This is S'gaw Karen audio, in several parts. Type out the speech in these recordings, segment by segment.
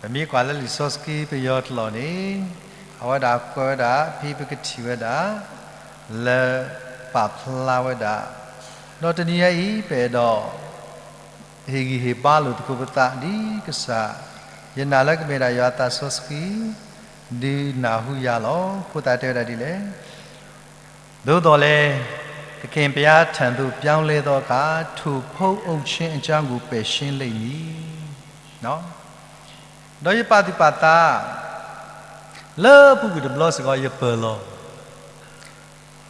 ပမ့ၢ်ကွၢ်လၢလံာ်စီဆှံပယီၤတလီၢ်န့ၣ်, အဝဲဒၣ်ကွဲးဝဲဒၣ် ဖဲပကထံၣ်ဝဲဒၣ် လၢပာ်ဖျါဝဲဒၣ်, ဒီးတနံၤညါအံၤ ပအဲၣ်ဒိး ဟ့ၣ်ဂံၢ်ဟ့ၣ်ဘါလိာ်သကိးပသးဒ်ကစၢ်, ယနာ်လၢကမ့ၢ်ဒၣ်ယွၤအသးစီဆှံ ဒုးနၢ်ဟူယၤလီၤ. အဃိသတးတဲဝဲဒၣ်ဒ်လဲၣ်, သို့သော်လည်း သခင်ဘုရားထံသို့ပြောင်းလဲသောအခါ ထိုဖုန်းအုပ်ခြင်းအကြောင်းကို ပယ်ရှင်းလိမ့်မည်. ဒီးယပာ်သူၣ်ပာ်သး လၢအပူၤကွံာ်တဘျီစ့ၢ်ကီး ယပၢၢ်လီၤ,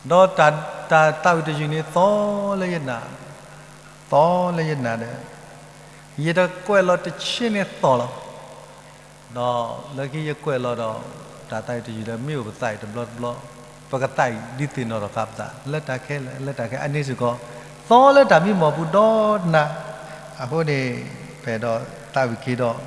ဒီးတၢ်သးဝံၣ်တယုၢ်န့ၣ် သီလၢယနၢ်, သီလၢယနၢ်ဒီး ယတကွဲးလီၤတဆ့န့ၣ်သီၣ်လီၤ. ဒီးလၢခံယကွဲးလီၤဒီး တၢ်သးဝံၣ်တယုၢ်ဒီး မ့ၢ်အိၣ်ပသးအံၤတဘျီတဘျီ, ပကသးဝံၣ်ဒုးသ့ၣ်နီၣ်ထီၣ်ဃာ်ပသး လၢတၢ်ခဲလၢာ် လၢတၢ်ခဲအန့ၣ်စ့ၢ်ကီး, သီလၢတၢ်မံမီၢ်ပူၤဒီးနၢ်, အဃိန့ၣ် ပအဲၣ်ဒိးသးဝံၣ်က့ၤဒီး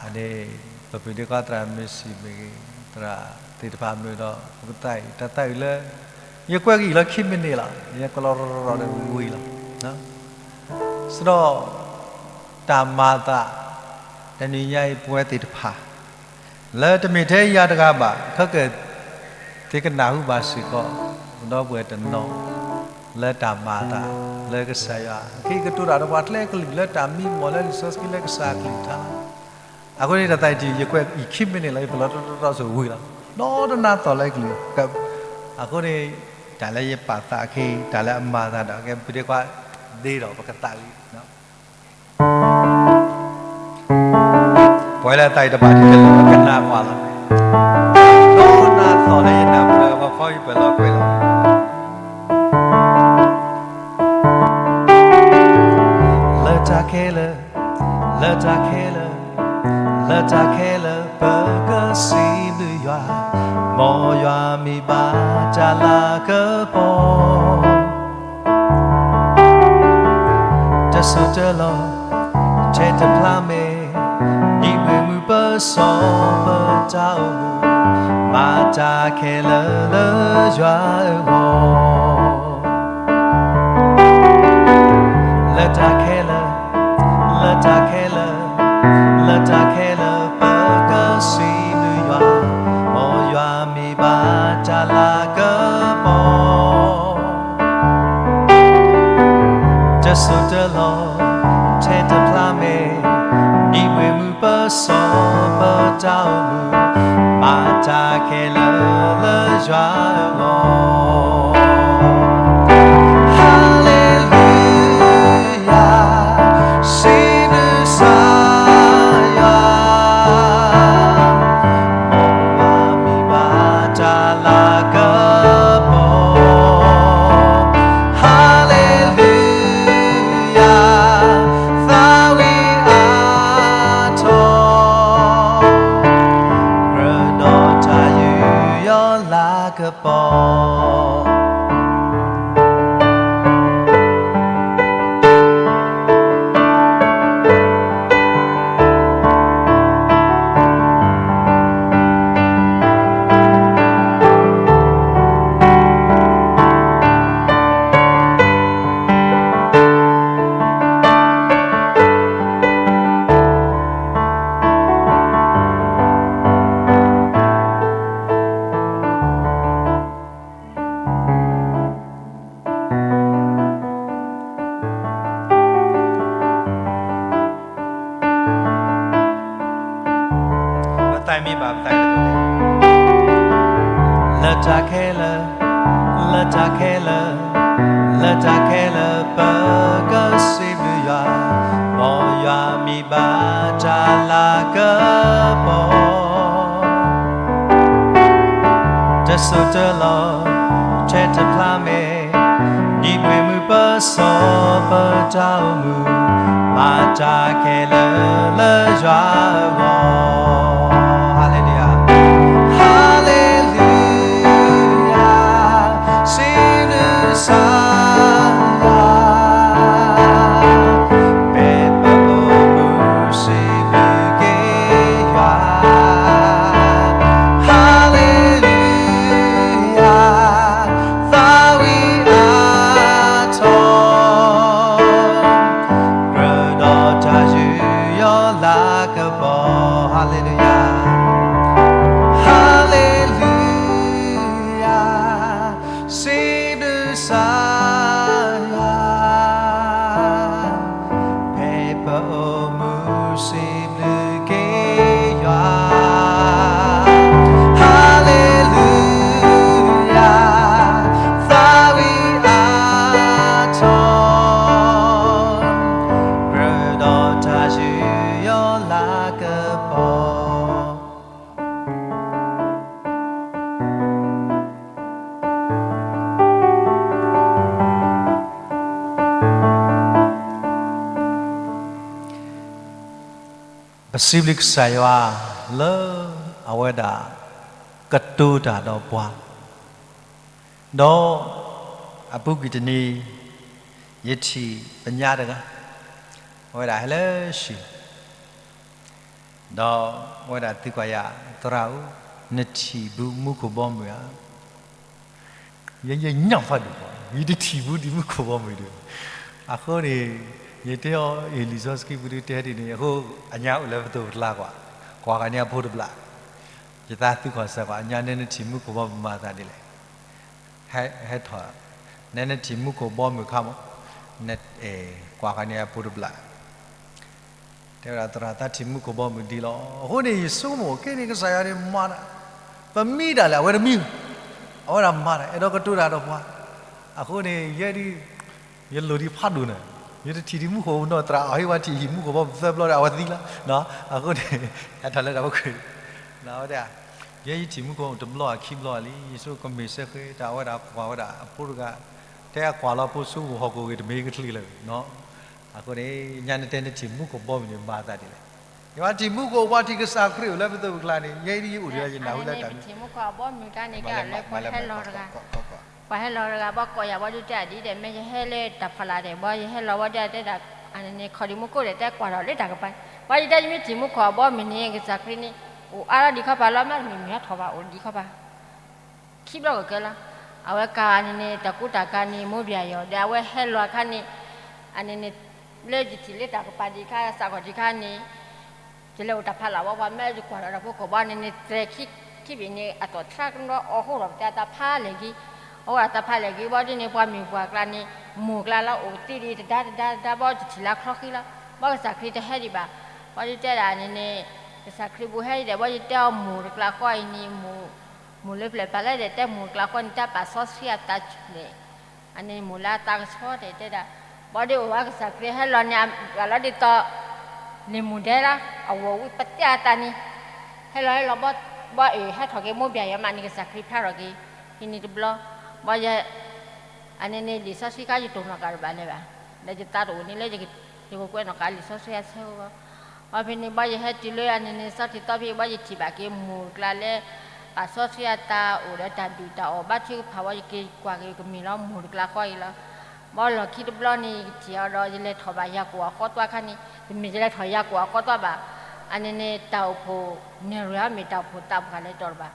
အန့ၣ် ပပုၢ်ဒ့ခွါသရၣ်မ့ၢ်စံးမ့ၢ်ဂ့ၤ, သရၣ်သ့ၣ်တဖၣ်မ့ၢ်ဒီး ပကသးဝံၣ် တၢ်သးဝံၣ်လၢ ယကွဲးက့ၤလီၤခံမံးနံးလီၤ, ယကွဲးလီၤရီၤရီၤဒီးဝံၤလီၤ. စံးဒီး တၢ်မၤသး တနံၤညါအံၤ ပဝဲသ့ၣ်တဖၣ် လၢတမ့ၢ်ထဲယၤတဂၤဘၣ်, ခဲကဲ သ့ၣ်ကနၢ်ဟူဘၣ်စ့ၢ်ကီး ဒီပုၢ်ဝဲၢ်တနီၤ လၢတၢ်မၤသး လၢကစၢ်ယွၤ ကကတိၤတၢ်ဒီးပှၤကျဲကလုာ် လၢတၢ်မံမီၢ်လၢလံာ်စီဆှံလၢကစၢ်အကလုၢ်ကထါ အဃိန့ၣ် တၢ်သးဝံၣ်တယုၢ် ယကွဲးအံၤခံမံးနံးလီၤ, ယပလီၢ်တရီတရီစိၤဝံၤလီၤ, ဒီးတနၤသီၣ်လၢကလုၢ်, အဃိန့ၣ် တၢ်လၢယပာ်သးအခံ တၢ်လၢအမၤသးဒီး ကဲပုၢ်ဒ့ခွါ ဒ့ဒီးပကသးဝံၣ် ပဝဲလၢအသးဝံၣ်တဘၣ်ဒ်လဲၣ် ပကနၣ်ကွၢ်လီၤ. ဒီးနၤသီၣ်လၢယနၢ်ပူၤဒီး ပှၤဖီယပၢၢ်လီၤကွဲးလီၤ. လၢတၢ်ခဲလၢာ်, လၢတၢ်ခဲလၢာ်, လၢတၢ်ခဲလၢာ် ပကစံးဘျုးယွၤ, မ်ယွၤမံၤဘၣ်တၢ်လၤကပီၤ တစိၢ်တလီၢ် ထဲတဖျါမဲာ်, ဒ်ပှ့ၤမုၢ်ပစီၤပတၢ်အိၣ်မူ, မၤတၢ်ခဲလၢာ်လၢယွၤအဂီၢ်, လၢတၢ်ခဲလၢာ်, လၢတၢ်ခဲလၢာ်, လၢတၢ်ခဲလၢာ် ပကစံးဘျုးယွၤ, မ်ယွၤမံၤဘၣ်တၢ်လၤကပီၤ တစိၢ်တလီၢ် ထဲတဖျါမဲာ်, ဒ်ပှ့ၤမုၢ်ပစီၤပတၢ်အိၣ်မူ, မၤတၢ်ခဲလၢာ်လၢယွၤအဂီၢ်, Hallelujah, စံးဘျုးကစၢ်ယွၤ မ်ယွၤမံၤဘၣ်တၢ်လၤကပီၤ, Hallelujah, သးဝံၣ်အါထီၣ်, ကြၢးဒီးတၢ်ယူးယီၣ်လၤကပီၤ ပသးမံဘၣ်ပသး လၢတၢ်ခဲလၢာ်, လၢတၢ်ခဲလၢာ်, လၢတၢ်ခဲလၢာ် ပကစံးဘျုးယွၤ, မ်ယွၤမံၤဘၣ်တၢ်လၤကပီၤ တစိၢ်တလီၢ် ထဲတဖျါမဲာ်, ဒ်ပှ့ၤမုၢ်ပစီၤပတၢ်အိၣ်မူ, မၤတၢ်ခဲလၢာ်လၢယွၤအဂီၢ်, Hallelujah, Hallelujah, စံးဘျုးကစၢ်ယွၤ ဖဲပအိၣ်မူစံးဘျုးက့ၤယွၤ, Hallelujah, သးဝံၣ်အါထီၣ်, ကြၢးဒီးတၢ်ယူးယီၣ်လၤ ပီၤ, Hallelujah, Hallelujah, စံးဘျုးကစၢ်ယွၤ, ဖဲပအိၣ်မူစံးဘျုးက့ၤယွၤ, Hallelujah, သးဝံၣ်အါထီၣ် ကြၢးဒီးတၢ်ယူးယီၣ်လၤကပီၤ. ပစံးဘျုးကစၢ်ယွၤလၢ အဝဲဒၣ်ကတိၤတၢ်ဒီးပှၤ, ဒီးအပူၤကွံာ်တနံၤ ယထံၣ်ပညါတဂၤ, အဝဲဒၣ်ဟဲလၢဟံၣ် ဒီးအဝဲဒၣ်သံကွၢ်ယၤ, သရၣ်ဧၢ, နထံၣ်ဘူးမူခိၣ်ဘီမုၢ်ဧါ. ယဲယဲညီၣ်ဖးဒိၣ်, ယတထံၣ်ဘူးဒံးမူခိၣ်ဘီမုၢ်ဒံး. အဃိန့ၣ် ယတဲအီၤ အ့ၣ် လံာ်စီဆှံပူၤဒုးတဲဒ်န့ၣ်, အဃိအညါအိၣ်လၢပသိးပကျါကွၢ်, ကွၢ်ဃီန့ၣ်အဖိတဘျီ, ယသးသံကွၢ်စၢၤကွၢ်, အညါ နဲနထံၣ်မူခိၣ်ဘီမုၢ်မၤသးဒ်လဲၣ်. ဟဲထီၣ်, နဲနထံၣ်မူခိၣ်ဘီမုၢ်ခါမး, ကွၢ်ဃီန့ၣ်အဖိတဘျီ တဲဝဲဒၣ် သရၣ်သးထံၣ်မူခိၣ်ဘီမုၢ်ဒ်လီၤ. အဃိန့ၣ် ယဆိကမိၣ်က့န့ၣ် ကစၢ်ယွၤန့ၣ်မၤတၢ်, ပမံဒၣ်လဲာ် အဝဲတမံ, အဝဲဒၣ်မၤတၢ် အဲၣ်ဒိးကတိၤတၢ်ဒီးပှၤ. အဃိန့ၣ် ယဲဒၣ် ယလိၣ်ဒံးဖးဒိၣ်န့ၣ်, ယတထံၣ်ဒံးမူခိၣ်နီၢ်သရၣ် အဟ့ၣ်ဝဲထံၣ်ဟံၣ်မူခိၣ်ဘီမုၢ်သၢဘျီဒီး အဝဲသံလီၤ. အဃိန့ၣ် ဟဲထီၣ်လၢတၢ်ဖိခွါ, အဝဲဒၣ် ယဲယထံၣ်မူခိၣ်တဘျီဧါ ခံဘျီဧါလံ, ယဆိကမိၣ်ကမ့ၢ်စ့ၢ်ကီး တၢ်အဝဲဒၣ်ကွၢ်ဝဲဒၣ်အဖိတဂၤ, တဲအကွၢ်လီၤဖိဆူမူဟီၣ်ခိၣ်ဂ့ၤ တမ့ၢ်ကချံလၢၤနီၤ. အဃိန့ၣ် ညါနတဲနထံၣ်မူခိၣ်ဘီမုၢ်န့ၣ် မၤသးဒ်လဲၣ်. ယဝဲထံၣ်မူခိၣ် ပှၤထံၣ်ကစၢ်ခရံာ်အိၣ်လၢပသိးပကျါန့ၣ် ယဲဒၣ်ယအိၣ်ဒီးယနၢ်ဟူလၢတၢ်မ့ၢ် ပထံၣ်မူခိၣ်အဘီမုၢ်တၢ်န့ၣ် ကလၢပှၤဟဲလီၤတဂၤ, ပှၤဟဲလီၤတဂၤ ဘၣ်ကိးယၤ ဘၣ်ဒုးတဲအဒ်ဒီး မ့ၢ်ယဟဲလၢတၢ်ဖီလာ်ဒီး ဘၣ်ယဟဲလီၤဘၣ်ဒုးတဲဒၣ်, အန့ၣ်န့ၣ် ခီဒံးမူခိၣ်ဒီး တဲကွၢ်ဒီးလၢတၢ်ကပၤ, ဘၣ်ယတဲယမ့ၢ်ထံၣ်မူခိၣ်အဘီမုၢ်န့ၣ် ကစၢ်ခရံာ်န့ၣ် အိၣ်အါလီၤဒံးခီပၤလီၤ မ့တမ့ၢ်မ့ၢ်ဟဲထီၣ်ဘၣ် အိၣ်ဒံးခီပၤ ခံဘျီကကဲလီၤ. အဝဲကၤန့ၣ်န့ၣ် တၢ်ကူတၢ်ကၤန့ၣ် မိၢ်ဘၣ်ယီၤဒီး အဝဲဟဲလီၤအခါန့ၣ်, အန့ၣ်န့ၣ် လၢယထံၣ်လၢတၢ်ကပၤဒံးခါ စးကီးဒံးခါန့ၣ်, ယလဲၤအိၣ်တၢ်ဖးလၢ်ဝဲ ပှၤမၢယကွၢ်ဒီးတၢ်ဖိခိၣ်ဘီန့ၣ်န့ၣ် သဲးခံဘ့ၣ်န့ၣ် အတီၢ်ဆှါကဒီးအီၣ်ဟိၣ်ဒီးပတဲတၢ်ဖးလဲၣ်ဂ့ၤ, အဝဲဒၣ်တၢ်ဖးလဲၣ်ဂ့ၤ ဘၣ်ဒ်န့ၣ် ပှၤမ့ၢ်ပှၤကျါန့ၣ် မိၢ်ကျါလၢအိၣ်တ့ၢ်ဒံးတဒါတဒါတဒါ ဘၣ်ယထံၣ်လၢချီဃံလီၤ. ဘၣ်ကစၢ်ခရံာ်တဟဲဒံးဘၣ်. ဘၣ်ဒုးတဲဒၣ်န့ၣ်န့ၣ် ကစၢ်ခရံာ်ဘူးဟဲဒံးဒီး ဘၣ်ယတဲအီၤမိၢ်တကျါဃီအံၤန့ၣ် မိၢ် မိၢ်လၢပျၢၤပာ်လၢဒဲးတဲမိၢ်တကျါဃီန့ၣ် တၢ်ပာ်စီဆှံအသးန့ၣ်, အန့ၣ်မိၢ်လၢအသးကဆှီတဲတဲဒၣ်, ဘၣ်ဒုးအိၣ်ဝဲကစၢ်ခရံာ်ဟဲလီၤန့ၣ် အဂၤလီၤဒ်သိး လံာ်မူၢ်ဒဲလီၤ, အဝဲဝံပတဲအသးန့ၣ်, ဟဲလီၤဟဲလီၤ ဘၣ်အၢၣ်ဟဲထီၣ်က့ၤမိၢ်ဘၣ်ယီၤမးန့ၣ် ကစၢ်ခရံာ်ဖျါထီၣ်က့ၤ, ဟံးန့ၣ်တဘျီ, ဘၣ်ယဲ အန့ၣ်န့ၣ် လံာ်စီဆှံခါယတိၢ်နီၣ်ကးတဘၣ်လၢၤဘၣ်, ဒီးယသးတအိၣ်န့ၣ်လၢ ယကကွဲးနီၣ်ကးလံာ်စီဆှံအဆၢအဂီၢ်, ဘၣ်ဖဲန့ၣ် ဘၣ်ယဟဲတုၤလၢအန့ၣ်န့ၣ် စီထံသီဖဲ ဘၣ်ယထံၣ်ဘၣ်က့ၤမိၢ်ကျါလၢ ပာ်စီဆှံအသးအိၣ်ဒီးတၢ်ဒုၣ်တၢ်အီၣ်ဘါထုကဖၣ်ဝဲ ယက့ၤကွၢ်က့ၤကမ့ၢ်လီၤမိၢ်တကျါဃီအံၤလီၤ. ဘၣ်လီၢ်ခံတဘျီန့ၣ် ယကထံၣ်အီၤဒီး ယလဲၤထီၣ်ဘၣ်ယၤကိာ်အဃီသွါခါန့ၣ် တမ့ၢ်ယလဲၤထီၣ်ယၤကိာ်အဃီသွါဘၣ်, အန့ၣ်န့ၣ် တၢ်အိၣ်ဖှိၣ် နဲၣ်ရွဲၣ်အမ့ၢ်တၢ်အိၣ်ဖှိၣ်သးပှၢ်လဲၤတီၤတဘၣ်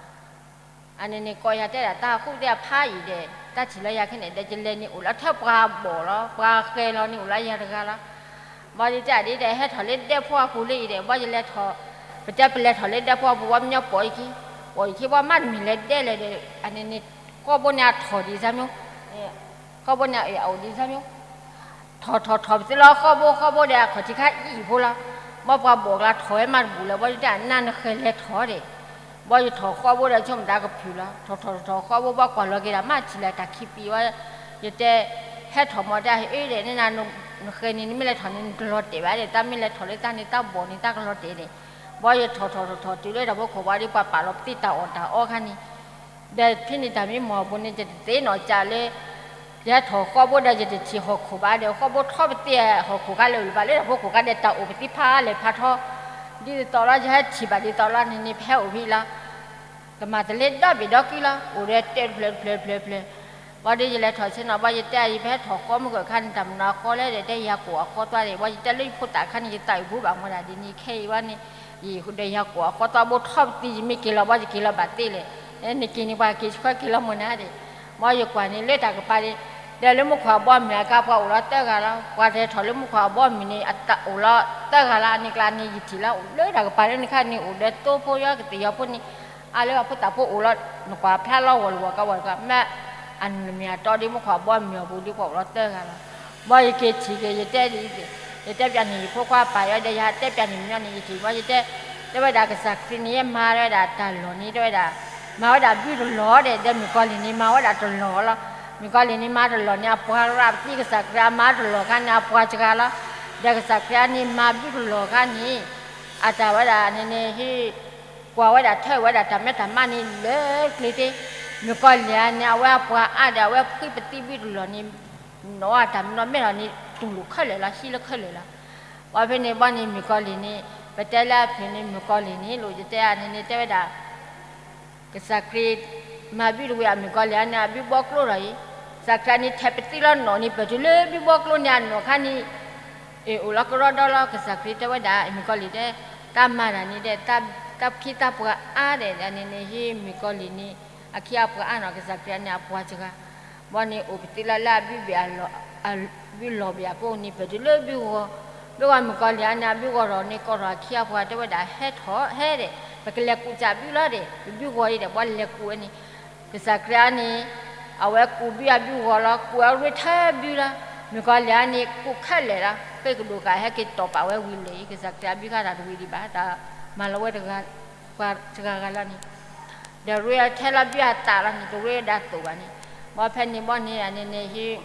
အန့ၣ်န့ၣ် ကိးယၤတဲဒၣ် တၢ်ဃူတဲအဖးအံၤဒီး တၢ်ထံၣ်လၢယၤခဲန့ၣ်ဒီး ယလဲၤန့ၣ်အိၣ်လၢထဲပှၤဘီၣ်လီၤ ပှၤဃဲၤလီၤန့ၣ်အိၣ်လၢယၤတဂၤလီၤ. ဘၣ်ယတဲဒ်ဒီး ဟဲထီၣ်လၢဒဲဖိအပူၤလၢအံၤဒီး ဘၣ်ယလဲၤထီၣ်, ပတဲပလဲၤထီၣ်လၢဒဲဖိအပူၤ ဘၣ်မညီပိာ်ယခံ, ပိာ်ယခံ ဘၣ်မးတမံၤလဲၤဒဲလဲၣ်ဒီး အန့ၣ်န့ၣ် ဃီဘိန့ၣ်အထီၣ်ဒ်ဆါမၠိ, ဃီဘိန့ၣ်အအိၣ်ဒ်ဆါမၠိ ထီၣ်ထီၣ်ထီၣ်ပသ့လီၤဃီဘိ ဃီဘိဒီးအခီၣ်ထံးခါအံၤအံၤဖိလီၤ. ဘၣ်ပှၤဘီၣ်ကျါထီၣ်ဝဲမးတဘူၣ်လၢၤ ဘၣ်ယတဲအနၢ်နဃဲၤလဲၤထီၣ်ဒီး ဘၣ်ယထီၣ်ဃီဘိဒီးဆိကမိၣ်တၢ်ကဖုၣ်လီၤ. ထီၣ်ထီၣ်ထီၣ်ထီၣ်ဃီဘိ ဘၣ်ကွၢ်လီၤက့ၤဒၣ်မးထံၣ်လၢတၢ်ခံပံၤဝဲ, ယတဲ ဟဲထီၣ်မီၤတၢ် ဟ့ၣ်ဒီး နနဃဲၤန့ၣ် နမ့ၢ်လဲၤထီၣ်န့ၣ် နကလီၤတဲာ်ဘၣ်ဒီး တၢ်မ့ၢ်လဲၤထီၣ်လၢတၢ်န့ၣ် တၢ်ဘီၣ်န့ၣ် တၢ်ကလီၤတဲာ်န့ၣ်, ဘၣ်ယထီၣ်ထီၣ်ထီၣ်ထီၣ်တုၤလၢတၢ်ဖိခိၣ်ဘၣ်ဒီး ပှၤပာ်လီၤပသ့တၢ်အီၣ်တၢ်အီခါန့ၣ် ဒီးဖဲန့ၣ်တၢ်မ့ၢ်မီၢ်အပူၤန့ၣ် ယတသ့ၣ်နီၣ်ကၢ်လၢ ယဟဲထီၣ်ဃီဘိဒီး ယတထံၣ်ဟီၣ်ခိၣ်ဘၣ်ဒီး ဃီဘိထီၣ်ပသ့ဟီၣ်ခိၣ်ခါလၢာ်လၢာ်ဘၣ်လၢတၢ်ဖိခိၣ်ခါဒီး တၢ်အိၣ်ပသ့ဖးလဲၢ်ဖးထီ, ဒ်သိးလီၤ ယဟဲထံၣ်ဘၣ်ဒ်သိးလီၤန့ၣ်န့ၣ် ပဟဲအိၣ်ဖဲအံၤလီၤ. ကမၤတလ့ဒီဘ့ၣ်ဒီကုလီၤ အိၣ်ဒီးတဲာ်တဖျၢၣ်တဖျၢၣ်တဖျၢၣ်တဖျၢၣ်, ဘၣ်ဒီးယလဲၤထီၣ်ဆ့ၣ်နီၤ ဘၣ်ယတဲအံၤ ပဟဲထီၣ်ဃီမုၢ်ဂီၢ်ခါန့ၣ် တၢ်မနုၤဃီလဲၣ်ဒီး တဲယၤကိာ်အဃီသွါဒီး ဘၣ်ယတဲလၢယဖိသၣ်ခါန့ၣ် ယသးအုးဘူးဘၣ်မီၢ်ဒၣ်ဒ်န့ၣ် ခဲအံၤဘၣ်န့ၣ် ယဒီးယၤကိာ်အဃီသွါဘိထီၣ်ပသ့ ယမ့ၢ်က့ၤလီၤဘၣ် ယက့ၤလီၤဘၣ်သ့လဲၣ်, နက့ၤန့ၣ် ပှၤက့ၤဆှၢက့ၤလီၤမီၢ်နၤဒီး ဘၣ်ယကွၢ်န့ၣ်လၢတၢ်ကပၤဒီး ဒီးလၢမူခိၣ်အဘီအမုၢ်အကျါ ပှၤအိၣ်လီၤသၢဂၤလီၤ. ပှၤတဟဲထီၣ်လၢမူခိၣ်အဘီအမုၢ်န့ၣ် အတၢ်အိၣ်လီၤသၢဂၤလီၤ. အန့ၣ်ကျါန့ၣ် ယထံၣ်လီၤ အိၣ်လၢတၢ်ကပၤလၢန့ၣ်ခါန့ၣ် အိၣ်ဒီးသိဖိယီၤ ကသ့ၣ်ယီၤဖိန့ၣ် အါလၢအဖိသၣ်ဖိအိၣ်လီၤ နကွၢ်ဖျါလီၤ ဂီၢ်လၢဂီၢ်ကဝီၤတကီၢ် မ့ၢ်အနမ့ၢ်အတီဒ် မူခိၣ်အဘီအမုၢ်အပူၤဒ် ပှၤအိၣ်လီၤသၢဂၤလီၤ. ဘီယက့ၤထံၣ်က့ၤ ယတဲဒ်အံၤ, ယတဲပၠးန့ၣ် ယဖိခွါပၢ်ယီၤဒီး ယတဲပၠးန့ၣ် မညီန့ၣ် ယထံၣ်ဘီ ယတဲ, တဲဝဲဒၣ်ကစၢ်ခရံာ်န့ၣ် ယမၤဝဲဒၣ်တၢ်လီၢ်န့ၣ် တဲဝဲဒၣ် မၤဝဲဒၣ်ဘုတလီၢ်ဒီး ဒီးမုၣ်ကီၤလံၢ်န့ၣ် မၤဝဲဒၣ်တလီၢ်လီၤ. မုၣ်ကီၤလံၢ်န့ၣ် မၤတလီၢ်န့ၣ် အပှၤရၤပသံ ကစၢ်ခရံာ်အမၤတလီၢ်ခါန့ၣ် အပှၤစှၤလီၤ. ဒီးကစၢ်ခရံာ်န့ၣ် မၤဘုတလီၢ်ခါန့ၣ် အတၢ်ဝဲဒၣ်န့ၣ်န့ၣ် ဟ့ၣ် ကွၢ်ဝဲဒၣ်ထၢဝဲဒၣ်တၢ်မဲတၢ်မါန့ၣ်လၢကျဲသ့, မုၣ်ကီၤလံၢ်ဧါန့ၣ် အဝဲအပှၤအါဒီး အဝဲဖှံပသံဘုတလီၢ်န့ၣ် နီၢ်အတၢ်မနီၤမဲထီၣ်န့ၣ် တူၢ်လိာ်ခဲလၢာ်လီၤ ဟံးလၢခဲလၢာ်လီၤ. ပှၤဖဲန့ၣ်ဘီန့ၣ် မုၣ်ကီၤလံၢ်န့ၣ် ပတဲလၢအဖုၣ်န့ၣ် မုၣ်ကီၤလံၢ်န့ၣ် လိၣ်ယတဲအန့ၣ်န့ၣ် တဲဝဲဒၣ် ကစၢ်ခရံာ် မၤဘုတဝံၤ အမုၣ်ကီၤလံၢ်ဧါန့ၣ် အဘုဘီကျိထီၣ်အံၤ, ကစၢ်ခရံာ်န့ၣ် ထဲးပသံလီၤနီၢ်န့ၣ် ပတုၤလၢဘုဘီကျိန့ၣ် အနီၢ်ခါန့ၣ် အ့ၣ် အိၣ်လီၤကရီဒီလီၤ. ကစၢ်ခရံာ်တဲဝဲဒၣ် မုၣ်ကီၤလံၢ်တဲ တၢ်မၤတၢ်န့ၣ်ဒီး တၢ်ဖံးတၢ်ပှၤအါဒီး န့ၣ်န့ၣ် ဟ့ၣ်မုၣ်ကီၤလံၢ်န့ၣ် အခံအပှၤအါနီၢ် ကစၢ်ခရံာ်န့ၣ် အပှၤစှၤ, ဘီန့ၣ် အိၣ်ပသံလီၤလၢအဘုဘ့ၣ်အလီၢ်, အဘုလီၢ်ဘ့ၣ်အကိးန့ၣ် ပတုၤလၢဘုဂီၤ, ဘုဂီၤမုၣ်ကီၤလံၢ်ဧါန့ၣ် အဘုဂီၤထီၣ်န့ၣ် ကိးထီၣ်အခံအပှၤ တဲဝဲဒၣ် ဟဲထီၣ်ဟဲဒီး ပကလဲၤကူးစးဘုလီၤဒီး ပဘုဂီၤအံၤဒီး ဘီလဲၤကူးဝဲန့ၣ် ကစၢ်ခရံာ်န့ၣ် အဝဲကူးဘုအဘုဂီၤလီၤ. ကူးအရ့ထၢဘုလီၤ. မုၣ်ကီၤလံၢ်ဧါန့ၣ် ကူးခဲလၢာ်လီၤ. ဃ့ကဒိၣ်ကး ဟဲက့ၤတီၢ်ပာ်ဝဲဝံၤလၢာ်အံၤ ကစၢ်ခရံာ်အဘုဃါတၢ်တဝံၤဒံးဘၣ် တၢ်မၤလီၤဝဲတဂၤ ပှၤစှၤဂၤလီၤန့ၣ် ဒီးရ့ထဲလီၤဘုအသးလီၤန့ၣ် တရ့ဒၣ်သိးဘၣ်န့ၣ်, ဘီဖဲန့ၣ်ဘီန့ၣ် အန့ၣ်န့ၣ်ဟ့ၣ်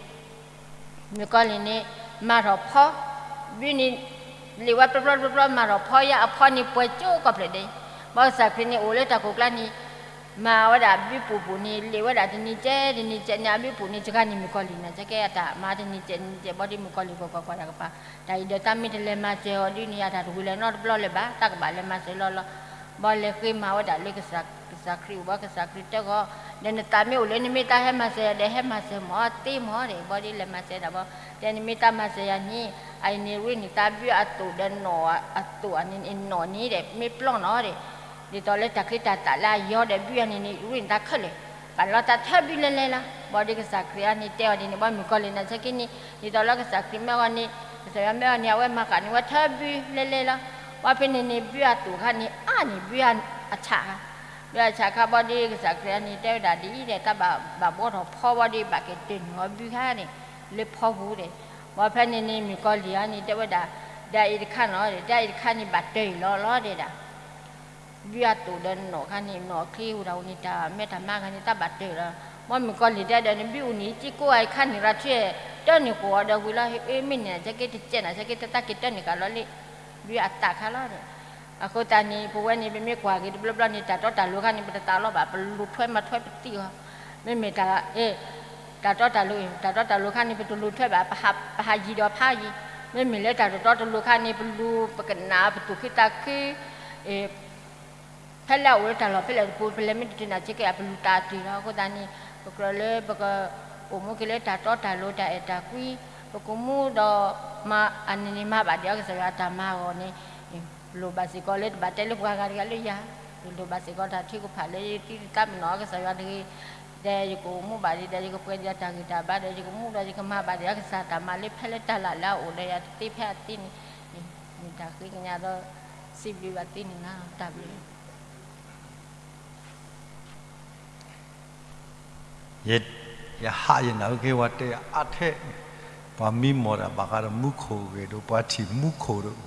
မုၣ်ကီၤလံၢ်န့ၣ် မၤထီၣ်ဖီ ဘုန့ၣ် လ့ၣ်ဝဲပျီပျီပျီပျီ မၤထီၣ်ဖီယါ အဖီန့ၣ်ပှဲၤကၠိကီၢ်ဖျၢၣ်ဒဲး, ဘီကစၢ်ခရံာ်န့ၣ် အိၣ်လၢတၢ်ခိၣ်ကျါန့ၣ် မၤဝဲဒၣ်ဘုပူၤပူၤန့ၣ် လ့ၣ်ဝဲဒၣ်တနံၤကဲတနံၤကဲန့ၣ် အဘုပူၤန့ၣ် စှၤန့ၣ် မုၣ်ကီၤလံၢ်န့ၣ် စ့ၢ်ကီးအတၢ်မၤတနံၤကဲတနံၤကဲ ဘီဒ်မုၣ်ကီၤလံၢ်ကကွၢ်ကွၢ်တၢ်ကပၤ တၢ်အံၤဒီးတၢ်မ့ၢ်တလဲၤမၤစၢၤအီၤဒ်န့ၣ် အတၢ်တဝံၤလၢၤနီတဘျီလၢၤဘၣ် တၢ်ကဘၣ်လဲၤမၤစၢၤလီၤလီၤ. ဘီလဲၤဃ့မၤဝဲဒၣ်လၢ ကစၢ်ခရံာ်အိၣ်ဘီ ကစၢ်ခရံာ်တဲဂီၤ ဒီးနသးမ့ၢ်အိၣ်လၢနမ့ၢ်တၢ်ဟဲမၤစၢၤယၤဒီး ဟဲမၤစၢၤမ့ၢ်သ့မ့ၢ်ဒီး ဘီဒ်လဲၤမၤစၢၤဒၣ်ဘီ တဲနမ့ၢ်တၢ်မၤစၢၤယၤန့ၣ် အအံၤန့ၣ်ရ့နံၣ်သးဘုအသိးဒီးနီၢ်အသိးန့ၣ် နီၢ်န့ၣ်ဒီး မ့ၢ်ပျီနီၢ်ဒီး ဒ်သိးလၢတၢ်ချံတၢ်သၣ်လၢအယီၤဒီးဘုအန့ၣ်န့ၣ် ရ့နံၣ်သးခဲလၢာ် ဘၣ်လီၤတၢ်ထၢဘုလဲၤလဲၤလီၤ. ဘီဒ်ကစၢ်ခရံာ်အန့ၣ်တဲအီၤဒ်န့ၣ် ဘီမုၣ်ကီၤလံၢ်န့ၣ် ဆၢက့န့ၣ် ဒ်သိးလၢကစၢ်ခရံာ်မၢအီၤန့ၣ် ကစၢ်ယွၤမၢအီၤန့ၣ် အဝဲမၤဃာ်န့ၢ်ဝဲထၢဘုလဲၤလဲၤလီၤ. ဘီဖဲန့ၣ်န့ၣ် ဘုအသိးခါန့ၣ် အါန့ၢ်ဘုအဆးခါ ဘုအဆးခါ ဘီဒ်ကစၢ်ခရံာ်အန့ၣ် တဲဝဲဒၣ်ဒ်အံၤဒီး တၢ်ဘၣ်ဘၣ်ဘှီထီၣ်ဖီဘီဒ် ဘၣ်က့ၤတၢၢ်နုာ်အီၤဘုခါန့ၣ် လၢဖီပူၤဒီး ဘီဖဲန့ၣ်န့ၣ် မုၣ်ကီၤလံၢ်အန့ၣ် တဲဝဲဒၣ် ဒ်အံၤတခါနီၤ ဒ်အံၤတခါန့ၣ် ဘၣ်တၢၢ်အံၤလီၤလီၤဒဲဒၣ် ဘုအသိးဒီးနီၢ်ခါန့ၣ် နီၢ်ချံဟူးတၢ်အိၣ်န့ၣ် တၢ်မဲတၢ်မါခါန့ၣ် တၢ်ဘၣ်တၢၢ်လီၤ. ဘီမုၣ်ကီၤလံၢ်တဲဒီး နဘုအိၣ်န့ၣ် က့ကိးဂၤအံၤခါန့ၣ် ရၤထွံ တၢၢ်န့ၢ်ဃိးအီၤဒီးဝံၤလီၤ. မ့ၢ်န့ၣ် ဆၢက့တကဲးနၤ ဆၢက့တၢ်က့ၤတၢၢ်န့ၢ်ဃာ်လီၤလံ ဘုအသးခါလီၤဒီး အဃိသတးန့ၣ် ပဝဲန့ၣ် ပမ့ၢ်ကွၢ်က့ၤတဘျီဘျီန့ၣ် တၢ်တီတၢ်လိၤခါန့ၣ် ပတသးလီၤဘၣ် ပလူၤထွဲမၤထွဲပသံအီၤ မ့မ့ၢ်တၢ် တၢ်တီတၢ်လိၤ တၢ်တီတၢ်လိၤခါန့ၣ် ပတလူၤထွဲဘၣ် ပဟးယံၤဒီးဖးယံၤ မ့မ့ၢ်လၢတၢ်တတီတလိၤခါန့ၣ် ပလူၤ ပကနၣ် ပသူၣ်ခုသးခု ဖဲလၢအအိၣ်လၢတၢ်လီၢ်ဖဲလဲၣ်တပူၤ ပလဲၤမ့ၢ်တတုၤနၤဆ့က့ အပလူၤတၢ်အတုၤလီၤ. အဃိသတးန့ၣ် ပကြၢးလၢပက အိၣ်မူက့ၤလၢတၢ်တီတၢ်လိၤ တၢ်အဲၣ်တၢ်ကွံ ပကမူဒီး မၤအန့ၣ်န့ၣ် မၤဘၣ်ဒံးအီၤ ကစၢ်ယွၤအတၢ်မၤအဂီၢ်န့ၣ် လိၣ်ဘၣ်စ့ၢ်ကီးလၢတဘၣ်တဲလၢပှၤဂၤတဂၤလၢယၤ လိၣ်ဘၣ်စ့ၢ်ကီးတၢ်ထုကဖၣ်လၢယသံသးမနီၤ ကစၢ်ယွၤတဂ့ၤ ဒီးယကအိၣ်မူဘၣ်ဒံးဒီး ယကပှဲၤဒံးတၢ်ဂံၢ်တၢ်ဘါဒီး ယကမူဒီး ယကမၤဘၣ်ဒံးအီၤ ကစၢ်တၢ်မၤလၢဖဲလၢတၢ်လၢ်လၢအအိၣ်ဒီးယၤတသ့ဖဲအသ့န့ၣ် မ့ၢ်တၢ်ဃ့ကညးဒီး စံးဘျုးဘၣ်သ့န့ၣ်လီၤ. တၢ်ဘျုး ယ ယဟးယနၢ်ဟူက့ၤဝဲတဲအါထဲ ပှၤမံမီၢ်တၢ်ဘၣ်ဃးဒီးမူခိၣ်ဂ့ၤဒိၣ် ပှၤထံၣ်မူခိၣ်ဒိၣ်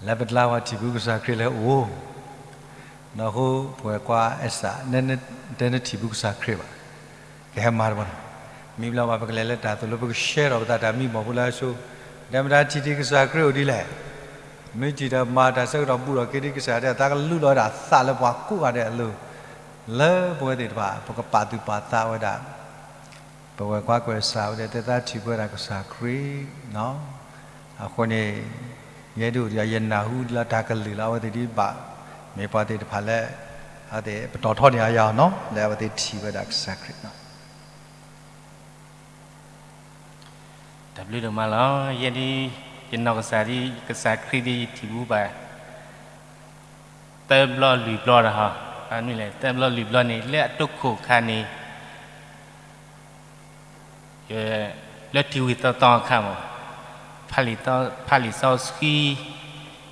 လၢပတလါပှၤထံၣ်ဖုကစၢ်ခရံာ်လၢအအိၣ် နီၢ်ဟူပဝဲကွၢ်အဲၣ်စး တဲနထံၣ်ဖုကစၢ်ခရံာ်ဘၣ် ကဟဲမၤတဘၣ်နီၤ မံဘျီဘၣ် ပကလဲၤလၢတၢ်သိၣ်လိ ပကရှဲထီၣ်ပသးတၢ်မံမီၢ်ဖိလၢအဆိ ဒီးမတၤထံၣ်ထံၣ်ကစၢ်ခရံာ်အိၣ်ဒ်လဲၣ် မ့ၢ်ထံၣ်ဒီးမၤတၢ်ဆၢကတီၢ်ဘူးထီၣ်က့ၤဒ်ကစၢ်ယွၤတဲ သးကလူလီၤဝဲဒၣ်သးလၢပှၤကိးဂၤဒဲးအလိၤ လၢပဝဲသ့ၣ်တဖၣ် ပကပာ်သူၣ်ပာ်သးဝဲဒၣ် ပဝဲကွၢ်ကွဲးစးဝဲဒၣ် တဲသးထံၣ်ပဝဲဒၣ်ကစၢ်ခရံာ် အဃိန့ၣ် ယဲဒၣ်အိၣ်ဒီး ယနၢ်ဟူလၢတၢ်ကလုၢ်လၢအဝဲသ့ၣ်ဒ်ဘၣ် မ့ၢ်ပှၤသ့ၣ်တဖၣ်လၢ အဝဲသ့ၣ်ပတီၢ်ထီၣ်န့ၢ်အယၤနီၤ လၢအဝဲသ့ၣ်ထံၣ်ဝဲဒၣ်ကစၢ်ခရံာ်နီၤ တၢ်ဘျုးဒိၣ်မးလီၤ. ယဲဒၣ် ယနီၢ်ကစၢ်ဒ် ကစၢ်ခရံာ်ဒ်ယထံၣ်ဘူးဘၣ် သၢဘျီလွံၢ်ဘျီဒီးဟီ အမ့ၢ်လဲၣ် သၢဘျီလွံၢ်ဘျီန့ၣ် လၢအတိခိၣ်ခါန့ၣ် လၢထံဝံၤသီသီအခါမး, ဖးလံာ်စီဆှံ,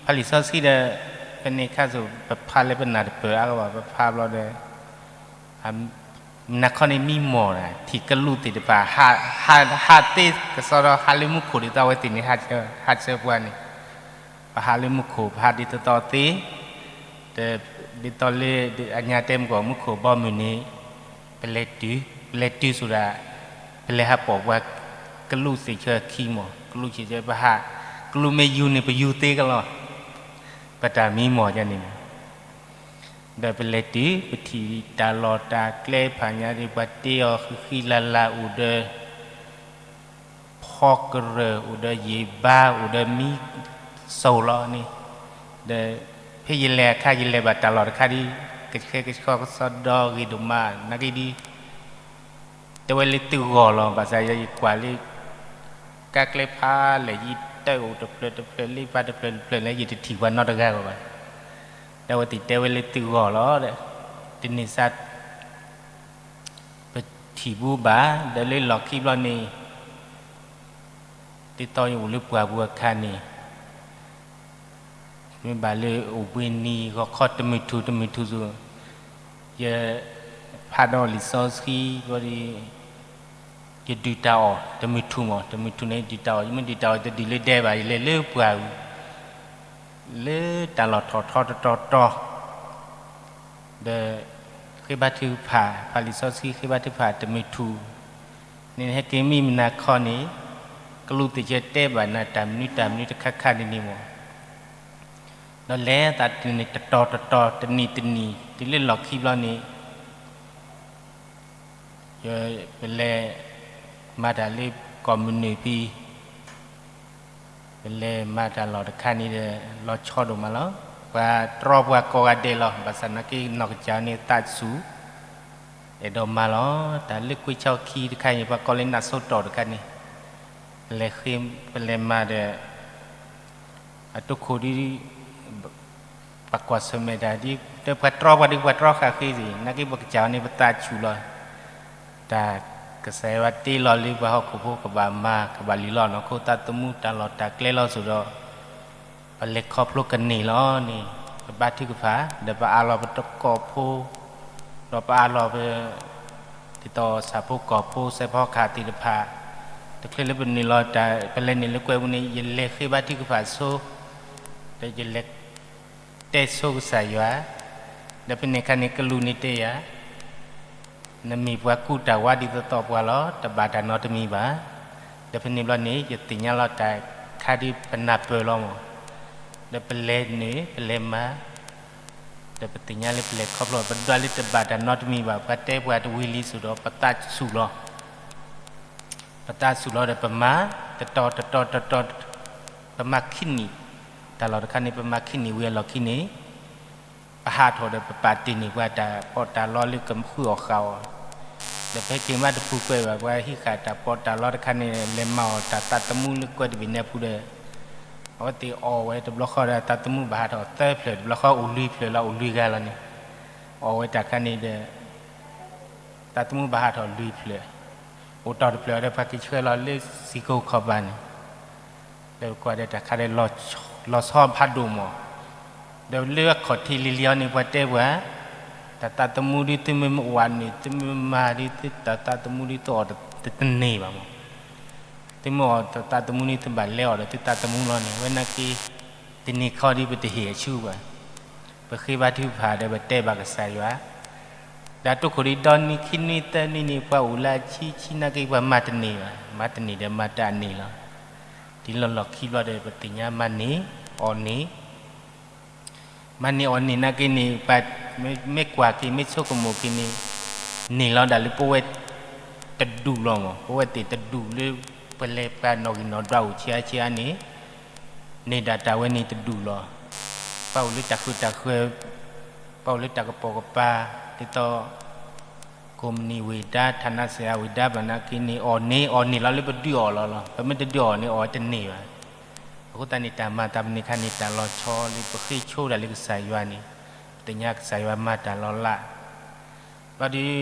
ဖးလံာ်စီဆှံဒီး ဖဲန့ၣ်အခါဆူ ပဖးလၢပနၢ်တပၢၢ်အါဂီၢ်ဘၣ်, ပဖးဘျီဒီး မုၢ်နၤခီန့ၣ်မံမီၢ်ဒီး ထံၣ်ကလူးသ့ၣ်တဖၣ် ဟးသ့ကစီဒီ ဟးလၢမူခိၣ်ဒ်သိးအဝဲသ့ၣ်န့ၣ် ဟးဆၢပှၤန့ၣ်, ပဟးလၢမူခိၣ် ပဟးဒ်သိးသိးသ့, ဒီးဒ်သိးလၢအညါတဲမုၢ်ကီၢ်မူခိၣ်ဘီမုၢ်န့ၣ် ပလဲၤတုၤ, ပလဲၤတုၤဆိဒၣ် ပလဲၤဟးပိာ်ပှၤကလူးသ့ၣ်ဆၢခံမီၢ်, ကလူးသ့ၣ်ဆၢ ပဟး, ကလူးမ့ၢ်ယူၤန့ၣ် ပယူၤသ့ကလီၤ, ပတၢ်မံမီၢ်ဒ်န့ၣ်န့ၣ် ဒီးပလဲၤတုၤ ပထံၣ်တၢ်လီၢ်တၢ်ကျဲဖးညါဒီး ပှၤတ့အီၤဃံဃံလၤလၤ အိၣ်ဒီး ဖီကရၢၢ် အိၣ်ဒီးယံာ်ဘါ အိၣ်ဒီးမံစိၤလီၤန့ၣ်, ဒီးဖဲယလဲၤအခါ ယလဲၤဘၣ်တၢ်လီၢ်တခါဒီး ကဆှဲကဆှီကစီဒီဂ့ၤဒိၣ်မး နာ်က့ဒီး တဲဝဲလၢသုဂီၢ်လီၤ. ဘၣ်ဆၣ်ယဲယကွၢ်လၢ ကါကျဲဖးလဲၢ် ယတၢ်အိၣ်တဖျၢၣ်တဖျၢၣ် လၢပှၤတဖျၢၣ်တဖျၢၣ်လၢ ယတထံၣ်ပှၤနီတဂၤဂီၢ်ဘၣ်. ဒီးအဝဲသ့ၣ်တဲဝဲလၢသုဂီၢ်လီၤဒီး တန့ၢ်စါ ပထံၣ်ဘူးဘၣ်, ဒီးလၢလီၢ်ခံဘျီန့ၣ် ဒ်သိးယအိၣ်လၢပှၢ်ပူၤအခါန့ၣ် မ့ၢ်ဘၣ်လၢအိၣ်ဘှံးနံၤ ဂီၤခီတမုၢ်ထူၣ်တမုၢ်ထူၣ်ဆူ ယဖးဒီးလံာ်စီဆှံဘျီဒီး ယဒုၣ်တၢ်အီၣ် တမုၢ်ထူၣ်မး တမုၢ်ထူၣ်န့ၣ် ယဒုၣ်တၢ်အီၣ် ယမ့ၢ်ဒုၣ်တၢ်အီၣ် တဒုၣ်လၢဒဲဘၣ် ယလဲၤလၢပှၢ်ပူၤ လၢတၢ်လီၢ်ထီၣ်ထီတတီၤတီၤ ဒီးဃ့ဘါထုကဖၣ် ဖးလံာ်စီဆှံ ဃ့ဘါထုကဖၣ်တမုၢ်ထူၣ်န့ၣ် ဟဲက့ၤမံမုၢ်နၤခီန့ၣ် ကလူးသ့ၣ်ဆၢတဲဘၣ်နၤ တၢ်မနုၤတၢ်မနုၤတခါခါန့ၣ်န့ၣ်မး, ဒီးလဲၤသးတနံၤတတီၤတတီၤ တနံၤတနံၤ တုၤလၢလီၢ်ခံဘျီန့ၣ် ပလဲၤမၤတၢ်လၢကီၢ်မုၢ်နုာ်ဖဲ ပလဲၤမၤတၢ်လီၢ်တခါန့ၣ်ဒီး လီၤဆီဒိၣ်မးလီၤ. ပှၤတြီပှၤကိးဂၤဒဲးလီၤ. ဘၣ်ဆၣ်နာ်က့ နီၢ်ကစၢ်န့ၣ်သးစူၤ အဲၣ်ဒိးမၤလီၤ. တၢ်လၢကွ့ၢ်ဆီခံတခါန့ၣ် ပှၤကိးလၢနးစိတီၢ်တခါန့ၣ် ပလဲၤဃ့ ပလဲၤမၤဒီး အတိခိၣ်ဒ် ပှၤကွၢ်ဆၢၣ်မဲာ်တၢ်ဒ် ဒီးပှၤတြီပှၤဒ် ပှၤတြီဃာ်ဃ့သ့ၣ် နာ်က့ ပကစၢ်န့ၣ် ပသးစူၤလီၤ. တၢ်ကစၢ်ယွၤတ့လီၤလၢပှၤဟီၣ်ခိၣ်ဖိ ကဘၣ်မၤ ကဘၣ်လံၤလီၤ နီၢ်ခိသးသမူ တၢ်လီၢ်တၢ်ကျဲလီၤစိၤဒီး ပလဲၤခီဖျိကန့ၢ်လီၤန့ၣ် ပဘါထုကဖၣ် ဒီးပအးလီၤပကိာ်ဖိ ဒီးပအးလီၤပ ဒ်သိးဆၣ်ဖိကီၢ်ဖိ စဲးဖီကဟၣ်သ့ၣ်တဖၣ် တချုးလၢပနုာ်လီၤတၢ် ပလဲၤနုာ်လၢကွဲၤပူၤန့ၣ် ယလဲၤဃ့ဘါထုကဖၣ်ဆိ ဒီးယလဲၤတဲဆိကစၢ်ယွၤ, ဒီးဖဲန့ၣ်အခါန့ၣ် ကလူးန့ၣ်တဲယၤ နမ့ၢ်ပှၤကူတၢ်ဝါဒ်သိးသိးပှၤလီၤ, တဘၣ်တၢ်နီတမံၤဘၣ်. ဒီးဖဲန့ၣ်ဘျီန့ၣ် ယသ့ၣ်ညါလီၤတၢ်ခါဒ်ပနၢ်ပၢၢ်လီၤမး, ဒီးပလဲၤနုာ် ပလဲၤမၤ ဒီးပသ့ၣ်ညါလၢပလဲၤခီဖျိ ပဒွးလၢတဘၣ်တၢ်နီတမံၤဘၣ်, ပှၤတဲပှၤတဝံၤလံစိၤဒီး ပသးစူၤလီၤ. ပသးစူၤလီၤဒီးပမၤ တတီၤတတီၤတတီၤ ပမၤခံနံၣ်, တၢ်လီၢ်တခါန့ၣ် ပမၤခံနံၣ်ဝံၤအလီၢ်ခံန့ၣ် ပဟးထီၣ်ဒီးပပာ်တ့ၢ်န့ၢ်ပှၤတၢ်ပီးတၢ်လီလၢကဃုအီၣ်ဃုအီ ဒီးပဟဲက့ၤမးတပူၤကွံာ်ဘၣ် ပှၤဟံးဃာ်တၢ်ပီးတၢ်လီတခါန့ၣ် လဲၤမၤအီၣ်တၢ်သးသမူလၢကွဲၤတဘ့ၣ်န့ၣ်အပူၤဒီး အဝဲသ့ၣ်အီၣ်ဝဲတဘျီဃီဒီး သးသမူဘၣ်ဟးထီၣ်သၢဖျၢၣ် တဘျီဃီအိၣ်လွံၢ်ဖျၢၣ်လီၤ အိၣ်လွံၢ်ဂၤလီၤန့ၣ် အီၣ်ဝဲတၢ်ခါန့ၣ်ဒီး သးသမူဘၣ်ဟးထီၣ်လွံၢ်ဖျၢၣ်, အိၣ်တ့ၢ်တဖျၢၣ်ဒီး ပှၤက့ၤဆှၢလီၤလၢစံၣ်ကိၣ်ခီၣ်ဘၣ်န့ၣ်, ဒီးပကွၢ်ဒီးတၢ်ခါဒီး လီၤဆီဖးဒိၣ်မး, ဒီးလၢအခီၣ်ထံးလံၤလံၤအီၤန့ၣ် ပှၤတဲပှၤ, တၢ်သးသမူဒ်သုမ့ၢ်မၤအီၣ်န့ၣ် သုမ့ၢ်မၤဒ်သု တၢ်သးသမူဒ်သုအီၣ်တန့ၢ်ဘၣ်မး, သုမ့ၢ်အီၣ်တၢ်သးသမူန့ၣ် သုဘၣ်လဲၤအီၣ်ဒီးသုသးသမူလီၤန့ၣ် ဝဲနာ်က့ တနံၤခီဒ်ပတဟ့ၣ်အဆူဘၣ်, ပဃ့ဘါထုကဖၣ်ဒီးပတဲဘၣ်ကစၢ်ယွၤ, ဒီးတိခိၣ်ဒ်ဒီနံၤခံနွံသၢနွံန့ၣ် ပှၤအိၣ်လၢအဆံဆံနာ်က့ ပှၤမၤတန့ၢ်ဘၣ်, မၤတန့ၢ်ဒီးမၤတၢ်အန့ၢ်လီၤ. တုၤလီၤလီၢ်ခံဘျီဒီး ပသ့ၣ်ညါမၤန့ၢ် အီၣ်န့ၢ် မၤန့ၢ်အီၣ်န့ၢ်နာ်က့န့ၣ် ပှၤမ့ၢ်ကွၢ်က့ၤ မ့ၢ်ဆိကမိၣ်က့ၤန့ၣ် န့ၢ်လီၤဒၣ်လၢပဝဲတဒူၣ်လီၤမး, ပဝဲသ့ၣ်တဒူၣ်လၢ ပလဲၤပှၤနီၣ်ဂံၢ်နီၣ်ဒွးအိၣ်ဆံးအါဆံးအါန့ၣ် န့ၢ်ဒၣ်တၢ်ဝဲန့ၣ်တဒူၣ်လီၤ. ပှၤအိၣ်လၢတၢ်ဃုတၢ်ဃၢၤ, ပှၤအိၣ်လၢတၢ်ကပိာ်ကပၤ ဒ်သိး ကိးမုၢ်နံၤဝ့ၢ်ဒါ ဌာနဆိုင်ရာ ဝ့ၢ်ဒါဘၣ်နာ်က့န့ၣ် အီၣ်န့ၢ် အီၣ်န့ၢ်လီၤလၢပဒုးအီၣ်လီၤလီၤ. ပမ့ၢ်တဒုးအီၣ်န့ၣ် အီၣ်တန့ၢ်ဘၣ်. အဃိသတးန့ၣ် တၢ်မၤသးပန့ၣ်ခါန့ၣ် တၢ်လီၤဆီလၢပဃ့ဆိဒၣ်လၢကစၢ်ယွၤန့ၣ် ပသ့ၣ်ညါကစၢ်ယွၤမၤတၢ်လီၤလး ဘျီဒီး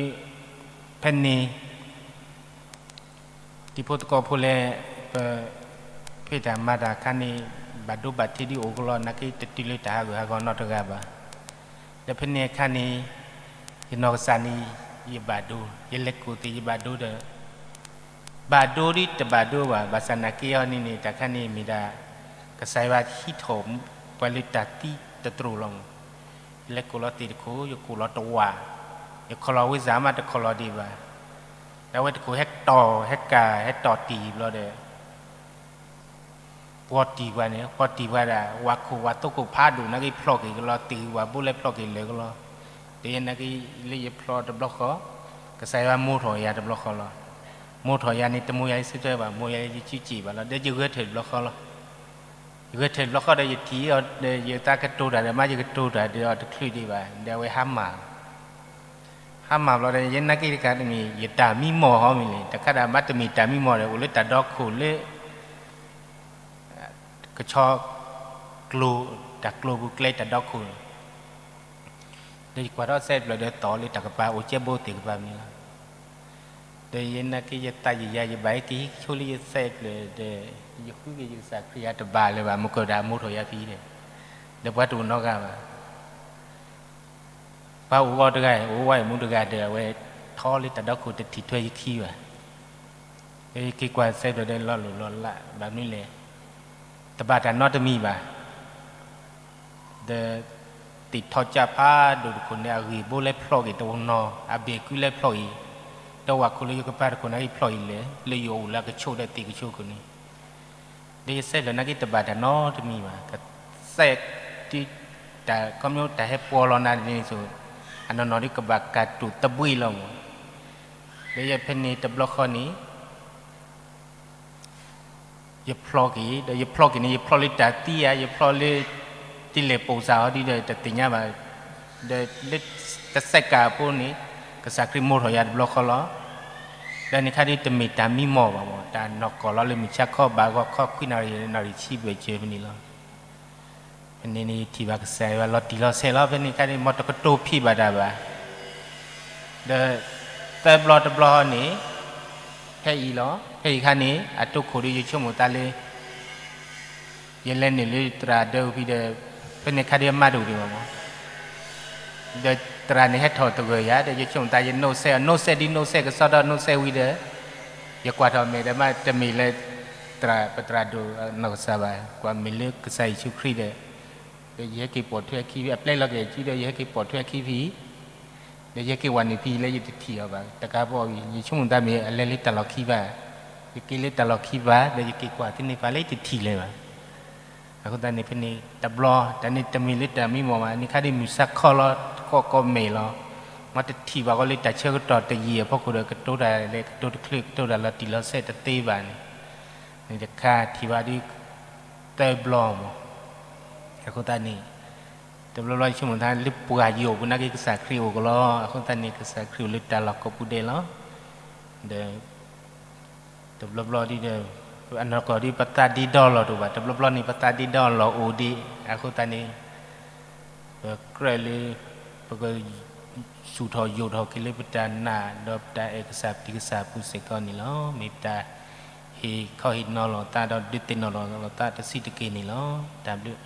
ဖဲန့ၣ် တံၤဖိသကိးဖိလၢ ပ ဖံးတၢ်မၤတၢ်အခါန့ၣ် ဘၣ်ဒိဘၣ်ထံးဒ်အိၣ်ကလီ နာ်က့တတုၤလၢတၢ်ဟးဂူာ်ဟးဂီၤနီတဂၤဘၣ်. ဒီးဖဲန့ၣ်အခါန့ၣ် ယနီၢ်ကစၢ်န့ၣ် ယဘၣ်ဒိ, ယလဲၤကိးသ့ၣ်ယဘၣ်ဒိဒီး ဘၣ်ဒိဒ်တဘၣ်ဒိဘၣ်, ဘၣ်ဆၣ်နာ်က့အီၤန့ၣ်န့ၣ် တၢ်ခါန့ၣ်မ့ၢ်ဒၣ် ကစၢ်ယွၤဟံးထီၣ်ပှၤလၢတၢ်သံတတြိာ်လီၤမး. ယလဲၤကိးလီၤသ့ၣ်တခိၣ် ယကိးလီၤတဝာ်, ယခီၣ်လီၤဝံစၢ်မးတခီၣ်လီၤဒံးဘၣ်. ဒီးအဝဲတခိၣ်ဟဲတီၢ် ဟဲကၤ ဟဲတီၢ်တံၢ်ဘျီဒီး ပှီၢ်တံၢ်ပှၤန့ၣ် ပှီၢ်တံၢ်ပှၤဒၣ် ဝၤခိၣ်ဝၤသိခိၣ်ဖးဒိၣ် နာ်က့ဖျီၣ်က့ၤကလီၤ တ့ၢ်ဝၤဘိလဲၤဖျီၣ်က့ၤလၢာ်ကလီၤ. ဒီးယနာ်က့လၢယဖျီတဘျီဃီ ကစၢ်ယွၤမိၢ်ထီၣ်ယၤတဘျီဃီလီၤ. မိၢ်ထီၣ်ယၤန့ၣ် တမိၢ်ယၤယဆၢထၢၣ်ဘၣ်, မိၢ်ယၤယစုစ့ၣ်ဘၣ်လီၤ. ဒီးယဂဲၤထၢၣ်တဘျီဃီလီၤ. ယဂဲၤထၢၣ်တဘျီဃီဒီးယထံၣ်အီၤဒီး ယသးကတိၤတၢ်ဒီး မ့ၢ်ယကတိၤတၢ်ဒီးအီၤတချုးဒံးဘၣ်, ဒီးအဝဲဟါမၢ် ဟါမၢ်ဘျီဒီး ယနာ်က့တခါတမ့ၢ် ယတၢ်မံမီၢ်ဟီမ့ၢ်လဲၣ်, တခါဒၣ်မ့ၢ်တမ့ၢ်တၢ်မံမီၢ်ဒီး အိၣ်လၢတၢ်ဒီခိၣ်လၢ ကဆီကျိၤ တၢ်ကျိၤပူၤကျဲတၢ်ဒီခိၣ်န့ၣ်, ဒီးယကွၢ်ထီၣ်စဲးဖျၢၣ်ဒီး သီၣ်လၢတၢ်ကပၤအိၣ်ကဲဘိသ့ၣ်ကပၤမ့ၢ်လီၤ. ဒီးယနာ်က့ယသးယယၤ ယဘၣ်ဟဲက့ၤဟံးဆိလၢယစဲးဖျၢၣ်ဒီး ယဃုက့ၤယကစၢ်ခရံာ်အတဘၣ်လၢၤဘၣ်, မ့ၢ်ကီၢ်ဒၣ်မိၢ်ထီၣ်ယၤဖံဒီး ဒီးပှၤတအိၣ်နီတဂၤဘၣ်. ပှၤအိၣ်ဂီၢ်တဂၤ အိၣ်ဝဲမူတဂၤဒီး အဝဲထီလၢတၢ်ဒီခိၣ်တထံၣ်ထွဲယခံဘၣ်. ဒီးယက့ၤကွၢ်စဲးဖျၢၣ်ဒီး လီၤလိၢ်လီၤလး ဘၣ်မနုၤလဲၣ်, တဘၣ်တၢ်နီတမံၤဘၣ်. ဒီး သ့ၣ်ထီၣ်ကၢ်ဖးဒိၣ်တခိၣ်န့ၣ် အဂံၢ်ဘိလဲၤဖျီၣ်က့ၤတနီၤ, အဘ့ၣ်ကုလဲၤဖျီၣ်အံၤ, ဒီးဝၤခိၣ်လၢယကပၤတခိၣ်နာ်က့ဖျီၣ်အံၤလဲၣ်, လၢယအိၣ်လၢအကဆိးဒီးသ့ၣ်ကဆိးခိၣ်န့ၣ် ဒီးယစဲးဖျၢၣ်နာ်က့တဘၣ်တၢ်နီတမံၤဘၣ်. ကစဲး တၢ်ခီဖျိတၢ်ဟဲပှီၤလီၤနၤန့ၣ်ဆိ အနီၢ်နီၢ်ဒ်ကဘၣ်ကၢ်တူာ်သဘှ့လီၤမး. ဒီးယဖဲန့ၣ်တဘျီဃီန့ၣ် ယဖျီၣ်က့ၤ, ဒီးယဖျီၣ်က့ၤန့ၣ် ယဖျီၣ်လၢတၢ်သံဧါ, ယဖျီၣ်လၢ တလဲၤပိာ်စၢ်ဟီဒ်ဒီးတသ့ၣ်ညါဘၣ်. ဒီးလၢတစဲးကးအဖိန့ၣ် ကစၢ်ခရံာ်မိၢ်ထီၣ်ယၤတဘျီဃီလီၤ. ဒီးန့ၣ်ခါဒ်တမ့ၢ်တၢ်မံမီၢ်ဘၣ်မး, တၢ်နီၢ်ကီၢ်လီၤလၢမုၢ်ဆါခီဘၣ်ဂီၤခီခွံနၣ်ရံၣ် နၣ်ရံၣ်ဆံဘျဲၣ်စၢၤဖဲန့ၣ်လီၤ. ဖဲန့ၣ်န့ၣ် ယထံၣ်ဘၣ်ကစၢ်ယွၤလီၤတံၢ်လီၤဆဲးလီၤ. ဖဲန့ၣ်ခါန့ၣ် မ်တကတိၤဖံးဘၣ်တၢ်ဘၣ်. ဒီး သၢဘျီတဘျီန့ၣ် ဖဲအံၤလီၤ. ဖဲအံၤခါန့ၣ် အတိခိၣ်ဒီးယဆိကမိၣ်သးလၢ ယလဲၤနုာ်လၢသရၣ်ဒၢအဖံဒီး ဖဲန့ၣ်ခါဒ်အမါတအိၣ်ဒံးဘၣ်မး ဒီးသရၣ်န့ၣ်ဟဲထီၣ်သဂၢၢ်ယၤဒီး ယဆိကမိၣ်သးယနိးစဲးအီၤ, နိးစဲးဒ်နိးစဲးကစီဒီ နိးစဲးဝံၤဒီး ယကွၢ်ထီၣ်မဲာ်ဒီးမ့တမ့ၢ်လၢ သရၣ်ပသရၣ်ဒိၣ်နီၢ်ကစၢ်ဘၣ်, ကွၢ်မဲာ်လၢကစၢ်ယ့ၣ်ၡူးခရံာ်ဒီး ဒီးယဟဲက့ၤပိာ်ထွဲခံဖံ အပျဲလီၤက့ၤအစုဒီး ယဟဲက့ၤပိာ်ထွဲခံဖံ ဒီးယဟဲက့ၤဝၤနုာ်ဖံလၢယတထံၣ်အီၤဘၣ်. တကးပီၤအံၤ ယဆိကမိၣ်သးမ့ၢ်အလဲၤလၢတၢ်လီၢ်ခံဘၣ်, ယက့ၤလၢတၢ်လီၢ်ခံဘၣ် ဒီးယက့ၤကွၢ်သန့ၤပာ်လၢယတထံၣ်လၢၤဘၣ်. အဃိသတးန့ၣ် ဖဲန့ၣ်တဘျီ တၢ်န့ၣ်တမ့ၢ်လၢတၢ်မံမီၢ်ဘၣ်, န့ၣ်ခါဒ်မုၢ်ဆါခီလီၤ တကီၢ်ကီၢ်မဲာ်လီၤ. မ့ၢ်တထံၣ်ဘၣ်ဃီလၢတၢ်ဆၢကတီၢ်တယံာ်အဖီခိၣ်ဒီး ကတိၤတၢ်လဲၣ် ကတိၤတချုး ကတိၤတၢ်လီၤတံၢ်လီၤဆဲးတသ့ဘၣ်န့ၣ်, န့ၣ်တခါထံၣ်ဘၣ်ဒ် သၢဘျီမး. အဃိသတးန့ၣ် တဘျီဘျီယဆိကမိၣ်သးလၢပှၤယိာ်ပူၤနာ်က့ ကစၢ်ခရံာ်အိၣ်ကလီ, အဃိသတးန့ၣ် ကစၢ်ခရံာ်အိၣ်လၢတၢ်လီၢ်ကိးပူၤဒဲးလီၤ. ဒီး တဘျီဘျီဒ်ဒီး အနီၢ်ကီၢ်ဒ်ပသးဒ့ဒီလီၢ်တအိၣ်ဘၣ်, တဘျီဘျီန့ၣ် ပသးဒ့ဒီလီၢ်အိၣ်ဒံး, အဃိသတးန့ၣ် ပကြၢးလၢ ပက စူၢ်ထီၣ်ယိာ်ထီၣ်က့ၤလၢပတၢ်နာ် ဒီးပတၢ်အဲၣ်ကစၢ်ပျံၤကစၢ်အပူၤစ့ၢ်ကီးန့ၣ်လီၤ. မ့ၢ်ပတၢ်ဟ့ၣ်ခီဟ့ၣ်နီၤလီၤသးဒီးဒုးသ့ၣ်နီၣ်လီၤသးတဆံးတက့ၢ်န့ၣ်လီၤ. တၢ်ဘျုး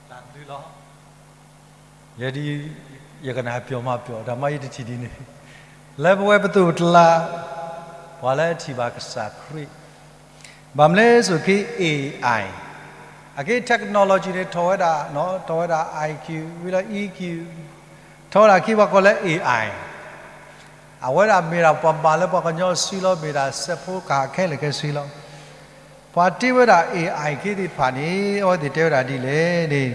တၢ်ဘျုးလီၤ. ယဲဒ် ယကနၣ်ပျီမၤပျီ တၢ်မၤယတထံၣ်ဒ်န့ၣ် လၢပဝဲပသူၣ်ပကျါ ပှၤလၢအထံၣ်ဘၣ်ကစၢ်ခရံာ် ဘၣ်မနုၤလဲၣ်ဆိက့ AI အက့ technology န့ၣ် ထီၣ်ဝဲဒၣ် ထီၣ်ဝဲဒၣ် IQ ဝံၤလီၤ EQ ထီၣ်ဝဲဒၣ်အခံပှၤကိးလၢ AI အဝဲဒၣ်မ့ၢ်ဒၣ်ပှၤမၤလၢပှၤကညီစုလီၤ, မ့ၢ်ဒၣ်စဲးဖိကဟၣ်ခဲလၢာ်ခဲဆ့လီၤ. ပှၤတ့ဝဲဒၣ် AI ခ့သ့ၣ်တဖၣ်န့ၣ် အဝဲသ့ၣ်တဲဝဲဒၣ်ဒ်လဲၣ်န့ၣ်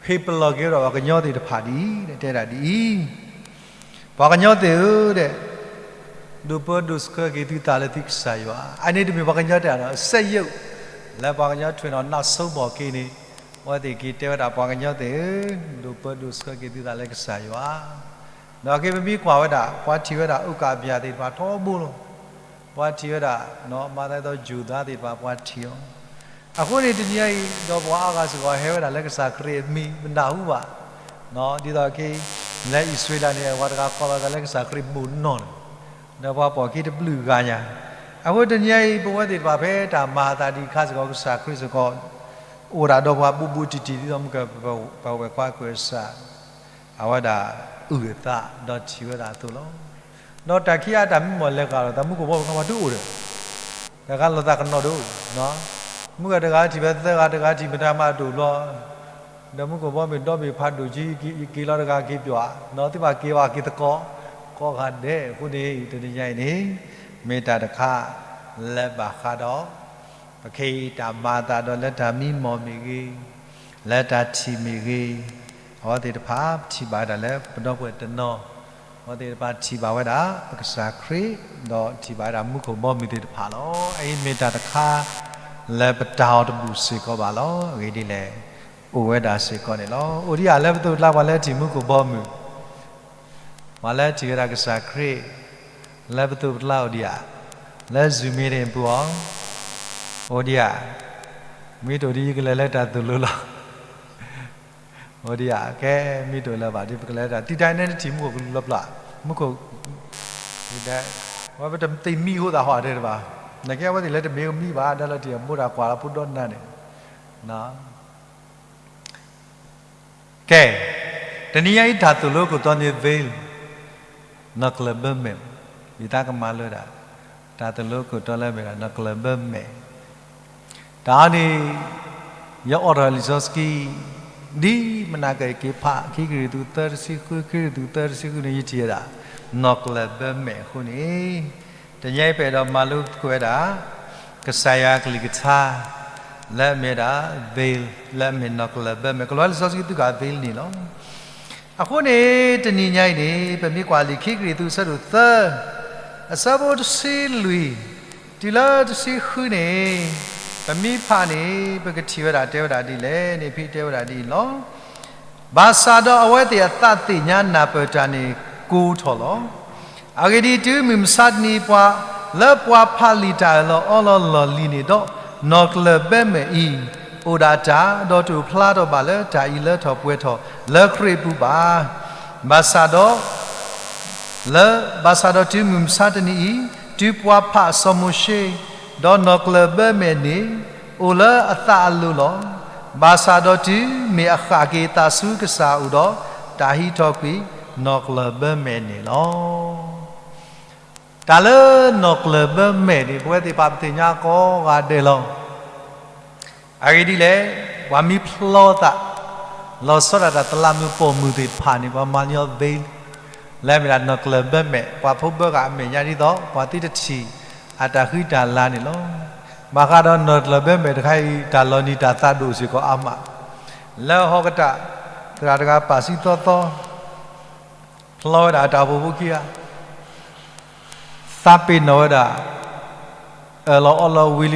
ဟ့ၣ်ပလီၢ်က့ၤဝဲဒၣ်ပှၤကညီသ့ၣ်တဖၣ်ဒ် တဲဒၣ်ဒ်အံၤ, ပှၤကညီသ့ၣ်ဧၢ ဒိၣ်ပၢဒိၣ်ဆှၢက့ၤသုသးလၢသုကစၢ်ယွၤ, အန့ၣ်တမ့ၢ်ပှၤကညီတဲဒၣ်ဒီး စက်ရုပ် လၢပှၤကညီထွဲနီၣ်နၢ်ဆိဘီၣ်က့ၤန့ၣ်, အဝဲသ့ၣ်က့ၤတဲဝဲဒၣ်ပှၤကညီသ့ၣ်ဧၢ, ဒိၣ်ပၢဒိၣ်ဆှၢက့ၤသုသးလၢကစၢ်ယွၤ, ဒီးက့ၤပမ့ၢ်ကွၢ်ဝဲဒၣ် ပှၤထံၣ်ဝဲဒၣ် ဥက္ကဋ္ဌ သ့ၣ်တဖၣ်ထီဘိလီၤ. ပှၤထံၣ်ဝဲဒၣ် မၤသးဒ်သိးယိၤသးသ့ၣ်တဖၣ် ပှၤထံၣ်အီၤ, အဃိန့ၣ်တနံၤအံၤ ဒီးပှၤအါဂၤစ့ၢ်ကီးဟဲဝဲဒၣ်လၢကစၢ်ခရံာ်အမံၤ ပနၢ်ဟူဘၣ်, ဒ်သိးက့ၤ လၢအံၣ်စရ့လးန့ၣ် အဝၤတဂၤကိးလီၤသးလၢကစၢ်ခရံာ်ဘိၣ်နီၢ်န့ၣ်, ဒီးပှၤပိာ်ခံတဘျုးဂၤညါ. အဃိတနံၤအံၤ ပဝဲသ့ၣ်တဖၣ်ဖဲတၢ်မၤအသးဒ်ခါစ့ၢ်ကီး ကစၢ်ခရံာ်စ့ၢ်ကီး အိၣ်ဒၣ်ဒီးပှၤဘူးဘူးတံၢ်တံၢ် ဒ်သိးမုၢ်ကပဝဲၢ်ကွၢ်ကွဲၢ်စၢ် အဝဲဒၣ်အုၣ်အသးဒီးထံၣ်ဝဲဒၣ်အသိးလီၤ. ဒီးတၢ်ခံဂၤတၢ်မံမီၢ်လဲၤဃာ်ဒီး တၢ်မူခိၣ်ဘီမုၢ်ခီမီၤတုၤအိၣ်ဒီး တၢ်ဂၤလိာ်သးကနီၤဒိၣ်, မုၢ်ဂၤတဂၤထံၣ်ဖဲသၢဂၤ တဂၤထံၣ်မတၤမးတအိၣ်ဘျီ, ဒီးမူခိၣ်ဘီမုၢ်ဒီဘ့ၣ်ဖးဒိၣ်က့ ယက့ၤလီၤတဂၤက့ၤပၠီ, ဒီးသုဘၣ်က့ၤဘၣ်က့ၤသကိး, ကိးဂၤဒဲးအဃိန့ၣ် တနံၤညါအံၤန့ၣ် မ့ၢ်တၢ်တခါလၢဘၣ်ဃးဒီး ပခဲအံၤတၢ်မၤအသးဒီးလၢတၢ်မံမီၢ်မ့ၢ်ဂ့ၤ, လၢတၢ်ထံၣ်မ့ၢ်ဂ့ၤ, အဝဲသ့ၣ်တဖၣ်ထံၣ်ဘၣ်ဝဲဒၣ်လၢပဒီပုၢ်ဝဲၢ်တနီၤ, အဝဲသ့ၣ်တဖၣ်ထံၣ်ဘၣ်ဝဲဒၣ်ပကစၢ်ခရံာ်, ဒီးထံၣ်ဘၣ်ဝဲဒၣ်မူခိၣ်ဘီမုၢ်သ့ၣ်တဖၣ်လီၤ. အအံၤမ့ၢ်တၢ်တခါလၢပတၢ်အီၣ်တဘူၣ်စ့ၢ်ကီးဘၣ်လီၤ. အဂ့ၢ်ဒ်လဲၣ်, အိၣ်ဝဲဒၣ်စ့ၢ်ကီးန့ၣ်လီၤ. အိၣ်ဒံးဧါလၢပသိးပကျါပှၤလၢထံၣ်မူခိၣ်ဘီမုၢ် ပှၤလၢထံၣ်ဝဲဒၣ်ကစၢ်ခရံာ် လၢပသိးပကျါအိၣ်ဒံးဧါ, လၢ Zoom meeting ပူၤအီၤ, အိၣ်ဒံးဧါ, မ့ၢ်တအိၣ်ဒံးယကလဲၤလၢတၢ်သိၣ်လိလီၤ. အိၣ်ဒံးဧါ, ကဲ, မ့ၢ်တအိၣ်လၢၤဘၣ်ဒီး ပကလဲၤတၢ် တံၤတၢ်အံၤန့ၣ် နထံၣ်မူခိၣ်ကလူၤလီၤပျၢ်, မူခိၣ်, ဝဲပတသ့ၣ်မံဃိသးဟီၣ်တဲတဘၣ်, နကဲအဝဲသ့ၣ်လၢတမ့ၢ်မံဘၣ် ဒၣ်လၢတၢ်အမိၢ်တၢ်ကွၢ်လၢဖိဒီနၤန့ၣ် ကဲ, တနံၤညါအံၤတၢ်သိၣ်လိခိၣ်တီန့ၣ် veil, နီၢ်ကျၢၢ်ဘၢမဲာ်, ယသးကမၤလၢဒၣ်, တၢ်သိၣ်လိခိၣ်တီလၢအမ့ၢ်ဒၣ် နီၢ်ကျၢၢ်ဘၢမဲာ်, တၢ်အံၤန့ၣ် ယအိးထီၣ်လံာ်စီဆှံ ဒ်မနၤက့ၤက့ၤဖး ခံကရံၣ်သူးသၢတဆံဃု, ခံကရံၣ်သူးသၢတဆံဃုန့ၣ် ယထံၣ်ဝဲဒၣ် နီၢ်ကျၢၢ်ဘၢမဲာ်အဃိန့ၣ် တနံၤညါအံၤပအဲၣ်ဒိးမၤလိသကိးဝဲဒၣ် ကစၢ်ယွၤအကလုၢ်ကထါ လၢအမ့ၢ်ဒၣ် veil, လၢအမ့ၢ်နီၢ်ကျၢၢ်ဘၢမဲာ်, ကလီၤလံာ်စီဆှံသုကၣ် veil န့ၣ်လီၤ. အဃိန့ၣ် တနံၤညါအံၤန့ၣ် ပမ့ၢ်ကွၢ်လံာ်ခံကရံၣ်သူးအဆၢဒိၣ်သၢ အဆၢဖိတဆံလွံၢ် တုၤလၢတဆံဃုန့ၣ် ပမ့ၢ်ဖးန့ၣ် ပကထံၣ်ဝဲဒၣ်တဲဝဲဒၣ်ဒ်လဲၣ်န့ၣ် ဖဲတဲဝဲဒၣ်ဒ်အံၤလီၤ. ဘၣ်ဆၣ်ဒီးအဝဲသ့ၣ်အသးသ့ၣ်ညါနၢ်ပၢၢ်တၢ်န့ၣ်ကိးထီၣ်လီၤ. အဂ့ၢ်ဒ်အံၤ, တုၤမုၢ်မဆါတနံၤပှၤ လၢပှၤဖးလံာ်တၢ်အၢၣ်လီၤအီလီၤလီၢ်လံၤန့ၣ်ဒီး, နီၢ်ကျၢၢ်ဘၢမဲာ်အံၤ အိၣ်ဒၣ်တၢ်, ဒီးတအိၣ်ဖျါထီၣ်ဘၣ်လၢတၢ်အံၤလၢထီၣ်ပှဲၤထီၣ်လၢခရံာ်အပူၤဘၣ်. ဘၣ်ဆၣ်ဒီး လၢ ဘၣ်ဆၣ်ဒီးတုၤမုၢ်မဆါတနံၤအံၤ, တုၤပှၤဖးစီၤမိၤၡ့, ဒီးနီၢ်ကျၢၢ်ဘၢမဲာ်န့ၣ် အိၣ်လၢအသးအလိၤလီၤ. ဘၣ်ဆၣ်ဒီးတုၤမ့ၢ်အဃၣ်က့ၤသးဆူကစၢ်အအိၣ်ဒီး, တၢ်ဟံးထီၣ်ကွံာ်နီၢ်ကျၢၢ်ဘၢမဲာ်န့ၣ်လီၤ. တၢ်လၢနီၢ်ကျၢၢ်ဘၢမဲာ်န့ၣ် ပဝဲသ့ၣ်တဖၣ်ပသ့ၣ်ညါကိးဂၤဒဲးလီၤ. အဂ့ၢ်ဒ်လဲၣ်, ပှၤမ့ၢ်ဖျီသး လီၤဆီဒၣ်တၢ်တလးမုၢ်ပိာ်မုၣ်သ့ၣ်တဖၣ်န့ၣ် ပှၤမၤန့ၢ်အီၤသ့ လၢအမ့ၢ်ဒၣ်နီၢ်ကျၢၢ်ဘၢမဲာ်, ပှၤဖိဘၢဂၤအမဲာ်ညါဒ်သိး ပှၤသုတထံၣ်အတၢ်ဃံတၢ်လၤန့ၣ်လီၤ. ဘၣ်ဃးဒီးနီၢ်ကျၢၢ်ဘၢမဲာ်တခါအံၤ တၢ်လီၤနံၤတၢ်သးဒိၣ်စ့ၢ်ကီးအါမး, လၢဟီၣ်ကတၢၢ် သရၣ်တဂၤပာ်ဆံသီသီ ဖျီဝဲဒၣ်အတၢ်အိၣ်ဖှိၣ်ဖိခံဂၤ, သးပ့ၤနီၣ်ဝဲဒၣ် အၢၣ်လီၤအီလီၤဝံၤလံ, ကလဲၤ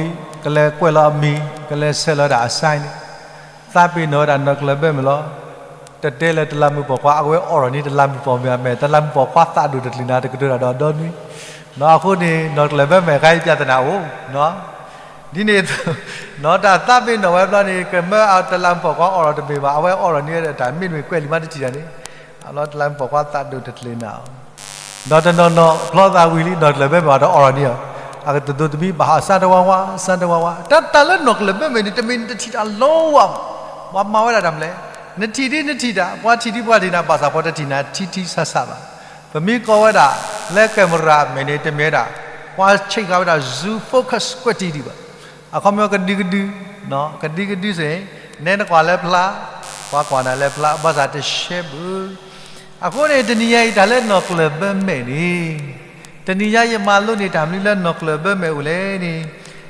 ကွဲးလီၤအမံၤ, ကလဲၤဆဲးလီၤဝဲဒၣ်အစဲန့ၣ်, သးပ့ၤနီၣ်ဝဲဒၣ်နီၢ်ကျၢၢ်ဘၢမဲာ်လီၤ. တတဲလၢတလးမုၢ်ပိာ်ခွါ, အဝဲအိးထီၣ်န့ၢ်တလးမုၢ်ပိာ်မုၢ်အမဲာ်, တလးမုၢ်ပိာ်ခွါသးဒိၣ်တချုးနၤ တကတိၤတၢ်ဒီးဒီနွံ, အဃိန့ၣ် နီၢ်ကျၢၢ်ဘၢမဲာ်ခါအံၤ ပြဿနာအိၣ် ဒ်န့ၣ်အသိး နီၢ်တၢ်သးပ့ၤနီၣ်ဝဲဘျီန့ၣ် ကမၢအတလးမုၢ်ပိာ်ခွါအိးထီၣ်တမ့ၢ်ဘၣ်, အဝဲအိးထီၣ်န့ၢ်တၢ်မ့တမ့ၢ်ကွဲးလံာ်မးတထံၣ်တၢ်န့ၣ်, အလီၤတလးမုၢ်ပိာ်ခွါသးဒိၣ်တချုးနၤအီၤ, ဒီးတနီၤနီၤဖျီသးဝံၤလံ နီၢ်ကျၢၢ်ဘၢမဲာ်အတအိးထီၣ်န့ၢ်အီၤ, အကတဒိးတမံဘၣ်ဟးစၢ်တဝါဝါ စၢ်တဝါဝါ, တၢ်တၢ်လၢနီၢ်ကျၢၢ်ဘၢမဲာ်န့ၣ် တမ့ၢ်နတထံၣ်တၢ်လီၤဝါဘၣ်, ပှၤမၤဝဲဒၣ်တၢ်မနုၤလဲၣ်, နထံၣ်ဒ်နထံၣ်တၢ်, ပှၤထံၣ်ဒ်ပှၤထံၣ်နၤ, ဘၣ်ဆၣ်ပှၤတထံၣ်နၤထံထံဆးဆးဘၣ်. ပမ့ၢ်ကိးဝဲဒၣ် လၢ camera အမဲာ်န့ၣ် တမ့ၢ်ဝဲဒၣ် ပှၤဆံးဃာ်ဝဲဒၣ် zoom focus ကွဲးတံၢ်ဒံးဘၣ်. အခီပညီကဒုကဒု, ကဒုကဒုစ့ၢ်, နဲနကွၢ်လၢဖျါ, ပှၤကွၢ်နၤလၢဖျါ, ဘၣ်ဆၣ်တရှဲဘၣ်. အဃိန့ၣ် တနံၤညါအံၤတၢ်လၢနီၢ်ကျၢၢ်ဘၢမဲာ်န့ၣ်, တနံၤညါယမၤလိန့ၢ်တၢ်မနုၤလၢနီၢ်ကျၢၢ်ဘၢမဲာ်အိၣ်လဲၣ်န့ၣ်,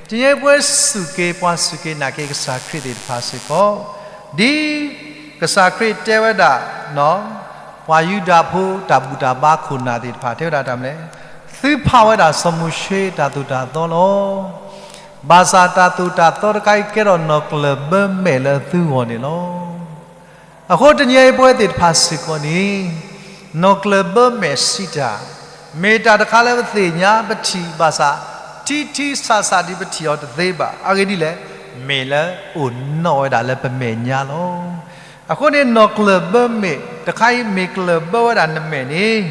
တနံၤညါအံၤပဝဲစူၢ်က့ၤ ပှၤစူၢ်က့ၤနာ်က့ၤကစၢ်ခရံာ်သ့ၣ်တဖၣ်စ့ၢ်ကီး, ဒ်ကစၢ်ခရံာ်တဲဝဲဒၣ် ပှၤယူဒၤဖိတၢ်ဘူၣ်တၢ်ဘါခိၣ်နၢ်သ့ၣ်တဖၣ် တဲဝဲဒၣ်တၢ်မနုၤလဲၣ်, သုဖးဝဲဒၣ်စီၤမိၤၡ့တၢ်သိၣ်တၢ်သီလီၤ. ဘၣ်ဆၣ်တၢ်သိၣ်တၢ်သီတခါအံၤ ကဲထီၣ်နီၢ်ကျၢၢ်ဘၢမဲာ်လၢသုဂီၢ်န့ၣ်လီၤ. အဃိတနံၤအံၤပဝဲသ့ၣ်တဖၣ်စ့ၢ်ကီးန့ၣ်, နီၢ်ကျၢၢ်ဘၢမဲာ်စံးတၢ်, မ့ၢ်တၢ်တခါလၢပသ့ၣ်ညါပထံၣ်ဘၣ်ဆၣ်, ထံထံဆးဆးဒ်ပထံၣ်အီၤတသ့ဘၣ်. အဂ့ၢ်ဒ်လဲၣ်, မ့ၢ်လၢအိၣ်နီၣ်ဝဲဒၣ်လၢပမဲာ်ညါလီၤ. အဃိန့ၣ် နီၢ်ကျၢၢ်ဘၢမဲာ်တခါအံၤ မ့ၢ်ကျၢၢ်ဘၢဝဲဒၣ်နမဲာ်န့ၣ်,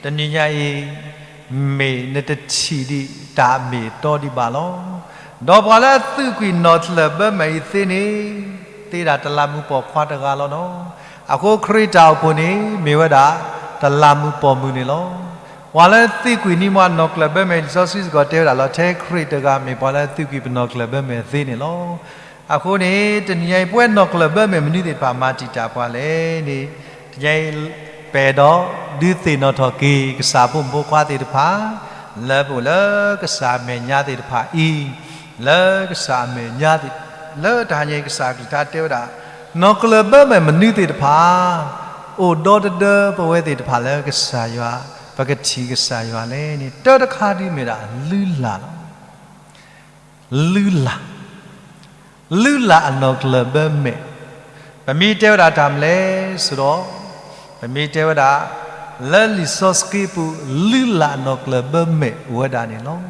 တနံၤညါအံၤ မ့ၢ်နတထံၣ်ဒံးတၢ်အမ့ၢ်အတီဒံးဘၣ်လီၤ. ဒီးပှၤလၢအသုးကွံာ်နီၢ်ကျၢၢ်ဘၢမဲာ်အံၤသ့န့ၣ်, သ့ဒၣ်တလးမူးပိာ်ခွါတဂၤလီၤနီၤ. အဃိခရံာ်တၢ်အိၣ်ဖှိၣ်န့ၣ် မ့ၢ်ဝဲဒၣ် တလးမူးပိာ်မုၣ်န့ၣ်လီၤ. ပှၤလၢသုးကွံာ်န့ၢ်မးနီၢ်ကျၢၢ်ဘၢမဲာ် လံာ်စီဆှံစ့ၢ်ကီးတဲဝဲဒၣ်လီၤ. ထဲခရံာ်တဂၤမ့ၢ်ပှၤလၢသုးကွံာ်ပနီၢ်ကျၢၢ်ဘၢမဲာ်သ့န့ၣ်လီၤ. အဃိန့ၣ် တနံၤညါအံၤ ပဝဲနီၢ်ကျၢၢ်ဘၢမဲာ်မနုၤသ့ၣ်တဖၣ်မၤတံာ်တာ်ပှၤလဲၣ်န့ၣ်, တနံၤညါအံၤ ပအဲၣ်ဒိးဒုးသ့ၣ်နီၣ်ထီၣ်က့ၤ ကစၢ်ဖိမုၣ်ဖိခွါသ့ၣ်တဖၣ် လၢပအိၣ်လၢကစၢ်အမဲာ်ညါသ့ၣ်တဖၣ်အံၤ, လၢကစၢ်အမဲာ်ညါသ့ၣ်, လၢတဟါညါအံၤ ကစၢ်အကလုၢ်ကထါတဲဝဲဒၣ် နီၢ်ကျၢၢ်ဘၢမဲာ်မနုၤသ့ၣ်တဖၣ် အိၣ်ဒီတဒၢပဝဲသ့ၣ်တဖၣ်လၢကစၢ်ယွၤ ပကထံၣ်ကစၢ်ယွၤလဲၣ်န့ၣ် တၢတခါဒုးမ့ၢ်ဒၣ်လုၢ်လၢ်လီၤ. လုၢ်လၢ်, လုၢ်လၢ်အနီၢ်ကျၢၢ်ဘၢမဲာ်, ပမ့ၢ်တဲဝဲဒၣ်တၢ်မနုၤလဲၣ်ဆိုဒီး, ပမ့ၢ်တဲဝဲဒၣ် လၢလံာ်စီဆှံပူၤ လုၢ်လၢ်အနီၢ်ကျၢၢ်ဘၢမဲာ်အိၣ်ဝဲဒၣ်န့ၣ်လီၤ.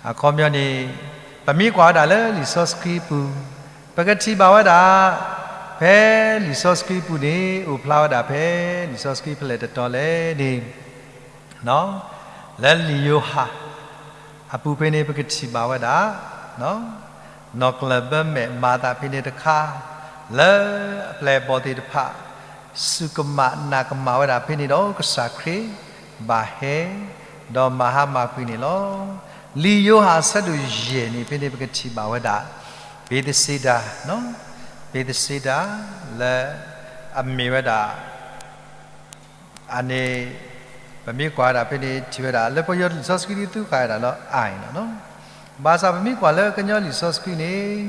အခီပညီန့ၣ် ပမ့ၢ်ကွၢ်ဝဲဒၣ်လၢလံာ်စီဆှံပူၤ ပကထံၣ်ဘၣ်ဝဲဒၣ် ဖဲလံာ်စီဆှံပူၤန့ၣ် အိၣ်ဖျါဝဲဒၣ်ဖဲလံာ်စီဆှံဖဲလဲၣ်တတီၤလဲၣ်န့ၣ် လၢလံာ်ယိၤဟၣ်အပူၤဖဲန့ၣ် ပကထံၣ်ဘၣ်ဝဲဒၣ် နီၢ်ကျၢၢ်ဘၢမဲာ်မၤသးဖဲန့ၣ်တခါ လၢအပျဲၢ်အဘီၣ်သ့ၣ်တဖၣ် စူၢ်ကမၣ်နာ်ကမၣ်ဝဲဒၣ်ဖဲန့ၣ်ဒီး ကစၢ်ခရံာ်ဘၣ်ဟဲ ဒီးမၤဟါမၢ်ကွံာ်န့ၣ်လီၤ. လံာ်ယိၤဟၣ်အဆၢဒိၣ်ယဲၢ်န့ၣ် ဖဲန့ၣ်ပကထံၣ်ဘၣ်ဝဲဒၣ် ဘ့းသ့းစ့ဒါ, ဘ့းသ့းစ့ဒါ လၢအမ့ၢ်ဝဲဒၣ် အန့ၣ် ပမ့ၢ်ကွၢ်ဝဲဒၣ်ဖဲန့ၣ် ထံၣ်ဝဲဒၣ်လၢပယီၤလံာ်စီဆှံဒ်သူဃာ်ဝဲဒၣ်လၢ အၣ် န့ၣ်လီၤ. ဘၣ်ဆၣ်ပမ့ၢ်ကွၢ်လၢကညီလံာ်စီဆှံန့ၣ်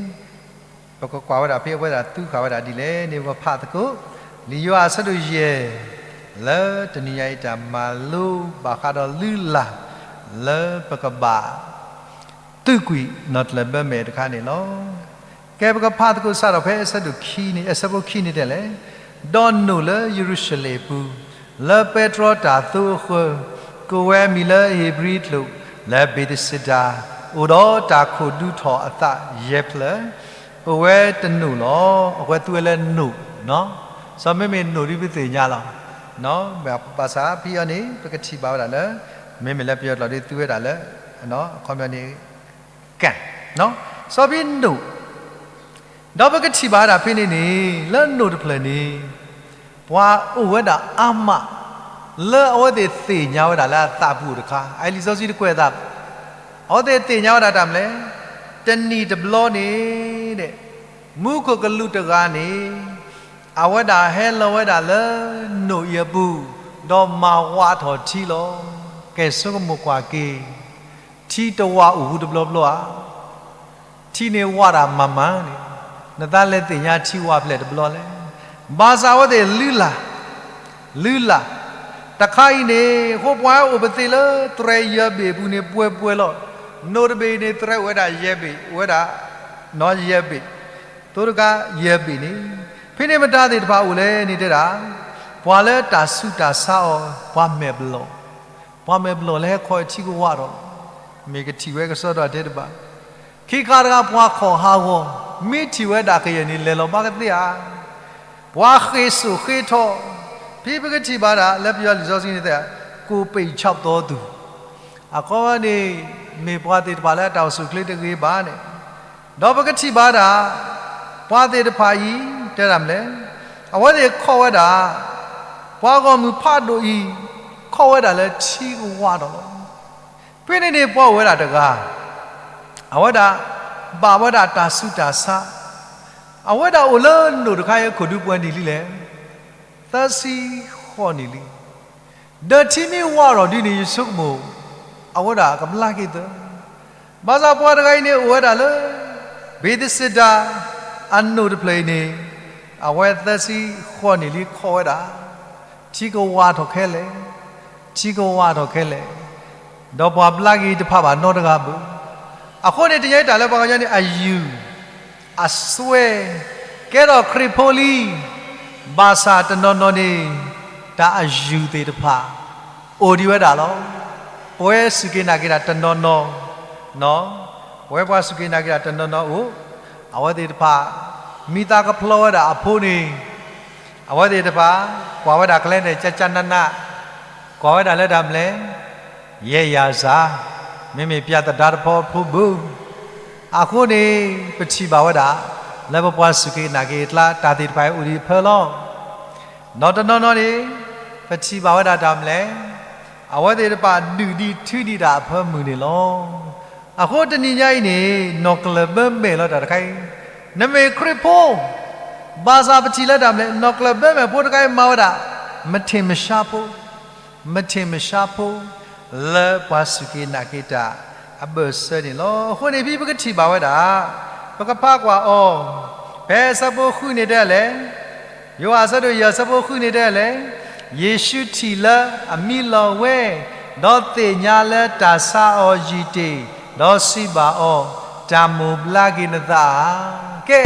ပကကွၢ်ဝဲဒၣ်ဖဲအဝဲဒၣ်သူဃာ်ဝဲဒၣ်ဒ်လဲၣ်န့ၣ် ပဖးသကိး လံာ်ယိၤဟၣ်အဆၢဒိၣ်ယဲၢ် လၢတနံၤညါအံၤတၢ်မၤလိဘၣ်ဃးဒီးလုၢ်လၢ် လၢပကဘၣ် သုးကွံာ်နီၢ်ကျၢၢ်ဘၢမဲာ်တခါန့ၣ်လီၤ. ကဲ ပကဖးသကိးစးထီၣ်ဖဲအဆၢဒိၣ်ခံန့ၣ် အဆၢဖိခံန့ၣ်တဲလဲၣ်, ဒီးနိၣ်လၢယရူၤၡလ့ၣ်အပူၤ, လၢပဲတြီတၢ်သိအဃၢၤ, ကိးဝဲအမံၤလၢဧ့ၤဘြံၤကျိာ် လၢဘ့းသ့းစ့ဒါ, အိၣ်ဒီးတၢ်ခိၣ်ဒူထီၣ်အသးယဲၢ်ဖျၢၣ်, အိၣ်ဝဲတနိၣ်လီၤ. အဝဲသူဝဲလၢနိၣ်, စီၤမ့မ့ၢ်နိၣ်ဒ်ပသ့ၣ်ညါလီၤ. ဘၣ်ဆၣ်ဖဲအံၤန့ၣ် ပကထံၣ်ဘၣ်ဝဲဒၣ်လၢ မ့မ့ၢ်လၢပယီၤကျိာ်ဒ်သူဝဲဒၣ်လၢ အခီပညီန့ၣ် ကဲ, စီၤဖဲနိၣ်, ဒီးပကထံၣ်ဘၣ်ဝဲဒၣ်ဖဲန့ၣ်န့ၣ် လၢနိၣ်တဖျၢၣ်န့ၣ် ပှၤအိၣ်ဝဲဒၣ်အါမး လၢအဝဲသ့ၣ်သ့ၣ်ညါဝဲဒၣ်လၢအသးပူၤတခါ, အအံၤလံာ်စီဆှံတကွဲးအသးဘၣ်. အဝဲသ့ၣ်သ့ၣ်ညါဝဲဒၣ်တၢ်မနုၤလဲၣ်, တနံၣ်တဘျီန့ၣ် မူခိၣ်ကလူးတဂၤန့ၣ် အဝဲဒၣ်ဟဲလီၤဝဲဒၣ်လၢနိၣ်အံၤအပူၤ, ဒီးမၤဝးထီၣ်ထံလီၤ. ကဲ ဆိကမိၣ်ကွၢ်က့ၤ, ထံတဝးအိၣ်ဃုာ်တဘျီဘျီဧါ. ထံန့ၣ်ဝးတၢ်မၤမၤန့ၣ်, နသးလဲၤသ့ၣ်ညါထံဝးဖျဲၣ်တဘျီလဲၣ်. ဘၣ်ဆၣ်အဝဲသ့ၣ်လုၢ်လၢ်, လုၢ်လၢ်, တခါအံၤန့ၣ် အဃိပှၤအိၣ်ပသ့ၣ်လၢသရဲယဲၢ်ဘ့ၣ်အပူၤန့ၣ် ပှဲၤပှဲၤလီၤ. နိၣ်တဘ့ၣ်အံၤန့ၣ် သရဲအိၣ်ဝဲဒၣ်ယဲၢ်ဘ့ၣ်, အိၣ်ဝဲဒၣ် ယဲၢ်ဘ့ၣ်, သိတခါယဲၢ်ဘ့ၣ်န့ၣ်, ဖဲန့ၣ်မတၤသ့ၣ်တဖၣ်အိၣ်လဲၣ်န့ၣ်တဲဒၣ်, ပှၤလၢတၢ်ဆူးတၢ်ဆါအီၤ ပှၤမဲာ်ဘျီၣ်, ပှၤမဲာ်ဘျီၣ်လၢဟဲခီထံကဝးထီၣ်လီၤ. မ့ၢ်ကထံၣ်ဝဲကစီဒီထဲတဘၣ်, ခံခါတခါပှၤခီၣ်ဟးဂီၤ, မ့ၢ်ထံၣ်ဝဲဒၣ်ကယဲၢ်န့ၣ် လဲၤလီၤဘၣ်ကသ့ဧါ. ပှၤဃ့ၢ်စိာ်ဃ့ၢ်ထီၣ်, ဖဲပကထံၣ်ဘၣ်ဒၣ်လၢပယီၤလံာ်စီဆှံန့ၣ်တဲ, ကိၣ်ပ့ၣ်ဆီပ်သီသူ, အခီပညီန့ၣ် မ့ၢ်ပှၤသ့ၣ်တဖၣ်လၢအတၢ်အိၣ်ဆူၣ်အိၣ်ချ့တဂ့ၤဘၣ်န့ၣ်, ဒီးပကထံၣ်ဘၣ်ဒၣ် ပှၤသ့ၣ်တဖၣ်အံၤ တဲဒၣ်မနုၤလဲၣ်, အဝဲသ့ၣ်ခီၣ်ဝဲဒၣ် ပှၤဂီၢ်မုၢ်ဖးဒိၣ်အံၤ ခီၣ်ဝဲဒၣ်လၢထံကဝးထီၣ်လီၤ. ဖဲန့ၣ်န့ၣ်ပှၤအိၣ်ဝဲဒၣ်တဂၤ, အဝဲဒၣ်ဘၣ်ဝဲဒၣ်တၢ်ဆူးတၢ်ဆါ, အဝဲဒၣ်အိၣ်လၢနိၣ်တခါအံၤ ခိၣ်ဒူပှဲၤနံၣ်လံလဲၣ်, သၢဆံဃိးနံၣ်လံ. ဒီးထံမ့ၢ်ဝးထီၣ်ဒ်န့ၣ် ယဆိကမိၣ် အဝဲဒၣ်ကဘျါက့ၤသၢ. ဘၣ်ဆၣ်ပှၤတဂၤအံၤန့ၣ် အိၣ်ဝဲဒၣ်လၢ ဘ့းသ့းစ့ဒါ အနိၣ်တဖျၢၣ်အံၤန့ၣ် အဝဲသၢဆံဃိးနံၣ်လံခီၣ်ဝဲဒၣ်, ထံကဝးထီၣ်ခဲလၢာ်, ထံကဝးထီၣ်ခဲလၢာ်, ဒီးပှၤဘျါက့ၤတဖၣ်ဘၣ်နီတဂၤဘၣ်. အဃိန့ၣ် တနံၤအံၤတၢ်လၢပှၤကညီန့ၣ် အယုၢ် အစွဲ ကဲထီၣ်ခရံာ်ဖိလံ, ဘၣ်ဆၣ်တနီၤနီၤန့ၣ် တၢ်အယုၢ်သ့ၣ်တဖၣ် အိၣ်ဒံးဝဲဒၣ်လီၤ. ပဝဲစူၢ်က့ၤနာ်က့ၤတၢ်တနီၤနီၤ, ပဝဲပှၤစူၢ်က့ၤနာ်က့ၤတၢ်တနီၤနီၤအိၣ်, အဝဲသ့ၣ်တဖၣ် မံသးကဖျီဝဲဒၣ်အဖိန့ၣ်, အဝဲသ့ၣ်တဖၣ် ကွၢ်ဝဲဒၣ်ကျဲန့ၣ် ကၠၢ်ကၠၢ်နးနး, ကွၢ်ဝဲဒၣ်လၢတၢ်မနုၤလဲၣ်, ယဲၢ်ယၤစၢ်, မ့မ့ၢ်ပျၢ်သဒါတဖီဖိဘၣ်. အဃိန့ၣ် ပထံၣ်ဘၣ်ဝဲဒၣ် လၢပပှၤစူၢ်က့ၤနာ်က့ၤအကျါ တၢ်သ့ၣ်တဖၣ်အံၤအိၣ်ဒံးအဖၢလီၤ. ဒီးတနီၤနီၤန့ၣ် ပထံၣ်ဘၣ်ဝဲဒၣ်တၢ်မနုၤလဲၣ်, အဝဲသ့ၣ်တဖၣ်ဒုၣ်ဒံးထုဒံးတၢ်အဖၢမုၢ်န့ၣ်လီၤ. အဃိတနံၤညါအံၤန့ၣ် နီၢ်ကျၢၢ်ဘၢမဲာ်လီၤတၢ်တခါအံၤ, နမ့ၢ်ခရံာ်ဖိ, ဘၣ်ဆၣ်ပထံၣ်လၢတၢ်မနုၤလဲၣ်, နီၢ်ကျၢၢ်ဘၢမဲာ်ဖိတခါအံၤမၤဝဲဒၣ် မထင်မရှားဖိ မထင်မရှားဖိ လၢပှၤစူၢ်က့ၤနာ်က့ၤတၢ်အဘၢၣ်စၢၤန့ၣ်လီၤ. အဃိန့ၣ်ဖဲပကထံၣ်ဘၣ်ဝဲဒၣ်, ပကဖးကွၢ်အီၤ, ဖဲအဆၢဖိဃုန့ၣ်တဲလဲၣ်, ယိၤဟၣ်အဆၢဒိၣ်ယဲၢ်အဆၢဖိဃုန့ၣ်တဲလဲၣ်, ယ့ၣ်ၡူးထံၣ်လၢအမံလီၤဝဲ, ဒီးသ့ၣ်ညါလၢတၢ်ဆါအီၤယံာ်တ့ၢ်, ဒီးစံးဘၣ်အီၤ, တၢ်မိၣ်ဘျါက့ၤနသးဧါ. ကဲ,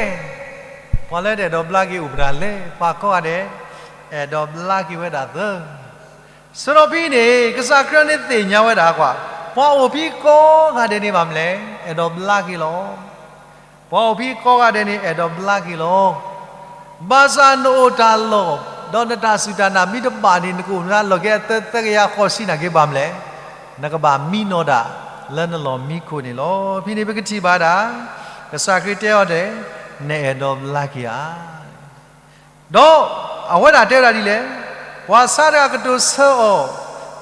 ပှၤလၢတအဲၣ်ဒိးဘျါက့ၤအိၣ်ဖဲဒၣ်လဲၣ်, ပှၤကိးဂၤဒဲး အဲၣ်ဒိးဘျါက့ၤဝဲဒၣ်သၢ ဆၢထီၣ်ဖဲန့ၣ် ကစၢ်ခရံာ်န့ၣ်သ့ၣ်ညါဝဲဒၣ်ကွၢ်, ပှၤအိၣ်ဖဲကိးဂၤဒဲးန့ၣ်ဘၣ်မနုၤလဲၣ်, အဲၣ်ဒိးဘျါက့ၤလီၤ. ပှၤအိၣ်ဖဲကိးဂၤဒဲးန့ၣ် အဲၣ်ဒိးဘျါက့ၤလီၤ. ဘၣ်ဆၣ်နအိၣ်တၢ်လီၢ်, ဒီးနတၢ်စူၢ်တၢ်နာ်မ့ၢ်တဘၣ်န့ၣ် နကအိၣ်နသးလီၢ်ခံအသၢသၢကယၤဃိးဆံနာ်က့ၤဘၣ်မနုၤလဲၣ်, နကဘၣ်မံနီၢ်ဒၣ် လၢနလီၢ်မံခိၣ်န့ၣ်လီၤ. ဖဲန့ၣ်ပကထံၣ်ဘၣ်ဒၣ်, ကစၢ်ခရံာ်တဲအီၤဒဲး, နအဲၣ်ဒိးဘျါက့ၤဧါ. ဒီးအဝဲဒၣ်တဲဝဲဒၣ်ဒ်လဲၣ်, ပှၤဆါတဂၤကတိၤဆၢအီၤ,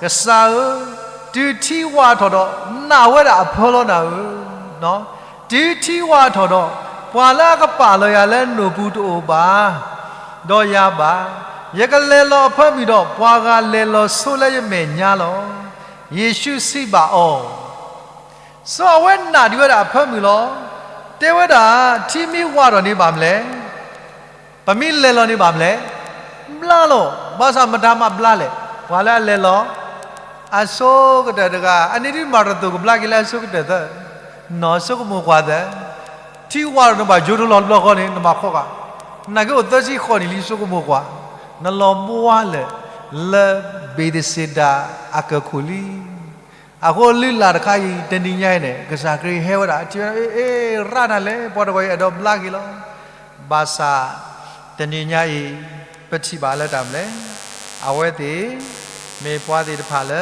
ကစၢ်ဧၢ, တုၤထံဝးထီၣ်ဒီး နာ်ဝဲဒၣ်အဖၢလီၤနၤဧၢ. တုၤထံဝးထီၣ်ဒီး ပှၤလၢအကပာ်လီၤယၤလၢနိၣ်ပူၤတအိၣ်ဘၣ် ဒီးယၤဘၣ်. ယကလဲၤလီၤအဖၢမုၢ်ဒီး ပှၤဂၤလဲၤလီၤဆိလၢယမဲာ်ညါလီၤ. ယ့ၣ်ၡူးစံးဘၣ်အီၤ, စီၤအဝဲနာ်ဒံးဝဲဒၣ်အဖၢမုၢ်လီၤ. တဲဝဲဒၣ်, ထံမ့ၢ်ဝးထီၣ်န့ၣ်ဘၣ်မနုၤလဲၣ်, ပမ့ၢ်လဲၤလီၤန့ၣ်ဘၣ်မနုၤလဲၣ်, ဘျါလီၤ. ဘၣ်ဆၣ်မတၤမးဘျါလဲၣ်, ပှၤလၢအလဲၤလီၤ အဆိကတၢၢ်တဂၤ, အန့ၣ်ဒ်မၤရသိၣ်ကဘျါက့ၤလၢအဆိကတၢၢ်သၢ, နီၢ်ဆိကမိၣ်ကွၢ်သၢ, ထံဝးထီၣ်န့ၣ်ဘၣ်ယိးထီၣ်လီၤတဘျီဃီန့ၣ် နဘၣ်ခိးဘၣ်, နာ်က့အိၣ်သၢဆံဃိးနံၣ်လံဆိကမိၣ်ကွၢ်, နလီၤဘှါလၢာ် လၢဘ့းသစ့းဒၤအကၢၢ်ခိၣ်လံ. အဃိလုၢ်လၢ်တခါအံၤ တနံၤညါအံၤန့ၣ် ကစၢ်ခရံာ်ဟဲဝဲဒၣ် ထံၣ်ဝဲဒၣ် အ့ အ့ ရၣ်နၤလဲၣ်, ပှၤတဂၤအံၤအဲၣ်ဒိးဘျါက့ၤလီၤ. ဘၣ်ဆၣ် တနံၤညါအံၤ ပထံၣ်ဘၣ်လၢတၢ်မနုၤလဲၣ်, အဝဲသ့ၣ် မ့ၢ်ပှၤသ့ၣ်တဖၣ်လၢ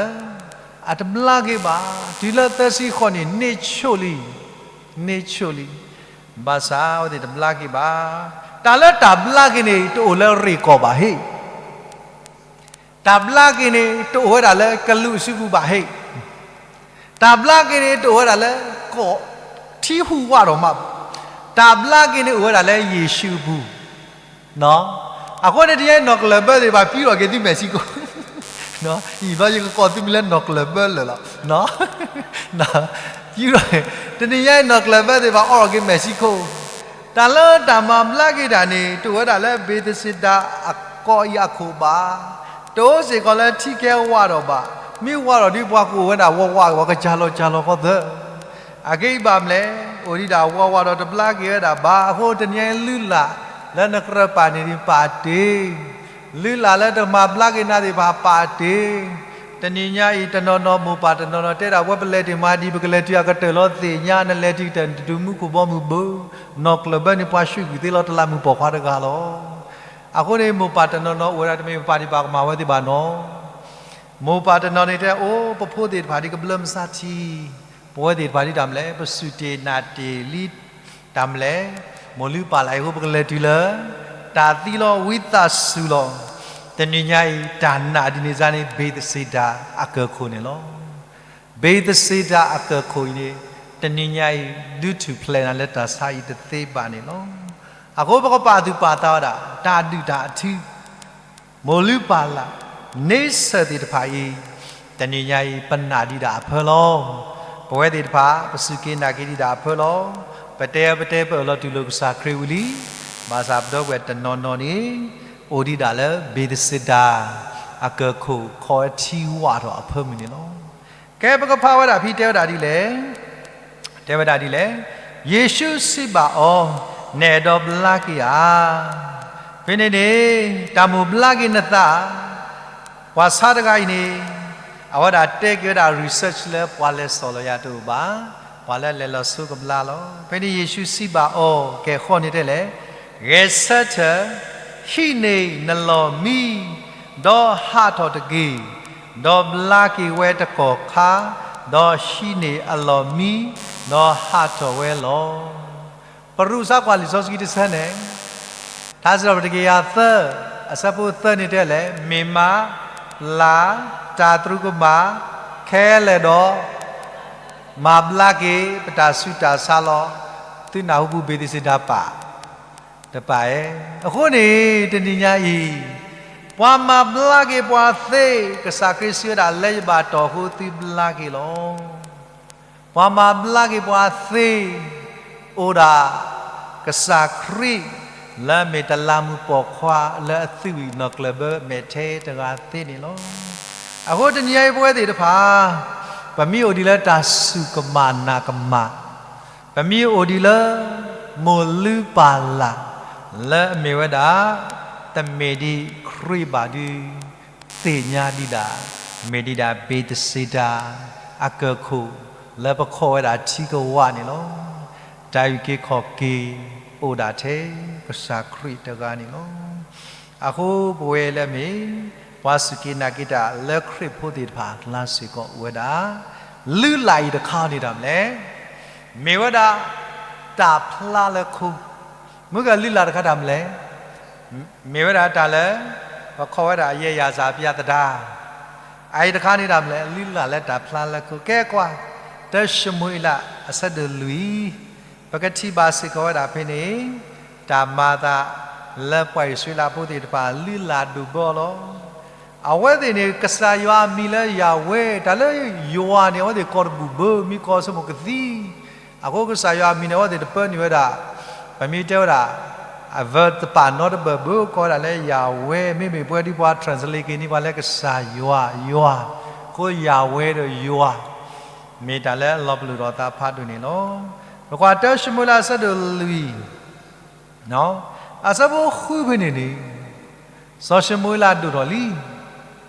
အတဘျါက့ၤဘၣ်, တုၤလၢသၢဆံဃိးနံၣ်န့ၣ် န့ၢ်ဆိၣ်လံ, န့ၢ်ဆိၣ်လံ, ဘၣ်ဆၣ်အဝဲသ့ၣ်တဘျါက့ၤဘၣ်. တၢ်လၢတၢ်ဘျါက့ၤန့ၣ် တအိၣ်လၢရ့ၣ်ကီၢ်ဘၣ်ဟ့ၣ် တၢ်ဘျါက့ၤန့ၣ် တအိၣ်ဝဲဒၣ်လၢကလူးအစုပူၤဘၣ်ဟ့ၣ်, တၢ်ဘျါက့ၤန့ၣ် တအိၣ်ဝဲဒၣ်လၢ ကီၢ်ထံဟူးဝးထီၣ်မးဘၣ်, တၢ်ဘျါက့ၤန့ၣ် အိၣ်ဝဲဒၣ်လၢယ့ၣ်ၡူးအပူၤ. အဃိန့ၣ် တနံၤညါအံၤ နီၢ်ကျၢၢ်ဘၢသ့ၣ်တဖၣ် ပံးထီၣ်က့ၤသုမဲာ်ဆံးခိၣ်, ယံာ်ဘျီယကကိးသုမံၤလၢနီၢ်ကျၢၢ်ဘၢလၢာ်လီၤ. ပံးထီၣ်, တနံၤညါအံၤ နီၢ်ကျၢၢ်ဘၢသ့ၣ်တဖၣ် အီထီၣ်က့ၤမဲာ်ဆံးခိၣ် တၢ်လၢတၢ်မၤဘျါက့ၤတၢ်န့ၣ် တအိၣ်ဝဲဒၣ်လၢဘ့းသစ့းဒၤအကီၢ်အံၤအခိၣ်ဘၣ်, တအိၣ်စ့ၢ်ကီးလၢထံကဲဝးထီၣ်ဘၣ်, မ့ၢ်ဝးထီၣ်ဒ်ပှၤကအိၣ်ဝဲဒၣ်ဝးဝးကဝီၤ ကစၢ်လီၤစၢ်လီၤဃီသၢ, အဂ့ၢ်အံၤဘၣ်မနုၤလဲၣ်, အိၣ်ဒံးဒၣ်ဝးဝးဒီးတဘျါက့ၤဝဲဒၣ်ဘၣ်. အဃိတနံၤညါအံၤလုၢ်လၢ်လၢနကြၢးပာ်န့ၢ်ဒံးပာ်တ့ၢ် လုၢ်လၢ်လၢတမၤဘျါက့ၤနၤသ့ၣ်တဖၣ်ပာ်တ့ၢ်. တနံၤညါအံၤ တနီၤနီၤမိၢ်ပၢ်တနီၤနီၤတဲဒၣ် ဝဲပလဲၤတုၤမၤဒံး ပကလဲၤတုၤအကတၢၢ်လီၤသ့ၣ်ညါ နလဲၤတုၤကတၢၢ် နတတုၤမူခိၣ်ဘီမုၢ်ဘၣ်, နီၢ်ကျၢၢ်ဘၢန့ၣ် ပှၤဆှံကွံာ်သ့လီၤ တလးမုၢ်ပိာ်ခွါတဂၤလီၤ. အဃိန့ၣ် မိၢ်ပၢ်တနီၤနီၤအိၣ်ဝဲဒၣ် တမ့ၢ်ပပၢ်ဒံးပၢ်ကမၤဝဲသ့ၣ်ဘၣ်နီၤ. မိၢ်ပၢ်တနီၤန့ၣ်တဲ အိၣ် ပဖိသ့ၣ်တဖၣ်ဒ်ကဘျၢမုၢ်ဆါထံ, ပဝဲသ့ၣ်တဖၣ်ဒ်တၢ်မနုၤလဲၣ် ပစူၢ်တ့ၢ်နာ်တ့ၢ်လံ တၢ်မနုၤလဲၣ်, မိၢ်လုၢ်ပၢ်လၢ်အံၤအဃိ ပကလဲၤတုၤလၢ တၢ်သံလီၤဝံသးစူၤလီၤ. တနံၤညါအံၤ တၢ်နာ်ဒ်န့ၣ်စ့ၢ်န့ၣ် ဘ့းသစ့းဒၤအကၢၢ်ခိၣ်န့ၣ်လီၤ. ဘ့းသစ့းဒၤအကၢၢ်ခိၣ်အံၤန့ၣ် တနံၤညါအံၤ ဒုးထူၣ်ဖျဲးနၤလၢတၢ်ဆါအံၤတသ့ဘၣ်န့ၣ်လီၤ. အဃိပကပာ်သူၣ်ပာ်သးဝဲဒၣ် တၢ်ဒုၣ်တၢ်အထံ မိၢ်လုၢ်ပၢ်လၢ် န့ဆၢၣ်သ့ၣ်တဖၣ်အံၤ တနံၤညါအံၤ ပနာ်ဒံးဒၣ်အဖၢလီၤ. ပဝဲသ့ၣ်တဖၣ် ပစူၢ်က့ၤနာ်က့ၤဒံးဒၣ်အဖၢလီၤ. ပတဲပတဲပအၢၣ်လီၤတူၢ်လိာ်ကစၢ်ခရံာ်ဝံၤလံ. ဘၣ်ဆၣ်ပဒီပုၢ်ဝဲၢ်တနီၤနီၤန့ၣ် အိၣ်ဒံးဒၣ်လၢဘ့းသစ့းဒၤ အကၢၢ်ခိၣ်ခီဝဲထံဝးထီၣ်အဖၢမုၢ်န့ၣ်လီၤ. ကဲပကဖးဝဲဒၣ်ဖဲတဲဝဲဒၣ်ဒ်လဲၣ် တဲဝဲဒၣ်ဒ်လဲၣ်, ယ့ၣ်ၡူးစံးဘၣ်အီၤ, နအဲၣ်ဒိးဘျါက့ၤဧါ. ဖဲန့ၣ်န့ၣ် တၢ်မိၣ်ဘျါက့ၤနသး ပှၤဆါတဂၤအံၤန့ၣ် အဝဲဒၣ်တဲက့ၤဝဲဒၣ် research လၢပှၤလဲၤစိာ်လီၤယၤတအိၣ်ဘၣ်, ပှၤလၢလဲၤလီၤဆိကဘျါလီၤ. ဖဲန့ၣ်ယ့ၣ်ၡူးစံးဘၣ်အီၤ ကဲဃီန့ၣ်တဲလဲၣ် ဂဲၤဆၢထၢၣ်, ဟံးန့ၢ်နလီၢ်မံ, ဒီးဟးထီၣ်တက့ၢ်. ဒီးဘျါက့ၤဝဲတကီၢ်ခါ, ဒီးဟံးန့ၢ်အလီၢ်မံ, ဒီးဟးထီၣ်ဝဲလီၤ. ပရူးစါကွၢ်လံာ်စီဆှံတဆၢန့ၣ်, ထါစံးထီၣ်ပတြၢၤတကယၤသၢ, အဆၢဖိသၢန့ၣ်တဲလဲၣ်, မ့ၢ်မၤဘျါတၢ်သရူးကမၣ်ခဲလၢာ်ဒီး မၤဘျါက့ၤပတၢ်ဆူးတၢ်ဆါလီၤ. သုနၢ်ဟူပူၤဘ့းသ့းစ့းဒါပာ် တပာ်ဧါ. အဃိန့ၣ် တနံၤညါအံၤ, ပှၤမၤဘျါက့ၤပှၤသ့, ကစၢ်ခရံာ်စံးဝဲဒၣ် လၢယဘၣ်တီၢ်အဃိသုဘျါက့ၤလီၤ. ပှၤမၤဘျါက့ၤပှၤသ့, အိၣ်ဒၣ်ကစၢ်ခရံာ် လၢအမ့ၢ်တလးမူးပိာ်ခွါလၢအသွံၣ်ဝံၤနီၢ်ကျၢၢ်ဘၢမဲာ်ထဲတဂၤသ့န့ၣ်လီၤ. အဃိတနံၤညါအံၤပဝဲသ့ၣ်တဖၣ်, ပမ့ၢ်အိၣ်ဒံးလၢတၢ်စူၢ်ကမၣ်နာ်ကမၣ်, ပမ့ၢ်အိၣ်ဒံးလၢ မိၢ်လုၢ်ပၢ်လၢ် လၢအမ့ၢ်ဝဲဒၣ် တမ့ၢ်ဒံးခရံာ်ဘၣ်ဒီး သ့ၣ်ညါဒံးဒၣ် မ့ၢ်ဒံးဒၣ်ဘ့းသ့းစ့းဒါ အကၢၢ်ခိၣ် လၢပခိးဝဲဒၣ်ထံကဝၢ်န့ၣ်လီၤ. တၢ်အုၣ်က့ၤခီၣ်က့ၤအိၣ်ဒၣ်ထဲကစၢ်ခရံာ်တဂၤန့ၣ်လီၤ. အဃိပဝဲလၢအမ့ၢ် ပှၤစူၢ်က့ၤနာ်က့ၤတၢ်လၢခရံာ်ဖိသ့ၣ်တဖၣ်အကျါစ့ၢ်ကီးအိၣ်ဝဲဒၣ် လုၢ်လၢ်အံၤတခါန့ၣ်တၢ်မနုၤလဲၣ်, မ့ၢ်ဝဲဒၣ် တၢ်ဖျါလၢခိ, မုၢ်ဂၤလုၢ်လၢ်တခါတၢ်မနုၤလဲၣ်, မ့ၢ်ဝဲဒၣ်တၢ်လၢ ပခိးဝဲဒၣ်ယဲၢ်ယၤစၢ်ပျၢ်သဒါ, အအံၤတခါန့ၣ်တၢ်မနုၤလဲၣ်, လုၢ်လၢ်လၢတၢ်ဖျါလၢခိ, ကဲကွၢ်, တၢၡမူၤအ့လး အဆၢဒိၣ်လွံၢ် ပကထံၣ်ဘၣ်စ့ၢ်ကီးဝဲဒၣ်ဖဲန့ၣ်, တၢ်မၤအသးလၢပှၤအံၣ်စရ့လးဖိသ့ၣ်တဖၣ် လုၢ်လၢ်ဒိၣ်ဘၢအီၤလီၤ. အဝဲသ့ၣ်န့ၣ် ကစၢ်ယွၤအမံၤလၢယၤဝဲ, တၢ်လၢယွၤန့ၣ် အဝဲသ့ၣ်ကိးတဘူၣ်ဘၢ, မ့ၢ်ကိးဆိကမိၣ်ကသံ, အဃိကစၢ်ယွၤအမံၤန့ၣ် အဝဲသ့ၣ်တပၢနုာ်ဝဲဒၣ်, ပမ့ၢ်တဲဝဲဒၣ် အverbတပာ်နီတဘၢၣ်ဘၢ ကိးဝဲဒၣ်လၢယၤဝဲ, မ့မ့ၢ်ပဝဲဒၣ်ပှၤ translate က့ၤန့ၢ်ပှၤလၢကစၢ်ယွၤ, ယွၤ, အဃိယၤဝဲဒီးယွၤ မ့ၢ်တၢ်လၢအလီၤပလိာ်ဒီးသးဖးဒိၣ်န့ၣ်လီၤ. ပကွၢ်တၢၡမူၤအ့လးအဆၢဒိၣ်လွံၢ်, အဆၢဖိဃုဖဲန့ၣ်န့ၣ်, စီၤၡမူၤအ့လးဒိၣ်ထီၣ်လံ.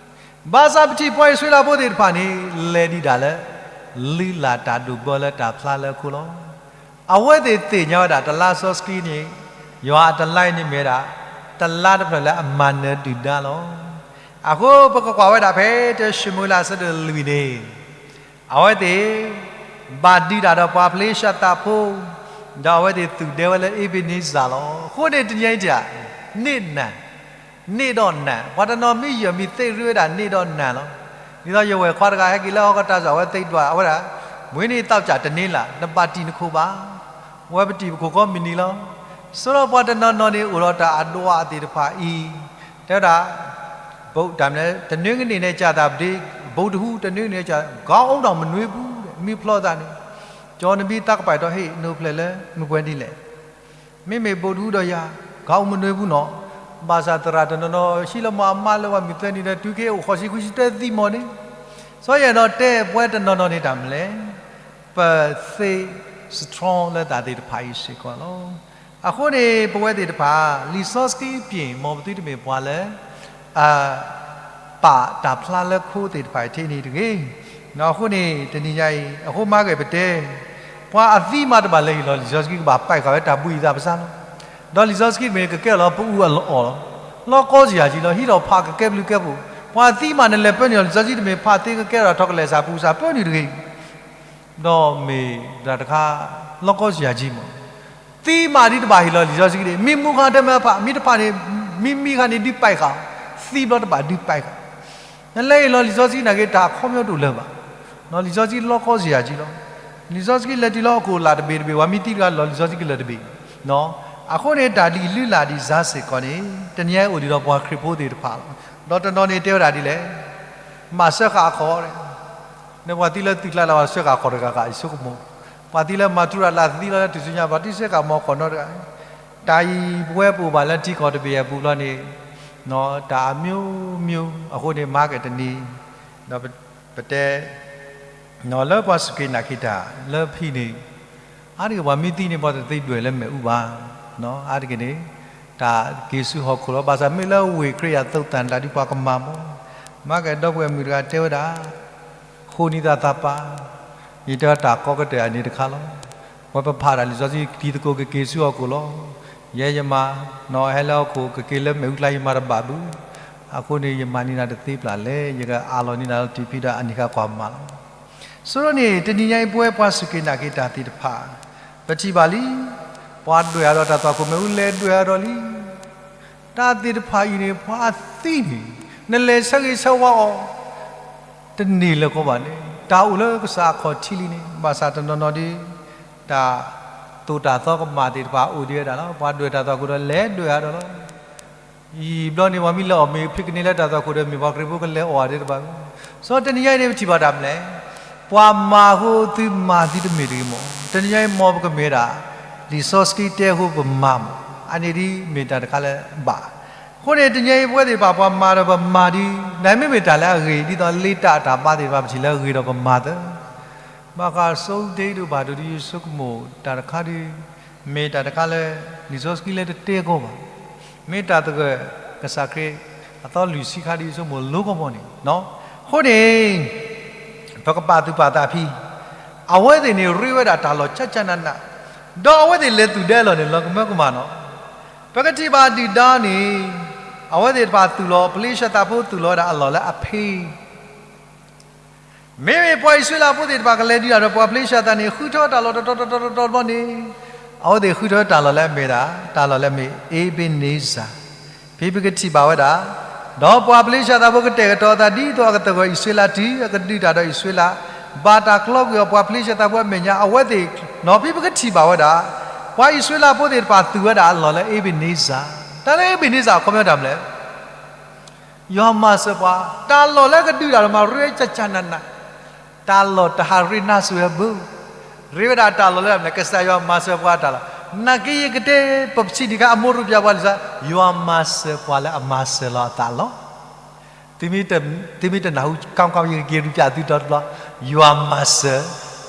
ဘၣ်ဆၣ်ပထံၣ်ပှၤအံၣ်စရ့လးဖိသ့ၣ်တဖၣ်န့ၣ် လဲၤဒံးဒၣ်လၢ လုၢ်လၢ်တၢ်ဒိၣ်ဘၢလၢတၢ်ဖျါလၢခိလီၤ. အဝဲသ့ၣ်သ့ၣ်ညါဝဲဒၣ်တလါစီဆှံန့ၣ် ယွၤအတလါအံၤန့ၣ်မ့ၢ်ဝဲဒၣ် တလါတဖျၢၣ်လၢအမၤနၢၤဒုၣ်ဒါလီၤ. အဃိပကကွၢ်ဝဲဒၣ်ဖဲတၢၡမူၤအ့လးအဆၢဒိၣ်လွံၢ်န့ၣ် အဝဲသ့ၣ် ဘၣ်ဒုးတၢ်ဒီးပှၤဖလ့ၡသးဖိ, ဒီးအဝဲသ့ၣ်သူၣ်ဒဲဝဲလၢအ့ဘ့နံစၢ်လီၤ. အဃိန့ၣ်တနံၤအံၤတၢ်, န့ၢ်နၢ်, န့ၢ်ဒီးနၢ်, ပှၤတနီၤမ့ၢ်ယၢၢ်မ့ၢ်သ့ၣ်ရ့ဝဲဒၣ်န့ၢ်ဒီးနၢ်လီၤ. ဒ်သိးယဝဲၢ်ခွါတဂၤဟဲက့ၤလၢဟီၣ်ခိၣ်တၢ်စၢ် အဝဲသ့ၣ်ဒွးဝဲဒၣ်, မုၢ်နံၤသီၣ်ကၠၣ်တန့ၢ်လၢ်, နဘၣ်တံၢ်နခိၣ်ဘၣ်, ဝဲပတံၢ်ပခိၣ်ကိးမုၢ်နံၤလီၤ. ဆိဒီးပှၤတနီၤနီၤန့ၣ်အိၣ်ဒီးတၢ်အဒွးအသ့ၣ်တဖၣ်အံၤ, တဲဝဲဒၣ် တနွံကနံၣ်န့ၣ် ကၢ်သးပဒ့, ဘိတဟူတနွံကနံၣ်န့ၣ် ကၢ် ကီအိၣ်ဒီးမနွံပူၤ, မ့ၢ်ဖျီသးန့ၣ်, ကၠီနမံသးကပၤဒီးဟ့ၣ်နအိၣ်ဖျဲၣ်လၢမုၢ်ပှဲၤဒ်လဲၣ်. မ့မ့ၢ်ဘိတဟူဒီးယၤ, ကၢ်အိၣ်မနွံပူၤနီၤ, ဘၣ်ဆၣ်သရၣ်တနီၤနီၤ ဟံးလၢမၤအမါလၢပှၤမုၢ်သၢနံၤဒီး တုၤက့ၤအိၣ်ဃိးဆံဃုဆံတသံမီၢ်န့ၣ်, စီၤယဲၢ်ဒီးတဲပဝဲတနီၤနီၤန့ၣ်တၢ်မနုၤလဲၣ်, ပသ့ strong လၢတၢ်သ့ၣ်တဖၣ်အံၤစ့ၢ်ကီးလီၤ. အဃိန့ၣ် ပဝဲသ့ၣ်တဖၣ် လံာ်စီဆှံအပၠ့ၣ် မ်ပသုတမ့ၢ်ပှၤလၢ အ ပာ်တၢ်ဖျါလၢခိသ့ၣ်တဖၣ်အံၤထဲန့ၣ်တဂ့ၤ. အဃိန့ၣ် တနံၤညါအံၤ အဃိမၤက့ၤပတဲ, ပှၤအသံမးတဘၣ်လဲၤဟ့ၣ်လီၤလံာ်စီဆှံကဘၣ်ပာ်ဃာ်ဝဲတၢ်ဘှံးအသးပစၢ်လီၤ. ဒီးလံာ်စီဆှံတမ့ၢ်ကကဲထီၣ်လီၤပအူအလီၢ်လီၤ. လီၤကီစ့ၢ်ယၤကံလီၤ ဟံးထီၣ်ဖးကကဲဘျုးကဲဖှိၣ်, ပှၤသံမးနလဲၤပၢနုာ်လီၤလံာ်စီဆှံတမ့ၢ်ဖးသ့ကကဲထီၣ်ထီၣ်ကလဲာ်စၢ်ပူၤစၢ်ပၢနုာ်တဂ့ၤ. ဒီးမ့ၢ်တၢ်တခါ လီၤကီစ့ၢ်ယၤကံမး သံမးဒ်တဘၣ်ဟ့ၣ်လီၤလံာ်စီဆှံက့ၤ မ့ၢ်မူခါတမ့ၢ်ဖး မ့ၢ်တဖၣ်န့ၣ် မ့ၢ်မံခါန့ၣ်ဒုးပာ်ဃာ်, သံဘျီတဘၣ်ဒုးပာ်ဃာ်, နလဲၤဟ့ၣ်လီၤလံာ်စီဆှံနာ်က့ၤ တၢ်အခီပညီတအိၣ်လၢၤဘၣ်. လံာ်စီဆှံလီၤကီစ့ၢ်ယၤကံလီၤ. လံာ်စီဆှံလဲၤတုၤလၢဟီၣ်ခိၣ်လာ်တဘ့ၣ်တဘ့ၣ် ပှၤမ့ၢ်သံတဂၤလီၤလံာ်စီဆှံကလၢၤတဘ့ၣ်. အဃိန့ၣ် တၢ်ဒ်လုၢ်လၢ်ဒ်စါစ့ၢ်ကီးန့ၣ် တနံၤညါအံၤအိၣ်ဒံးဒီးပှၤခရံာ်ဖိသ့ၣ်တဖၣ်လီၤ. ဒီးတနီၤန့ၣ်တဲဝဲဒၣ်ဒ်လဲၣ်, မၤစၢဃာ်အခီၣ် န့ၣ်ပှၤသံလၢသုးကျါလၢပှၤစၢဃာ်ခီၣ်တဂၤဂၤ ယဆိကမိၣ်, ပှၤသံလၢမၤထူရၤလၢသံလီၤလၢထူၣ်စုညါ ပှၤတံၢ်စၢဃာ်မီၤခီၣ်နီတဂၤ, တၢ်အံၤပဝဲပအိၣ်ဘၣ်လၢထံကီၢ်တဘ့ၣ်အပူၤလီၤန့ၣ်, တၢ်အမျိုးမျိုး အဃိန့ၣ်မၤက့ၤတနံၤ, ဒီးပတဲ လၢပှၤစူၢ်က့ၤနာ်က့ၤတၢ်လၢဖံန့ၣ်, အါတက့ၢ်ပှၤမ့ၢ်သံန့ၣ် ပှၤတသ့ဒွဲၣ်လၢမ့ၣ်အူဘၣ်. အါတက့ၢ်န့ၣ် တၢ်က့ၤဆူဟီၣ်ခိၣ်လီၤ. ဘၣ်ဆၣ်မ့ၢ်လၢဝ့ၢ်ခရံာ်အသိးသတးန့ၣ် တၢ်ဒ်ပှၤကမၤမီၢ်, မၤကဒီပုၢ်ဝဲၢ်မုၣ်တဂၤတဲဝဲဒၣ်, ဃိနံၤသးသးပာ်, ယတဲတၢ်ကီကတၢၢ်အန့ၣ်တခါလီၤ. ပဝဲပဖးတၢ်လံာ်စီဆှံတံၤသကိးကက့ၤဆူဟီၣ်ခိၣ်လီၤ. ယဲယမါ, နီၢ်ဟဲလၢဟီၣ်ခိၣ်ကက့ၤလၢမ့ၣ်အူကျါ ယမၤတဘၣ်ဘၣ်, အဃိန့ၣ် ယမၤန့ၢ်နၤတသ့ပျၢ်လဲၣ်, ယကအးလီၤန့ၢ်နၤလီၤတံၢ်ဖံဒီးအနံၣ်ဃာ်ကွၢ်မၤလီၤ. ဆိဒီးန့ၣ် တနံၤညါအံၤပဝဲပှၤစူၢ်က့ၤနာ်က့ၤတၢ်သ့ၣ်တဖၣ်, ပထံၣ်ဘၣ်လံ, ပှၤဒွဲၣ်အါဒီးတၢ်သွၣ်ခိၣ်မ့ၣ်အူလဲၤဒွဲၣ်အါဒီးလံ တၢ်သ့ၣ်တဖၣ်အံၤန့ၣ် ပှၤအသံန့ၣ်, နလဲၤဆၢဂ့ၤဆၢဝါအီၤ တန့ၢ်လၢၤကီးဘၣ်န့ၣ် တၢ်အိၣ်လၢကစၢ်အခီၣ်ထံးလံန့ၣ်, ဘၣ်ဆၣ်တနီၤနီၤဒီး တၢ်သိၣ်တၢ်သီကမၣ်သ့ၣ်တဖၣ်အိၣ်ဒံးဝဲဒၣ်လီၤ. ပှၤဒွဲၣ်တၢ်သွၣ်ခိၣ်ဒီးလဲၤဒွဲၣ်အါဒီးလီၤ. ယံာ်ဘျီန့ၣ် ပှၤမ့ၢ်လဲၤအီၣ်မ့ၤဖံးကန့ၢ်လၢတၢ်သွၣ်ခိၣ်ဒီး မ့ၢ်ပှၤခရံာ်ဖိကလဲၤအီၣ်အါဒံးတဘၣ်ဘၣ်. ဆိတနံၤညါအံၤန့ၣ် ပထံၣ်ဘၣ်တၢ်မနုၤလဲၣ်, ပှၤမၤအဃိသုမၤသုတမ့ၢ်တဂ့ၤမး. တနံၤညါအံၤ မ်ပကမ့ၢ်ဒၣ် လံာ်စီဆှံတဲအဃိပမၤမး, အန့ၣ်ဒ်မ့ၢ်တၢ်တခါလၢဘၣ်. အဃိန့ၣ် တနံၤညါအံၤပဝဲသ့ၣ်တဖၣ် ပှၤမၤဒီးပမၤဒ်, နမ့မ့ၢ်တၢ်လၢအဂ့ၤ ဒ်သိးလ့တၢ်အတၢ်ဘါသ့ၣ်တဖၣ် ပထံၣ်လၢအဂ့ၤဒီးပမၤသၢ ဘၣ်ဃးဆိတ့ဒိၣ်ဘၣ်ဒိၣ်ဒီး ယဆိကမိၣ်တၢ်တခါဒီး မ့ၢ်တၢ်တခါလၢ လံာ်စီဆှံလၢတတဲကီးဘၣ်. မ့ၢ်တၢ်သဂၢၢ်ကစၢ်ခရံာ်အသီလွံၢ်ဆံခါဒီး ယဆိကမိၣ်လိကီးမးန့ၣ်. အဃိန့ၣ် ပကပာ်သူၣ်ပာ်သးဖဲ အဝဲသ့ၣ်န့ၣ်ရ့ဝဲဒၣ်တၢ်လီၢ်ကၠၢ်ကၠၢ်နးနး, ဒီးအဝဲသ့ၣ်လဲၤသူၣ်ဒဲအလီၢ်န့ၣ် လီၤကမၢကမၣ်နီၤ. ပကထံၣ်ဘၣ်ဒုၣ်ဒါန့ၣ် အဝဲသ့ၣ်တဖၣ်သူၣ်လီၤ, ပလ့ၤၡသးဖိသူၣ်လီၤဝဲဒၣ်အလီၢ်လၢအဖ့ မ့မ့ၢ်ပှၤအံၣ်စရ့လးဖိသ့ၣ်တဖၣ်ကလဲၤဒုးတၢ်ဒီးပှၤဖလ့ၡသးန့ၣ် ဃုထၢတၢ်လီၢ်တတီၤတတီၤတတီၤတဘျီန့ၣ်, အဝဲသ့ၣ်ဃုထၢတၢ်လီၢ်လၢအမ့ၢ်ဒၣ် တၢ်လီၢ်လၢအမ့ၢ် အ့ဘ့န့စၢ်, ဖဲပကထံၣ်ဘၣ်ဝဲဒၣ်, ဒီးပှၤဖလ့ၡသးဖိကတဲာ်ကတီၤအသးဒ်သိးအကသဂၢၢ်အံၣ်စရ့လးတုၤအကဒုးတၢ်ဒီးအံၣ်စရ့လး, ဘၣ်တၢ်ကျီကွံာ်အီၤပှၤဖလ့ၡသးဖိအမဲာ်ညါ အဝဲသ့ၣ်, နီၤ ဖဲပကထံၣ်ဘၣ်ဝဲဒၣ်, ပှၤအံၣ်စရ့လးဖိသ့ၣ်တဖၣ်သူၣ်ဝဲဒၣ်အလီၢ်လၢအ့ဘ့န့စၢ်, တၢ်လၢအ့ဘ့န့စၢ်အခီပညီတၢ်မနုၤလဲၣ် ယွၤမၤစၢၤပှၤ, တၢ်လီၢ်လၢကဒုးတၢ်ဒီးမၤရ့ကၠၢ်ကၠၢ်နးနး, တၢ်လီၢ်တဟးရ့နါစံးဝဲဘၣ်, ရ့ဝဲဒၣ်တၢ်လီၢ်လၢမနုၤလဲၣ် ကစၢ်ယွၤမၤစၢၤပှၤတၢ်လီၢ်, နာ်က့ယကတဲ ပပစံးဒံးခါအမိၢ်ရူပျးပှၤလံာ်စီဆှံ, ယွၤမၤစၢၤပှၤလၢအမၤစၢၤလီၤအသးလီၤ. သုမ့ၢ်တနၢ်ဟူ ကီကီ ယကက့ၤရူပျးသုတီတဘျီ, ယွၤမၤစၢၤ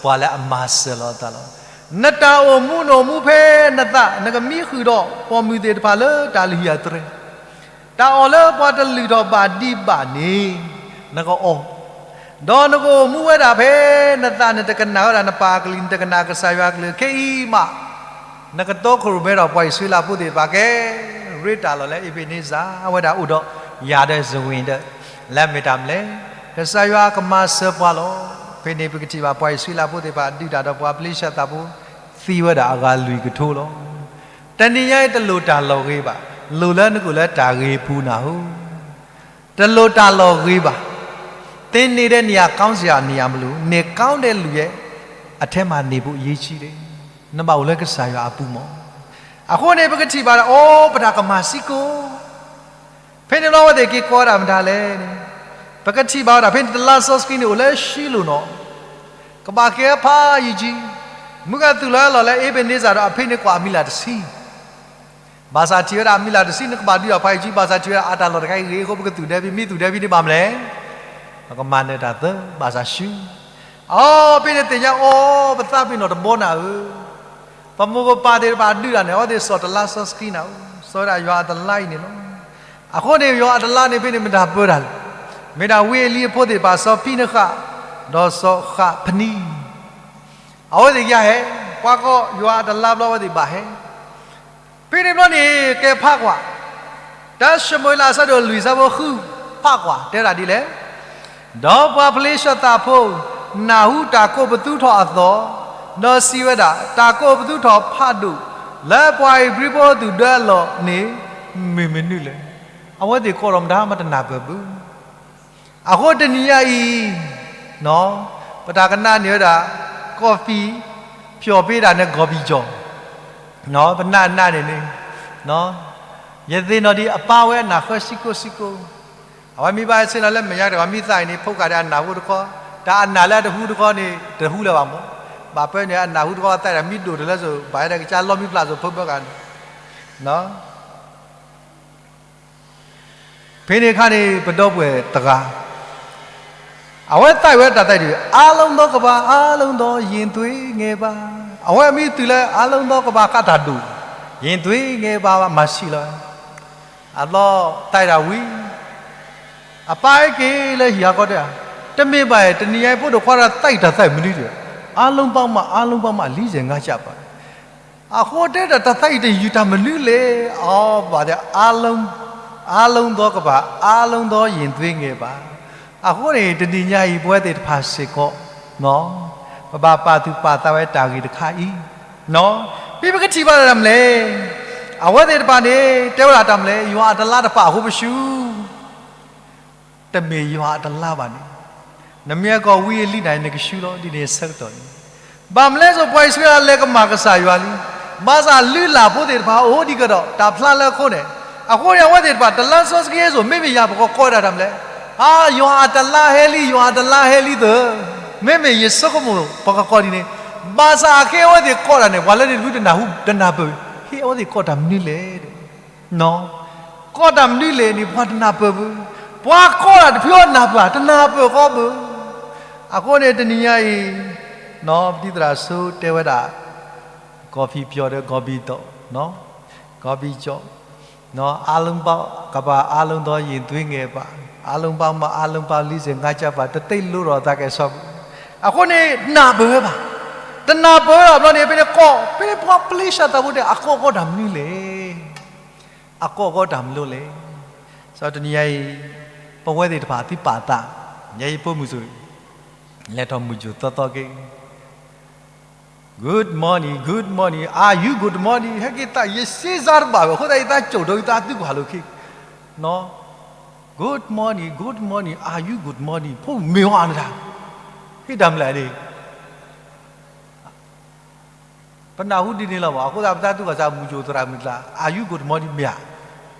ပှၤလၢအမၤစၢၤလီၤအသးလီၤ. နတၢ်အိၣ်မူနအိၣ်မူဖဲနသး နကမံဃုာ်ဒီးပိာ်မုၣ်သ့ၣ်တဖၣ်လၢတၢ်လုၢ်ဟံၣ်အတြဲၤ တၢ်အီၣ်လၢပှၤတလုၢ်ထီၣ်ဘၣ်ဒံးဘၣ်န့ၣ် နကအီၣ်, ဒီးနကအိၣ်မူဝဲဒၣ်ဖဲနသး နတကနၣ်ဝဲဒၣ်နပၢ်အကလုၢ် နတကနၣ်ကစၢ်ယွၤအကလုၢ် ခဲအံၤမး နကတိခိၣ်ရိၣ်မဲဒီးပှၤအံၣ်စရ့လးဖိသ့ၣ်တဖၣ်ကဲ ရ့တၢ်လီၢ်လၢအ့ဘ့န့စၢ် အဝဲဒၣ်အိၣ်ဒီးယၤဒီးယဝ့ၢ်ဒီး လၢအမ့ၢ်တၢ်မနုၤလဲၣ် ကစၢ်ယွၤကမၤစၢၤပှၤလီၤ. ဖဲန့ၣ်ပကထံၣ်ဘၣ်ပှၤအံၣ်စရ့လးဖိသ့ၣ်တဖၣ်ဒုးတၢ်ဒီးပှၤဖလ့ၡသးဖိ သံဝဲဒၣ်အဂၤလွံၢ်ကထိလီၤ. တနံၤညါအံၤတလိၣ်တၢ်လီၢ်ဂ့ၤဘၣ်, လိၣ်လၢနကအိၣ်လၢတၢ်ဂ့ၤပူၤနၢ်ဟူ တလိၣ်တၢ်လီၢ်ဂ့ၤဘၣ်. သင်နေတယ်နေရာကောင်းစရာနေရာမလို, နေကောင်းတဲ့လူရဲ့အထဲမှာနေဖို့အရေးကြီးတယ်. နဘၣ်အိၣ်လၢကစၢ်ယွၤအပူၤမး. အဃိန့ၣ် ပကထံၣ်ဘၣ်ဒီး အိၣ် ပတၢ်ကမၤစ့ၢ်ကီး ဖဲန့ၣ်ဘျီအဝဲသ့ၣ်က့ၤကိးဝဲဒၣ်မတၤလဲၣ်န့ၣ်, ပကထံၣ်ဘၣ်ဝဲဒၣ် ဖဲန့ၣ်တလါစီဆှံန့ၣ်အိၣ်လၢရှံလိာ်နီၤ, ကဘၣ်က့ၤဖးယံာ်ကံ, မုၢ်ဂၤသူၣ်လီၤအလီၢ်လၢအ့ဘ့န့စၢ်ဒီး အဖဲန့ၣ်ကွၢ်အမံၤလၢ်တဆံ ဘၣ်ဆၣ်ထံၣ်ဝဲဒၣ်အမံၤလၢ်တဆံ နကဘၣ်ဒုးအီၤဖးယံာ်ကံ, ဘၣ်ဆၣ်ထံၣ်ဝဲဒၣ်အတၢ်လီၢ်တခါအံၤဂ့ၤအဃိ ပကသူၣ်ဒဲဖဲ မ့ၢ်သူၣ်ဒဲဖဲန့ၣ်ဘၣ်မနုၤလဲၣ်, ပကမၤနၢၤတၢ်သၢ ဘၣ်ဆၣ်ရှု အီ ဖဲန့ၣ်သ့ၣ်ညါအီၤ ပသးပ့ၤနီၣ်တဘီနၤဧၢ, ပမိၢ်ပပၢ်သ့ၣ်တဖၣ်ဒုးတၢ်န့ၣ် အဝဲသ့ၣ်စိာ်တလါစီဆှံနၤဧၢ, စိာ်ဝဲဒၣ်ယွၤအတလါအံၤန့ၣ်လီၤ. အဃိန့ၣ် ယွၤအတလါန့ၣ်ဖဲန့ၣ်မတၤပၢတၢ်လဲၣ်, မ့ၢ်ဒၣ်ဝံအလံၤအဖိသ့ၣ်တဖၣ် စီၤဖံနဃၣ် ဒီးစီၤဃၣ်ဖနံ အဝဲသ့ၣ်ကဟဲ, ပှၤကိးယွၤအတလါဘျီအဝဲသ့ၣ်ဘၣ်ဟဲ, ဖဲန့ၣ်ဘျီန့ၣ် ကဲဖးကွၢ်, တၢၡမူၤအ့လးအဆၢဒိၣ်လွံၢ်ဆၢဖိဃု ဖးကွၢ် တဲဒၣ်ဒ်လဲၣ်, ဒီးပှၤဖလ့ၡသးဖိ နၢ်ဟူတၢ်ကိးပသူထီၣ်အသီၣ်, ဒီးစံးဝဲဒၣ်, တၢ်ကိးပသူထီၣ်ဖးဒိၣ် လၢပှၤဧ့ၤဘြံၤဖိသူၣ်ဒၢအလီၢ်န့ၣ် မ့ၢ်မနုၤလဲၣ်. အဝဲသ့ၣ်ကိးထီၣ်မတၤမးတနၢ်ပၢၢ်ဘၣ်. အဃိတနံၤညါအံၤ ပတၢ်ကနၣ်န့ၢ်ဝဲဒၣ် ကီၢ်ဖံၣ် ဖျီၣ်ဖ့ဒၣ်န့ၣ် ကီၢ်ဖံၣ်ကၠီၣ်, ပနၢ်နၢ်န့ၣ်န့ၣ် ယသ့ၣ်နီၣ်ဒံးအပၢ်ဝဲအနၢ်ဃၢဆံကိၣ်ဆံကိၣ်, အဝဲမ့ၢ်ဘၣ်ဆ့ၣ်နီၤလၢမဲာ်ညါတဂၤ မ့ၢ်သးအံၤန့ၣ် ဖိကၣ်ဒီးအနၢ်ဟူတခီ, တၢ်အနၢ်လၢအတဟူတခီန့ၣ် တဟူလၢၤဘၣ်မး, ဘၣ်ပၢန့ၣ် အနၢ်ဟူတခီသးဒီးမ့ၢ်ဒိၣ်တလၢစိၤ ဘၣ်ဟဲဒီးကစၢ်လီမ့ၢ်ဖျါစိၤဖိဘၢဂၤန့ၣ် ဖဲန့ၣ်အခါန့ၣ် ပဒီပုၢ်ဝဲၢ်တဂၤ အဝဲသးဝဲတၢ်သးဒ် အားလုံးသောကမ္ဘာ အားလုံးသောရင်သွေးငယ်ပါ, အဝဲမ့ၢ်တုၤလၢ အားလုံးသောကမ္ဘာ ကတၢ်ဒိၣ် ရင်သွေးငယ်ပါ မၤဆံးလီၤ, အလီၢ်သးဒ်ဝံၤ အပၢ်ဟဲက့ၤလၢဟံၣ်ဟးကီတဲဧါ, တမ့ၢ်ဘၣ်, တနံၤညါအံၤဖိဒိၣ်ခွါတဂၤသးတၢ်သးမနုၤဒီး အားလုံးပေါင်းမှ အားလုံးပေါင်းမှ လေးဆယ့်ငါးကျပ်ပါ အဃိတဲဒီးတၢ်သးအံၤတယုၢ်တၢ်မနုၤလဲၣ်, အီၤဘၣ်ဒီး အားလုံးသောကမ္ဘာ, အားလုံးသောရင်သွေးငယ်ပါ. အဃိန့ၣ် တနံၤညါအံၤ ပဝဲသ့ၣ်တဖၣ်စ့ၢ်ကီး ပဘၣ်ပာ်သူၣ်ပာ်သးဝဲတၢ်ဂ့ၢ်တခါအံၤ, မ့ၢ်ပကထံၣ်ဘၣ်တၢ်မနုၤလဲၣ်, အဝဲသ့ၣ်တဖၣ်န့ၣ် တဲဝဲဒၣ်တၢ်မနုၤလဲၣ်, ယွၤအတလါတပာ်အဃိပရှု တမ့ၢ်ယွၤအတလါဘၣ်န့ၣ်, နမ့ၢ်အကီၢ်ဝံအလံနၤ နကရှုလီၤ ဒ်န့ၣ်အဆၢကတီၢ်န့ၣ်, ဘၣ်မနုၤလဲၣ် ပှၤအံၣ်စရ့လးလဲၤကမၣ်ကစၢ်ယွၤလံ, ဘၣ်ဆၣ်လုၢ်လၢ်ဖိသ့ၣ်တဖၣ်အိၣ်ဒံးကဒီး တၢ်ဖျါလၢအဃိန့ၣ်, အဃိန့ၣ် အဝဲသ့ၣ်တဖၣ် တလါစီဆှံအံၤ မ့မ့ၢ်ယၤပကကိးဒၣ်တၢ်မနုၤလဲၣ်, အါ ယွၤအတလါဟဲလံ ယွၤအတလါဟဲလံသၢ, မ့မ့ၢ်ယဆိကမိၣ်ပကကိးဒ်န့ၣ်, ဘၣ်ဆၣ်အခဲအံၤအဝဲသ့ၣ်ကိးတၢ်န့ၣ် ပှၤလၢန့ၣ်တဖုတနၢ်ဟူတနၢ်ပၢၢ်, ဟ့ၣ်အဝဲသ့ၣ်ကိးတၢ်မနုၤလဲၣ် ကိးတၢ်မနုၤလဲၣ်န့ၣ် ပှၤတနၢ်ပၢၢ်ဘၣ်, ပှၤကိးတၢ်တဖုအနၢ်ပၢၢ် တနၢ်ပၢၢ်ဃီဘၣ်. အဃိန့ၣ် တနံၤညါအံၤ ပတံၤသရၣ်စိတဲဝဲဒၣ် ကီၢ်ဖံးပျီဒီး ကီၢ်ဘံၣ်တီၣ်, ကီၢ်ဘံၣ်ကၠီၣ်, အါလုံးပေါင်း ကမ္ဘာအားလုံးသောရင်သွေးငယ်ပါ, အားလုံးပေါင်းမှ အားလုံးပေါင်းလေးဆယ့်ငါးကျပ်ပါ, တသိပ်လိဒီးသးကဲၤဆီ, အဃိန့ၣ် နၢ်ပၢၢ်ဝဲဘၣ်, တနၢ်ပၢၢ်ဝဲဒၣ်ဘျီန့ၣ် ဖဲန့ၣ်ကိး ဖဲန့ၣ်ပှၤပလ့းၡသးဖိတဲ အကိးကိးတၢ်မနုၤလဲၣ် အကိးကိးတၢ်မနုၤလဲၣ်. စီၤတနံၤညါအံၤ ပဝဲသ့ၣ်တဖၣ်သုပာ်သး, ညါအံၤဖိမုၣ်စိၤ လဲၤထီၣ်မုၢ်ကိၣ်သီသီက့ၤ Good morning, good morning, are you good morning? ဟဲက့ၤသး ယစ့စါတဘၣ်ဝဲ အဃိသတးယသးကိၣ်ဒီးယသးသုကွၢ်လိာ်ခံ Good morning, good morning, are you good morning? ဖိမ့ၢ်ဝဲနတၢ် ဟ့ၣ်တၢ်မနုၤလဲၣ်န့ၣ် ပနၢ်ဟူဒ်န့ၣ်လီၤဘၣ်. အဃိသတး ပသးသူၣ်ကစၢ်မုၢ်ကိၣ်သရၣ်မုၢ်ကျါ Are you good morning မ့ၢ်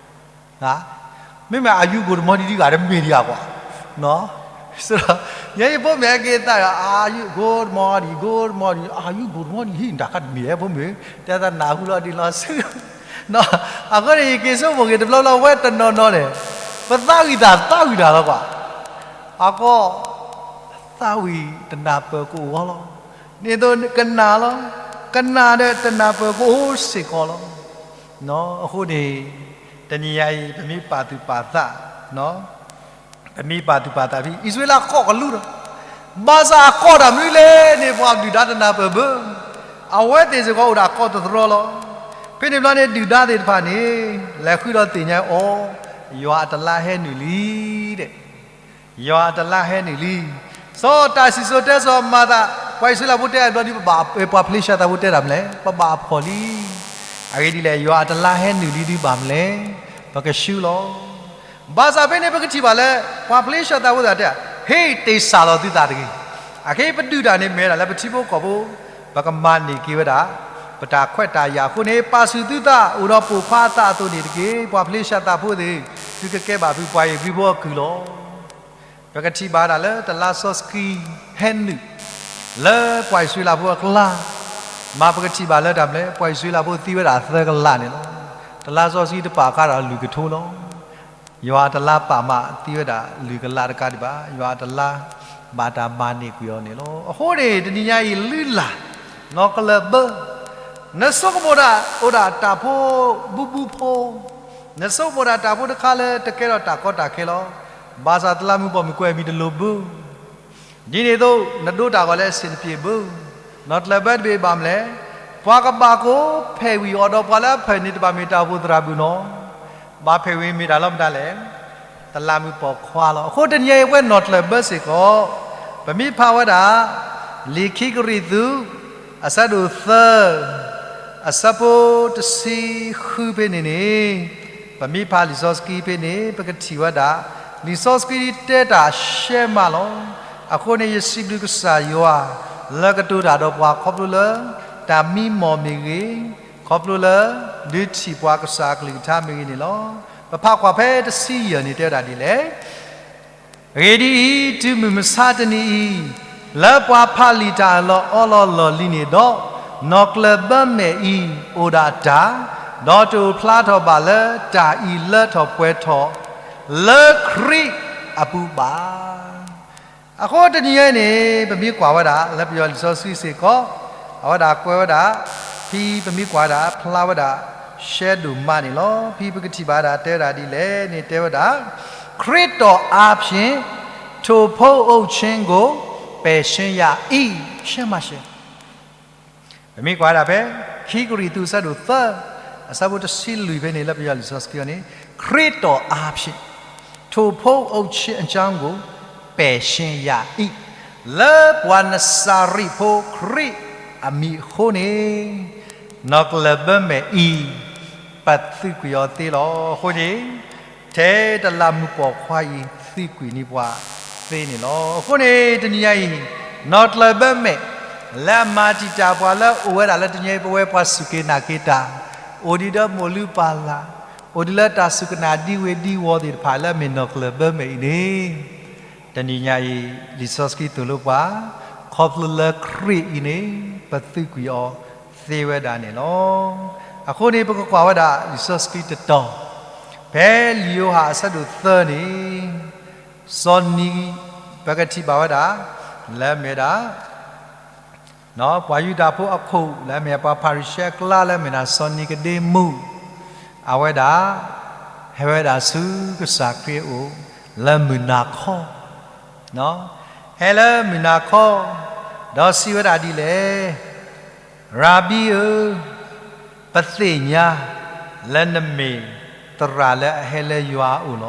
ဧါ. မ့မ့ၢ် Are you good morning ဒ်ဂၤတမ့ၢ်ဒံးဧါကွၢ်. ယဲယဖိမ့ၢ်ဟဲက့ၤသး Are you good morning, good morning, are you good morning ဟံၣ် နတၢ်ခါတမ့ၢ်ဧါ ဖိမ့ၢ် တဲသးနၢ်ဟူလီၤဒ်လီၤဆူ အဃိန့ၣ် ယက့ၤဆိကမိၣ်က့ၤတဘျီဘျီဝဲတနီၤနီၤန့ၣ် ပသးဝံၣ်တၢ်သးဝံၣ်တၢ်လီၤကွၢ်. အဃိ သးဝံၣ်တနၢ်ပၢၢ်ကအိၣ်ဂီၢ်လီၤ. ဒ်သိးကနၣ်လီၤ. ကနၣ်ဒီးတနၢ်ပၢၢ်ကအိၣ်စ့ၢ်ကီးလီၤ. အဃိန့ၣ် တနံၤညါအံၤ ပမ့ၢ်ပာ်သူၣ်ပာ်သး, ပမ့ၢ်ပာ်သူၣ်ပာ်သးဖဲ အံၣ်စရ့လးကိးကလူးဒီး ဘၣ်ဆၣ်အကိးတၢ်မနုၤလဲၣ်န့ၣ် ပှၤဒုၣ်ဒါတနၢ်ပၢၢ်ဘၣ်. အဝဲသ့ၣ်စ့ၢ်ကီးအိၣ်ဒၣ်ကိးတသရီလီၤ. ဖဲန့ၣ်ဘျီန့ၣ် ဒုၣ်ဒါသ့ၣ်တဖၣ်န့ၣ် လဲၤဃုဒီးသ့ၣ်ညါအီၤ, ယွၤအတလါဟဲနုာ်လံ ယွၤအတလါဟဲနုာ်လံ. စီၤတၢ်စံၣ်စိၤတဲစိၤမၤသး ပှၤအံၣ်စရ့လးဖိတဲအဘျီဒ် ပဘၣ် ပှၤဖလ့ၡသးဖိတဲတၢ်မနုၤလဲၣ် ပဘၣ်အဖှီၣ်လံ. အဂ့ၢ်ဒ်လဲၣ် ယွၤအတလါဟဲနုာ်လံဒ်ဘၣ်မနုၤလဲၣ် ပကရှုလီၤ. ဘၣ်ဆၣ်ဖဲန့ၣ် ပကထံၣ်ဘၣ်လၢ ပှၤဖလ့ၡသးဖိသ့ၣ်တဲ ဟ့ၣ်တ့ၢ်စၢ်လီၤသုသးတဂ့ၤ. အခဲအံၤပဒုးတၢ်န့ၣ်မ့ၢ်ဝဲဒၣ်လၢပထံဖိကီၢ်ဖိ ပကမၤန့ၢ်က့ၤဝဲဒၣ် ပတၢ်ခွဲးတၢ်ယာ်အဃိန့ၣ် ပာ်ဆူၣ်သုသးအိၣ်ဒီးပိာ်ခွါအသးအသိးန့ၣ်တက့ၢ်. ပှၤဖလ့ၡသးဖိသ့ၣ် သုကကဲဘၣ်ဖုပှၤဧ့ၤဘြံၤဖိအကုၢ်လီၤ. ပကထံၣ်ဘၣ်ဒၣ်လၢတလါစီဆှံဟဲနုာ် လၢပှၤအံၣ်စရ့လးဖိအကျါ, မ့ၢ်ပကထံၣ်ဘၣ်လၢတၢ်မနုၤလဲၣ် ပှၤအံၣ်စရ့လးဖိသံဝဲဒၣ်သၢကလးန့ၣ်လီၤ. တလါစီဆှံတပာ်ဃာ်ဒီးအလုၢ်ကထိလီၤ. ယွၤအတလါပာ်မးသံဝဲဒၣ်လုၢ်ကလးတကးဒံးဘၣ်. ယွၤအတလါဘၣ်တၢ်မၤန့ၢ်ကွံာ်အီၤန့ၣ်လီၤ. အဃိန့ၣ် တနံၤညါအံၤလုၢ်လၢ် နီၢ်ကျၢၢ်ဘၢ နဆိကမိၣ်ဒၣ်အိၣ်ဒၣ်တၢ်ဖိဘူးဘူးဖိ, နဆိကမိၣ်ဒၣ်တၢ်ဖိတခါလၢတကဲထီၣ်တၢ်ကီတၢ်ခဲလီၤ. ဘၣ်ဆၣ်တလးမူးပိာ်မုၣ်ကွဲးမံၤတလိၤဘၣ်. ဒ်န့ၣ်အသိး နဒိတၢ်ဂီၤလၢအဆ့ၣ်တပျ့ၤဘၣ်. နီၢ်ကျၢၢ်ဘၢတဘ့ၣ်ဘၣ်မနုၤလဲၣ်, ပှၤကဘၣ်ကိးဖဲးဝံၤအီၤဒီးပှၤလၢအဖဲးန့ၣ်တဘၣ်မ့ၢ်တၢ်အိၣ်ဖှိၣ်သရၣ်ဘၣ်နီၤ. ဘၣ်ဖဲးဝံၤမ့ၢ်တၢ်လီၤမတၤလဲၣ် တလးမူးပိာ်ခွါလီၤ. အဃိတနံၤအံၤပဝဲနီၢ်ကျၢၢ်ဘၢစ့ၢ်ကီး ပမ့ၢ်ဖးဝဲဒၣ် လံာ်ခံကရံၣ်သူး အဆၢဒိၣ်သၢ အဆၢဖိတဆံဃုဖဲန့ၣ်န့ၣ်, ပမ့ၢ်ဖးလံာ်စီဆှံဖဲန့ၣ် ပကထံၣ်ဝဲဒၣ် လံာ်စီဆှံတဲတၢ်ရှဲမးလီၤ. အဃိန့ၣ် ယစံးဘျုးကစၢ်ယွၤ လၢကတိၤတၢ်ဒီးပှၤခီဖျိလၢ တၢ်မံမီၢ်မ့ၢ်ဂ့ၤ, ခီဖျိလၢ ဒုးထံၣ်ပှၤကစၢ်အကလုၢ်ကထါမ့ၢ်ဂ့ၤန့ၣ်လီၤ. ပဖးကွၢ်ဖဲတဆံယဲၢ်န့ၣ်တဲဝဲဒၣ်ဒ်လဲၣ်. အဂ့ၢ်ဒ်အံၤ, တုၤမုၢ်မဆါတနံၤအံၤ, လၢပှၤဖးလံာ်တၢ်အၢၣ်လီၤအီလီၤလီၢ်လံၤန့ၣ်ဒီး, နီၢ်ကျၢၢ်ဘၢမဲာ်အံၤအိၣ်ဒၣ်တၢ်, ဒီးတအိၣ်ဖျါထီၣ်ဘၣ်လၢတၢ်အံၤလၢထီၣ်ပှဲၤထီၣ် လၢခရံာ်အပူၤဘၣ်. အဃိတနံၤအံၤန့ၣ် ပမ့ၢ်ကွၢ်ဝဲဒၣ် လၢပယီၤလံာ်စီဆှံစ့ၢ်ကီး, အဝဲဒၣ်ကွဲးဝဲဒၣ်, ဖဲပမ့ၢ်ကွၢ်ဝဲဒၣ် ဖျါဝဲဒၣ် ရှဲဒိၣ်မးန့ၣ်လီၤ. ဖဲပကထံၣ်ဘၣ်ဒၣ်တဲဝဲဒၣ်ဒ်လဲၣ်န့ၣ်တဲဝဲဒၣ်, ခရစ်တော်အားဖြင့် ထိုဖုအိုပ်ခြင်းကို ပယ်ရှင်းရ၏. ရှဲမးရှဲ ပမ့ၢ်ကွၢ်ဒၣ်ဖဲ ခံကရံၣ်သူး အဆၢဒိၣ်သၢ အဆၢဖိတဆံလွံၢ်ဖဲန့ၣ် လၢပယီၤလံာ်စီဆှံအံၤန့ၣ်, ခရစ်တော်အားဖြင့် ထိုဖူးအုပ်ခြင်းအကြောင်းကို ပယ်ရှင်းရ၏, လၢပှၤနစၤရ့းဖိခရစ်အမံၤအဃိန့ၣ် နီၢ်ကလၢၤဘၢမဲာ်အံၤ ပသုးကွံာ်အီၤသ့လီၤ. အဃိန့ၣ် ထဲတလးမူးပိာ်ခွါအံၤ သုးကွံာ်န့ၢ်ပှၤသ့န့ၣ်လီၤ. အဃိန့ၣ် တနံၤညါအံၤ နီၢ်ကလၢၤဘၢမဲာ် လၢအမၤတံာ်တာ်ပှၤလၢအိၣ်ဝဲဒၣ်လၢတနံၤအံၤ ပဝဲပှၤစူၢ်က့ၤနာ်က့ၤတၢ်, အိၣ်ဒံးဒီးမိၢ်လုၢ်ပၢ်လၢ်, အိၣ်ဒံးလၢတၢ်စူၢ်က့ၤနာ်ဒ်ဝ့ၤဒ်ဝီၤသ့ၣ်တဖၣ် လၢအမ့ၢ်နီၢ်ကလၢၤဘၢမဲာ်အံၤန့ၣ် တနံၤညါအံၤ လံာ်စီဆှံသိၣ်လိပှၤ, ခီဖျိလၢခရံာ်အံၤန့ၣ် ပသုးကွံာ်အီၤသ့ဝဲဒၣ်န့ၣ်လီၤ. အဃိန့ၣ် ပကကွၢ်ဝဲဒၣ်လံာ်စီဆှံတတီၤ, ဖဲလံာ်ယိၤဟၣ်အဆၢဒိၣ်သၢန့ၣ်, စီၤနံၤ, ပကထံၣ်ဘၣ်ဝဲဒၣ် လၢအမ့ၢ်ဝဲဒၣ် ပှၤယူဒၤဖိအခိၣ် လၢအမ့ၢ်ပှၤဖၤရံၤၡဲအကျါ လၢအမ့ၢ်ဒၣ်စီၤနံၤကဒ့မူး, အဝဲဒၣ် ဟဲဝဲဒၣ်ဆူကစၢ်ခရံာ်အအိၣ် လၢမုၢ်နၤခီ, ဟဲလၢမုၢ်နၤခီ, ဒီးစံးဝဲဒၣ်ဒ်လဲၣ်, ရၤဘံဧၢ, ပသ့ၣ်ညါ လၢနမ့ၢ်သရၣ်လၢအဟဲလၢယွၤအ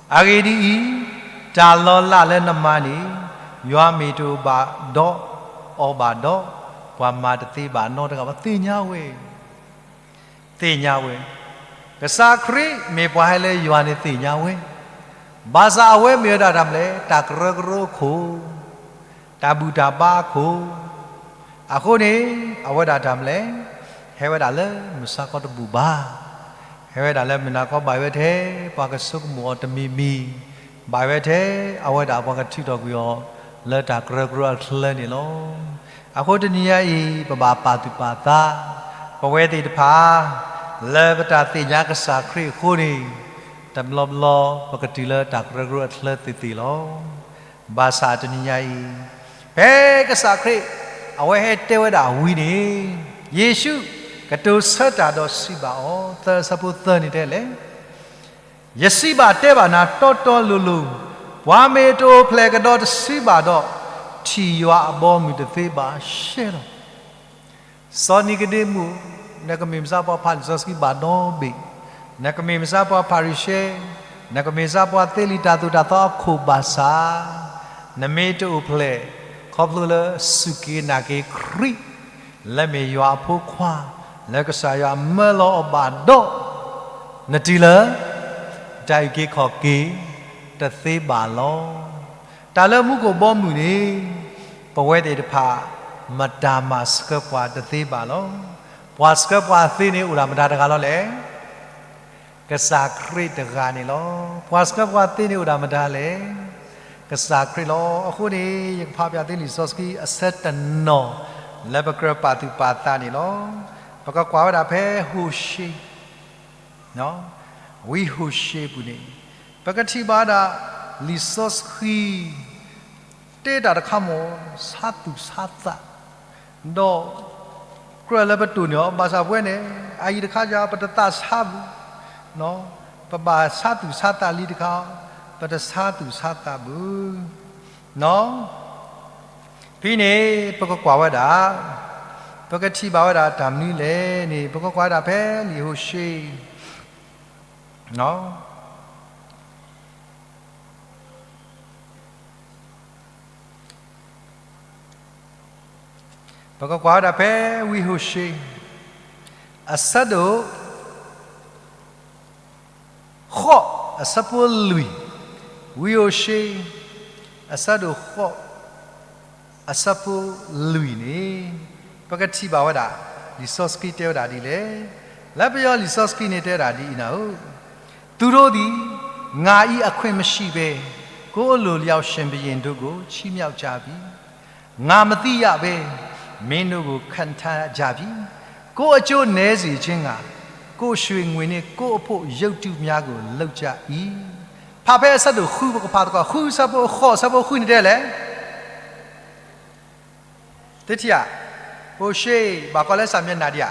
အိၣ်လီၤ. အဂ့ၢ်ဒ်အံၤ, တၢ်လီၤလးလၢနမၤန့ၣ် ယွၤမ့ၢ်တအိၣ်ဘၣ်ဒီးအီၤဘၣ်ဒီး, ပှၤမၤတသ့ဘၣ်နီတဂၤဘၣ်. သ့ၣ်ညါဝဲ, သ့ၣ်ညါဝဲ, ကစၢ်ခရံာ်မ့ၢ်ပှၤဟဲလၢယွၤန့ၣ်သ့ၣ်ညါဝဲ, ဘၣ်ဆၣ်အဝဲမ့ၢ်ဝဲဒၣ်တၢ်မနုၤလဲၣ်, တၢ်ကရၢကရိအခိၣ်, တၢ်ဘူၣ်တၢ်ဘါအခိၣ်, အဃိန့ၣ် အဝဲဒၣ်တၢ်မနုၤလဲၣ်, ဟဲဝဲဒၣ်လၢမုၢ်ဆါခီတဘူၣ်ဘၣ်, ဟဲဝဲဒၣ်လၢမုၢ်နၤခီဘၣ်ဝဲထဲ ပှၤကဆိကမိၣ်အီၤတမံၤမံၤ, ဘၣ်ဝဲထဲ အဝဲဒၣ်ပှၤကထုးထီၣ်ကွံာ်အီၤ လၢတၢ်ကရၢကရိအချၢန့ၣ်လီၤ. အဃိတနံၤညါအံၤ ပဘၣ်ပာ်သူၣ်ပာ်သး, ပဝဲသ့ၣ်တဖၣ် လၢပတၢ်သ့ၣ်ညါကစၢ်ခရံာ်အဃိန့ၣ်, တဘျီဘျီပကတုၤလၢတၢ်ကရၢကရိအချၢသ့ၣ်သ့ၣ်လီၤ. ဘၣ်ဆၣ်တနံၤညါအံၤ, ဖဲကစၢ်ခရံာ် အဝဲဟဲတဲဝဲဒၣ်ဝံၤန့ၣ်, ယ့ၣ်ၡူးကတိၤဆၢတၢ်ဒီးစံးဘၣ်အီၤ, သၢ အဆၢဖိသၢန့ၣ်တဲလဲၣ်, ယစံးဘၣ်တဲဘၣ်နၤတီတီလိၤလိၤ, ပှၤမ့ၢ်တအိၣ်ဖျဲၣ်ကဒီးတစုဘၣ်ဒီး, ထံၣ်ယွၤအဘီအမုၢ်တသ့ဘၣ်ရှဲလီၤ. စီၤနံၤကဒ့မူး, နကမ့ၢ်မ့ၢ်စ့ၢ်ပှၤဖးလံာ်စီဆှံဘၣ်ဒီဘ့ၣ်, နကမ့ၢ်မ့ၢ်စ့ၢ်ပှၤဖၤရံၤၡဲ, နကမ့ၢ်မ့ၢ်စ့ၢ်ပှၤသ့လံာ်တၢ်သိၣ်တၢ်သီအခိၣ်ဘၣ်ဆၣ်, နမ့ၢ်တအိၣ်ဖျဲၣ် ခီဖျိလၢစူၢ်က့ၤနာ်က့ၤခရံာ် လၢမ့ၢ်ယွၤအဖိခွါ, လၢကစၢ်ယွၤမၢလီၤအီၤဘၣ်ဒီး, နတုၤလၢ တၢ်အုၣ်က့ၤခီၣ်က့ၤတသ့ဘၣ်လီၤ. တၢ်လၢမူခိၣ်ဘီမုၢ်န့ၣ်, ပဝဲသ့ၣ်တဖၣ် မတၤမၤဆှၢပှၤတသ့ဘၣ်လီၤ. ပှၤဆှၢပှၤသ့န့ၣ်အိၣ်ဒၣ်မတၤတဂၤလီၤလဲၣ်. ကစၢ်ခရံာ်တဂၤန့ၣ်လီၤ. ပှၤဆှၢပှၤသ့န့ၣ်အိၣ်ဒၣ်မတၤလဲၣ်. ကစၢ်ခရံာ်လီၤ. အဃိန့ၣ် ယကဖးပၠးသုလံာ်စီဆှံအဆၢတနီၤ လၢပကြၢးပာ်သူၣ်ပာ်သးန့ၣ်လီၤ. ပကကွၢ်ဝဲဒၣ်ဖဲဟိၤၡ့ ဝံဟိၤၡ့ပူၤန့ၣ်, ပကထံၣ်ဘၣ်ဒၣ် လံာ်စီဆှံ တဲတၢ်တခါမ့ၢ် ဆါသူၣ်ဆါသး, ဒီး ကြၢးလၢပတိၢ်န့ၢ်အီၤ ဘၣ်ဆၣ်ပဝဲန့ၣ် အအံၤတခါယၤ ပတသးဆါဘၣ်, ပဘၣ်ဆါသူၣ်ဆါသးလံတခါ, ပတဆါသူၣ်ဆါသးဘၣ်. ဖဲန့ၣ် ပကကွၢ်ဝဲဒၣ်, ပကထံၣ်ဘၣ်ဝဲဒၣ်တၢ်မနုၤလဲၣ်န့ၣ် ပကကွၢ်ဝဲဒၣ်ဖဲလံာ်ဟိၤၡ့ ပကကွၢ်ဝဲဒၣ်ဖဲ ဝံဟိၤၡ့ အဆၢဒိၣ် ဃိး အဆၢဖိလွံၢ်, ဝံဟိၤၡ့ အဆၢဒိၣ်ဃိး အဆၢဖိလွံၢ်န့ၣ် ပကထံၣ်ဘၣ်ဝဲဒၣ် လံာ်စီဆှံတဲဝဲဒၣ်ဒ်လဲၣ်. လၢပယီၤလံာ်စီဆှံန့ၣ်တဲဝဲဒၣ်ဒ်အံၤနၤဧၢ, သူတို့သည် ငါ၏အခွင့်မရှိဘဲ ကိုယ်အလိုအလျောက် ရှင်ဘုရင်တို့ကို ချီးမြှောက်ကြပြီ။ ငါမသိရဘဲ မင်းတို့ကို ခန့်ထားကြပြီ။ ကိုယ်အကျိုးနည်းစေခြင်းငှာ ကိုယ့်ရွှေငွေနှင့် ကိုယ့်အဖို့ရုပ်တုများကို လုပ်ကြ၏. ဖးဖဲအဆၢဒိၣ်ဃု ပကဖးသကိး ဃုဆၢဖိ ဃိးဆၢဖိဃုန့ၣ် တဲလဲၣ်. သုထံၣ်ဧါ, ဟိၤၡ့ ဘၣ်ကီလၢစၢ်မၠဲနၤဒံးဧါ.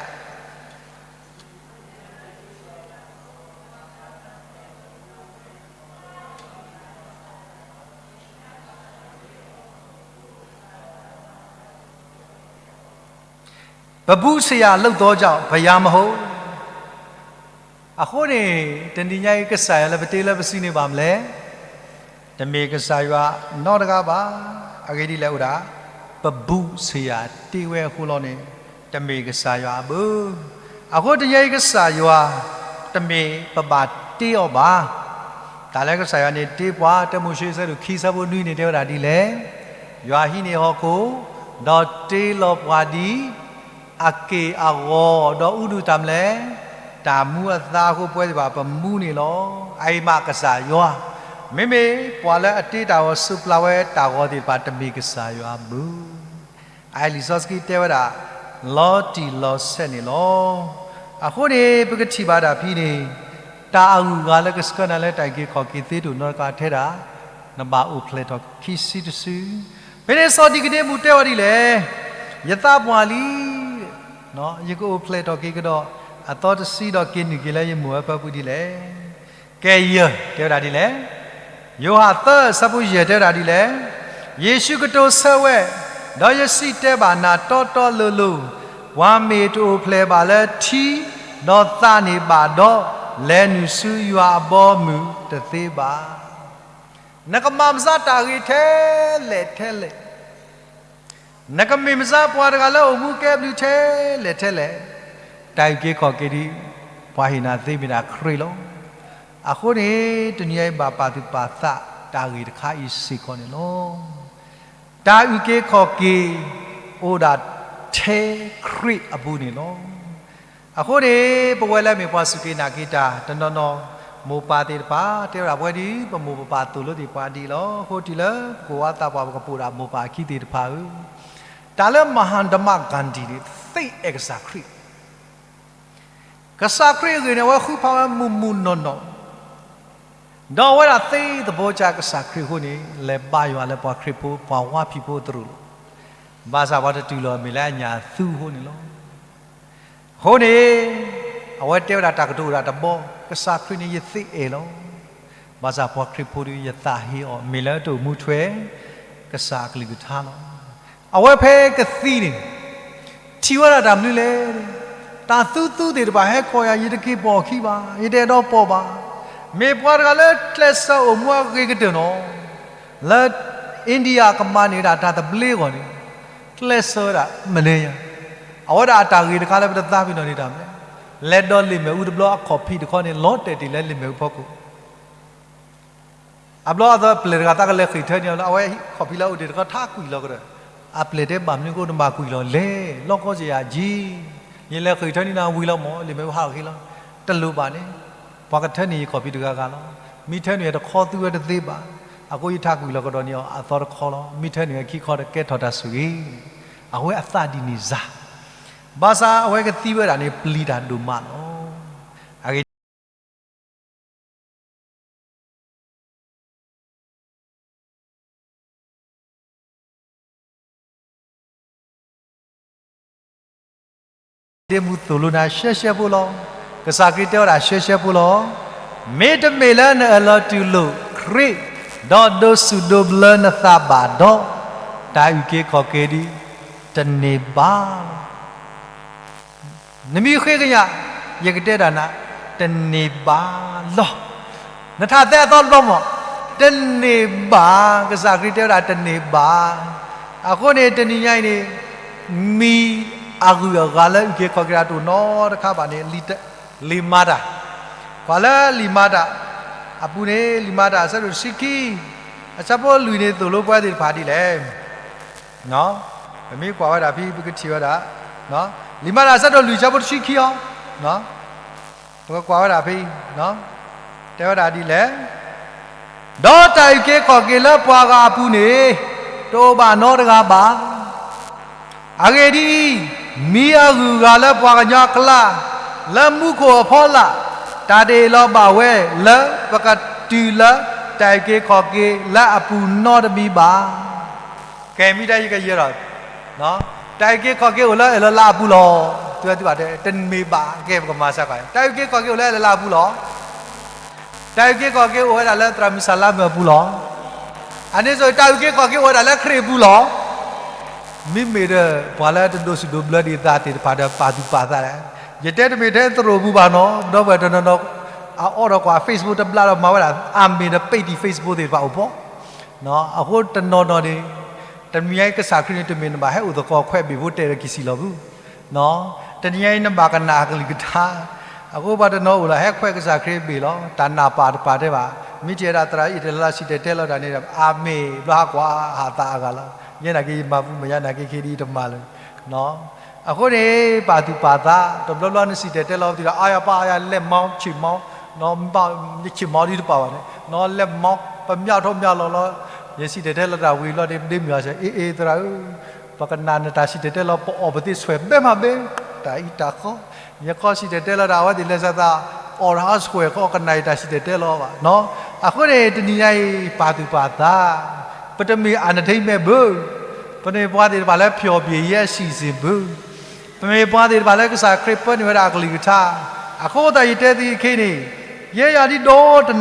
အ ပဘူးဆရာလုပ်သောကြောင့် ဘုရားမဟုတ်. အဃိန့ၣ် တနံၤညါအံၤ ကစၢ်ယွၤလၢပတ့လၢပစုန့ၣ်ဘၣ်မလဲၣ်. တမ့ၢ်ကစၢ်ယွၤနီတဂၤဘၣ်. အဂ့ၢ်ဒ်လဲၣ်အိၣ်ဒၣ် ပဘူးဆရာတ့ဝဲအဃိလီၤန့ၣ် တမ့ၢ်ကစၢ်ယွၤအဘၢ. အဃိတနံၤညါအံၤ ကစၢ်ယွၤ တမ့ၢ်ပဘၣ်တ့အီၤဘၣ်. တၢ်လၢကစၢ်ယွၤန့ၣ်တ့ပှၤ တၢမိၤၡ့အဆၢဒိၣ်ခံဆၢဖိနွံန့ၣ် တဲဝဲဒၣ်ဒ်လဲၣ်. ယွၤဟံးန့ၢ်ဟီၣ်ခိၣ်, ဒီးတ့လီၤပှၤဒ် အက့ၢ်အဂီၤ, ဒီးအူဒူၣ်တၢ်မလဲၣ်, တၢ်မူအသါအဃိ ပဝဲသ့ၣ်တဖၣ်ပမူန့ၣ်လီၤ. အအံၤမးကစၢ်ယွၤ, မ့မ့ၢ်ပှၤလၢအတ့တၢ်ဂီၤစူၤပျၢ်ဝဲတၢ်ဂီၤသ့ၣ်တဖၣ် တမ့ၢ်ကစၢ်ယွၤအဘၢ. အအံၤလံာ်စီဆှံတဲဝဲဒၣ် လီၤတံၢ်လီၤဆဲးန့ၣ်လီၤ. အဃိန့ၣ် ပကထံၣ်ဘၣ်တၢ်ဖဲန့ၣ် တၢ်အဂုၤအဂၤလၢကဆှၢနၤလၢတၢ်အုၣ်က့ၤခီၣ်က့ၤသ့တအိၣ်နီတခါထဲဒၣ် နဘၣ်အိၣ်ဖျဲၣ်ထီၣ်ခံစုတစု. ဖဲန့ၣ်စီၤနံၤကဒ့မူးတဲဝဲဒ်လဲၣ်, ယသးပှၢ်လံ, ယကအိၣ်ဖျဲၣ်ထီၣ်က့ၤကဒီး အသီတဆံဒီးက့ၤနုာ်က့ၤလၢယမိၢ်အဖၢပူၤဒ်လဲၣ်. ကဲယဲၢ်တဲဝဲဒၣ်ဒ်လဲၣ်. ယိၤဟၣ်သၢ အဆၢဖိယဲၢ်တဲဝဲဒၣ်ဒ်လဲၣ်. ယ့ၣ်ၡူးကတိၤဆၢဝဲ, ဒီးယစံးတဲဘၣ်နၤတီတီလိၤလိၤ, ပှၤမ့ၢ်တအိၣ်ဖျဲၣ်ဘၣ်လၢထံဒီးသးန့ၣ်ဘၣ်ဒီး, လဲၤနုာ်ဆူယွၤအဘီအမုၢ်တသ့ဘၣ်. နကမၤမၤစၢၤတၢ်ဂ့ၤထဲလဲၣ်ထဲလဲၣ်, နကမ့ၢ်မၤစၢၤပှၤတဂၤလၢအိၣ်မူကဲဘျုးထဲလဲၣ်ထဲလဲၣ်, တၢ်အုၣ်က့ၤခီၣ်က့ၤဒီး ပှၤဟ့ၣ်နၤသ့မ့ၢ်ဒၣ်ခရံာ်လီၤ. အဃိန့ၣ် တနံၤအံၤဘၣ်ပာ်သူၣ်ပာ်သး တၢ်ဂ့ၤတခါအံၤစ့ၢ်ကီးန့ၣ်လီၤ. တၢ်အုၣ်က့ၤခီၣ်က့ၤ အိၣ်ဒၣ်ထဲခရံာ်အပူၤန့ၣ်လီၤ. အဃိန့ၣ် ပဝဲလၢမ့ၢ်ပှၤစူၢ်က့ၤနာ်က့ၤတၢ် တနီၤနီၤ မိၢ်ပၢ်သ့ၣ်တဖၣ် တဲဝဲဒၣ်ပဝဲဒ် ပမိၢ်ပပၢ်သိၣ်လိသ့ၣ်ပှၤဒ်အံၤလီၤ. အဃိတုၤလၢပကဝါသးပှၢ် ပကပိာ်ဒၣ်မိၢ်ပၢ်အခံသ့ၣ်တဖၣ်ဧၢ, တၢ်လၢမၤဟၣ်ဒမးဂၤဒံၤန့ၣ် သ့အဲၣ်ကစၢ်ခရံာ် ကစၢ်ခရံာ်အဂ့ၢ်န့ၣ် အဝဲဃုဖးဝဲမုၢ်မုၢ်နီၢ်နီၢ်, ဒီးအဝဲဒၣ်သ့သဘီကစၢ်ခရံာ်အဃိန့ၣ် လဲၤဘါယွၤလၢပှၤခရံာ်ဖိ ပှၤဝါဖံးဖိအသရိာ်လီၤ. ဘၣ်ဆၣ်ပှၤတတုၤလီၤမ့ၢ်လၢအညၣ်အသူအဃိန့ၣ်လီၤ. အဃိန့ၣ် အဝဲတဲဝဲဒၣ်တၢ်ကတိၤအိၣ်ဒၣ်တဘီ, ကစၢ်ခရံာ်န့ၣ်ယသ့အဲၣ်လီၤ. ဘၣ်ဆၣ်ပှၤခရံာ်ဖိဒီးယသးဟ့အီၤ မ့ၢ်လၢတအိၣ်မူထွဲ ကစၢ်အကလုၢ်ကထါလီၤ. အဝဲဖဲကသံန့ၣ် ထံၣ်ဝဲဒၣ်တၢ်မနုၤလဲၣ်, တၢ်သူသူသ့ၣ်တဖၣ်ဟဲခီယၤ ယတက့ၤပိာ်အခံဘၣ်, ယတအဲၣ်ဒိးပိာ်ဘၣ်. မ့ၢ်ပှၤတဂၤလၢကျဲးစၢးအိၣ်မူအဂ့ၤကတၢၢ်နီၤ, လၢ India ကမၤန့ၢ်ဒၣ်တၢ်သဘျ့အဂီၢ်န့ၣ် ကျဲးစၢးဝဲဒၣ်မနုၤညါ, အဝဲဒၣ်အတၢ်ဂ့ၤတခါလၢပတသးပ့ၤနီၣ်န့ၣ်တၢ်မနုၤလဲၣ်, လဲၤဒီးလံာ်မဲာ်အူတဘျီအခီၣ်ဖံးတခီန့ၣ် လီၤတဲာ်တ့ၢ်လၢလံာ်မဲာ်အူဖီခိၣ် အဘျီအသီပျဲၢ်တဂၤသးကလဲၤဃ့ၢ်ထၢန့ၢ်အီၤလၢ အဝဲခီၣ်ဖံးလၢအအိၣ်တ့ၢ်တခီထးကွံာ်လီၤကဒီး, အပျဲၢ်တဲဘၣ်မနုၤဃိနဘၣ်ကွံာ်လီၤလဲၣ်, လီၢ်ကီၢ်ယယၤကံ, ယလဲၤဃ့ၢ်ထၢန့ၢ်နၤဝံၤလီၤမး လံာ်မဲာ်အူဟးဂ့ၤလီၤ, တလိၣ်ဘၣ်န့ၣ်, ပှၤကထၢန့ၢ်ယခီၣ်ဖံးတဂၤဂၤလီၤ, မ့ၢ်ထၢန့ၢ်ယတခီသူဝဲတသ့ဘၣ်, အဃိယထးကွံာ်လီၤကဒီးန့ၢ်အီၤ အသီတခီလီၤ, မ့ၢ်ထၢန့ၢ်ဝဲခံခီဒီးကဲထီၣ်တၢ်ဆိၣ်ဂ့ၤ, အဝဲအသးဒ်န့ၣ်စ့ၢ်, ဘၣ်ဆၣ်အဝဲကသံဝဲဒၣ်န့ၣ် ပျံၤတၢ်ဒိၣ်မးလီၤ. အဂ့ၢ် ဒ့မူသိၣ်လိနၤရှဲရှဲဖိလီၤ. ကစၢ်ခရံာ်တဲဝဲဒၣ်ရှဲရှဲဖိလီၤ. မ့တမ့ၢ်လၢနအၢၣ်လီၤတူၢ်လိာ်ခရံာ်, ဒီးဒိးစူၣ်ဒိးဘျၢနသးဘၣ်ဒီး, တၢ်အုၣ်က့ၤခီၣ်က့ၤဒီး တန့ၢ်ဘၣ်လီၤ. နမ့ၢ်ဃ့ကညး, ယကတဲဒၣ်နၤ, တန့ၢ်ဘၣ်လီၤ. နထးသဲအသီတဘျီမး, တန့ၢ်ဘၣ်, ကစၢ်ခရံာ်တဲဝဲဒၣ်တန့ၢ်ဘၣ်. အဃိန့ၣ် တနံၤညါအံၤန့ၣ် မံၤအဂုၤအဂၤလၢအုၣ်က့ၤခီၣ်က့ၤတၢ်တအိၣ်နီတခါဘၣ်န့ၣ် လံာ်မၤတၢ်, ကွၢ်လၢလံာ်မၤတၢ်အပူၤန့ၣ် လံာ်မၤတၢ်အဆၢဒိၣ်တဆံခံ, အဆၢဖိလွံၢ်န့ၣ် သိၣ်လိပဝဲသ့ၣ်တဖၣ်ဒ်လဲၣ်. ပမ့ၢ်ကွၢ်ဝဲဒၣ်ဖဲ ပကထံၣ်ဝဲဒၣ်, လံာ်မၤတၢ်အဆၢဒိၣ်လွံၢ်ဆၢဖိတဆံခံအီၤ, ပကကွၢ်ဝဲဒၣ်ဖဲ, တဲဝဲဒၣ်ဒ်လဲၣ်, ဒီးတၢ်အုၣ်က့ၤခီၣ်က့ၤလၢပှၤဂၤအပူၤန့ၣ် တအိၣ်ဘၣ်နီတဂၤဘၣ်. အဂ့ၢ်ဒ်အံၤ, မံၤအဂုၤအဂၤလၢပှၤကညီအကျါ, လၢမူခိၣ်အဖီလာ်, တၢ်တအ့ၣ်လီၤဘၣ်ဝဲလၢပကတုၤလၢတၢ်အုၣ်က့ၤခီၣ်က့ၤလၢအပူၤနီတမံၤဘၣ်. ကဲ မ့ၢ်တၢ်ယကယဲၢ်ဒီး, တၢ်အုၣ်က့ၤခီၣ်က့ၤအိၣ်လၢအလၢ်လၢ်အပူၤလီၤ. သုဝဲသုဘၣ်တဲ တမ့ၢ်ဘၣ်, ကဲ ပကမၤစၢၤကွၢ်, တၢ်အုၣ်က့ၤခီၣ်က့ၤအိၣ်လၢအလၢ်လၢ်အပူၤလီၤ. တၢ်အုၣ်က့ၤခီၣ်က့ၤအိၣ်ဝဲဒၣ်လၢသရၣ်မုၣ်စၢ်လါမုၣ်အပူၤလီၤ. အန့ၣ်စိၤ တၢ်အုၣ်က့ၤခီၣ်က့ၤအိၣ်ဝဲဒၣ်လၢခရံာ်အပူၤလီၤ. မ့မ့ၢ်ဒီး ပှၤလၢတဒိးစူၣ်ဒိးဘျၢဒံးသးသ့ၣ်တဖၣ်ဒီး ပာ်သူၣ်ပာ်သးလဲၣ်. ယတဲတမ့ၢ်ထဲသရိာ်ပူၤဘၣ်နီၤ, ဒီပုၢ်ဝဲၢ်တနီၤနီၤ အအိၣ်ဒီးကွၢ် Facebook တဘျါဒီးမၤဝဲဒၣ် အမ့ၢ်ဒီး ပိတ်သံ Facebook သ့ၣ်တဖၣ်အိၣ်ဖှိၣ်, အဃိတနီၤနီၤန့ၣ် တနံၤညါအံၤကစၢ်ခရံာ်န့ၣ် တမ့ၢ်နဘၣ်ဟဲအိၣ်သကိးခွဲးဘ့ၣ်ဖိတဲဒီးက့ၤစံၣ်လီၤဘၣ်. တနံၤညါအံၤ နဘၣ်ကနၣ်အကလုၢ်ကထါ, အဃိပှၤတနီၤအိၣ်လီၤ ဟဲခွဲးကစၢ်ခရံာ်ဘ့ၣ်လီၤ, တၢ်နၢ်ပၢၢ်တပၢၢ်တဲဘၣ်, မ့ၢ်တဲဒၣ်သရၣ်အံၤတဲလီၤစံၣ်တဲၤတဲလီၤတၢ်န့ၣ်ဒီး အမ့ၢ်ဘျီဟးကွၢ်ဟးသးအဂၤလီၤ, ယဲနာ်က့ၤ ယမၤပူၤမ့ၢ်ယဲနာ်က့ၤ ခဲဒ်အံၤတမၤလၢၤ အဃိန့ၣ် ပာ်သူၣ်ပာ်သး, တဘျီဘျီနစံၣ်တဲၤတဲလီၤသးဒီး အါယၤပၢ်အါယၤ လက်မောင်း ခြေမောင်း, ခြေမောင်း ဒ်တပာ်ဘၣ်န့ၣ်, လက်မောင်း ပမျၢၢ်ထီၣ်မျၢၢ်လီၤလီၤ, ယစံၣ်တဲၤတဲလီၤတၢ်ဝံၤလီၤန့ၣ် ပဒ့မုၢ်အီၤစ့ၢ် အ့ အ့ သရၣ်ဧၢ, ပကနၣ်နတၢ်စံၣ်တဲၤတဲလီၤ ပအီၣ်ပသ့ဆွဲးဘဲမးဘဲ, တၢ်အံၤတၢ်ဃီ, ယခီစံၣ်တဲၤတဲလီၤတၢ်အဝဲသ့ၣ်လဲၤဆၢသး, အီၣ်တၢ်အဆွဲးဃီ ကနၣ်ယတၢ်စံၣ်တဲၤတဲလီၤဘၣ်. အဃိန့ၣ် တနံၤညါအံၤ ပာ်သူၣ်ပာ်သး, ပတမ့ၢ် entertainment ဘၣ်, ပမ့ၢ်ပှၤသ့ၣ်တဖၣ်လၢ ဖျော်ဖြေရေးအစီအစဉ် ဘၣ်, ပမ့ၢ်ပှၤသ့ၣ်တဖၣ်လၢကစၢ်ခရံာ်ပၢနုာ်ဝဲဒၣ်အကလုၢ်ကထါ, အဃိသတးယတဲသုခဲအံၤန့ၣ်, ယဲယၤဒ်ဒီတ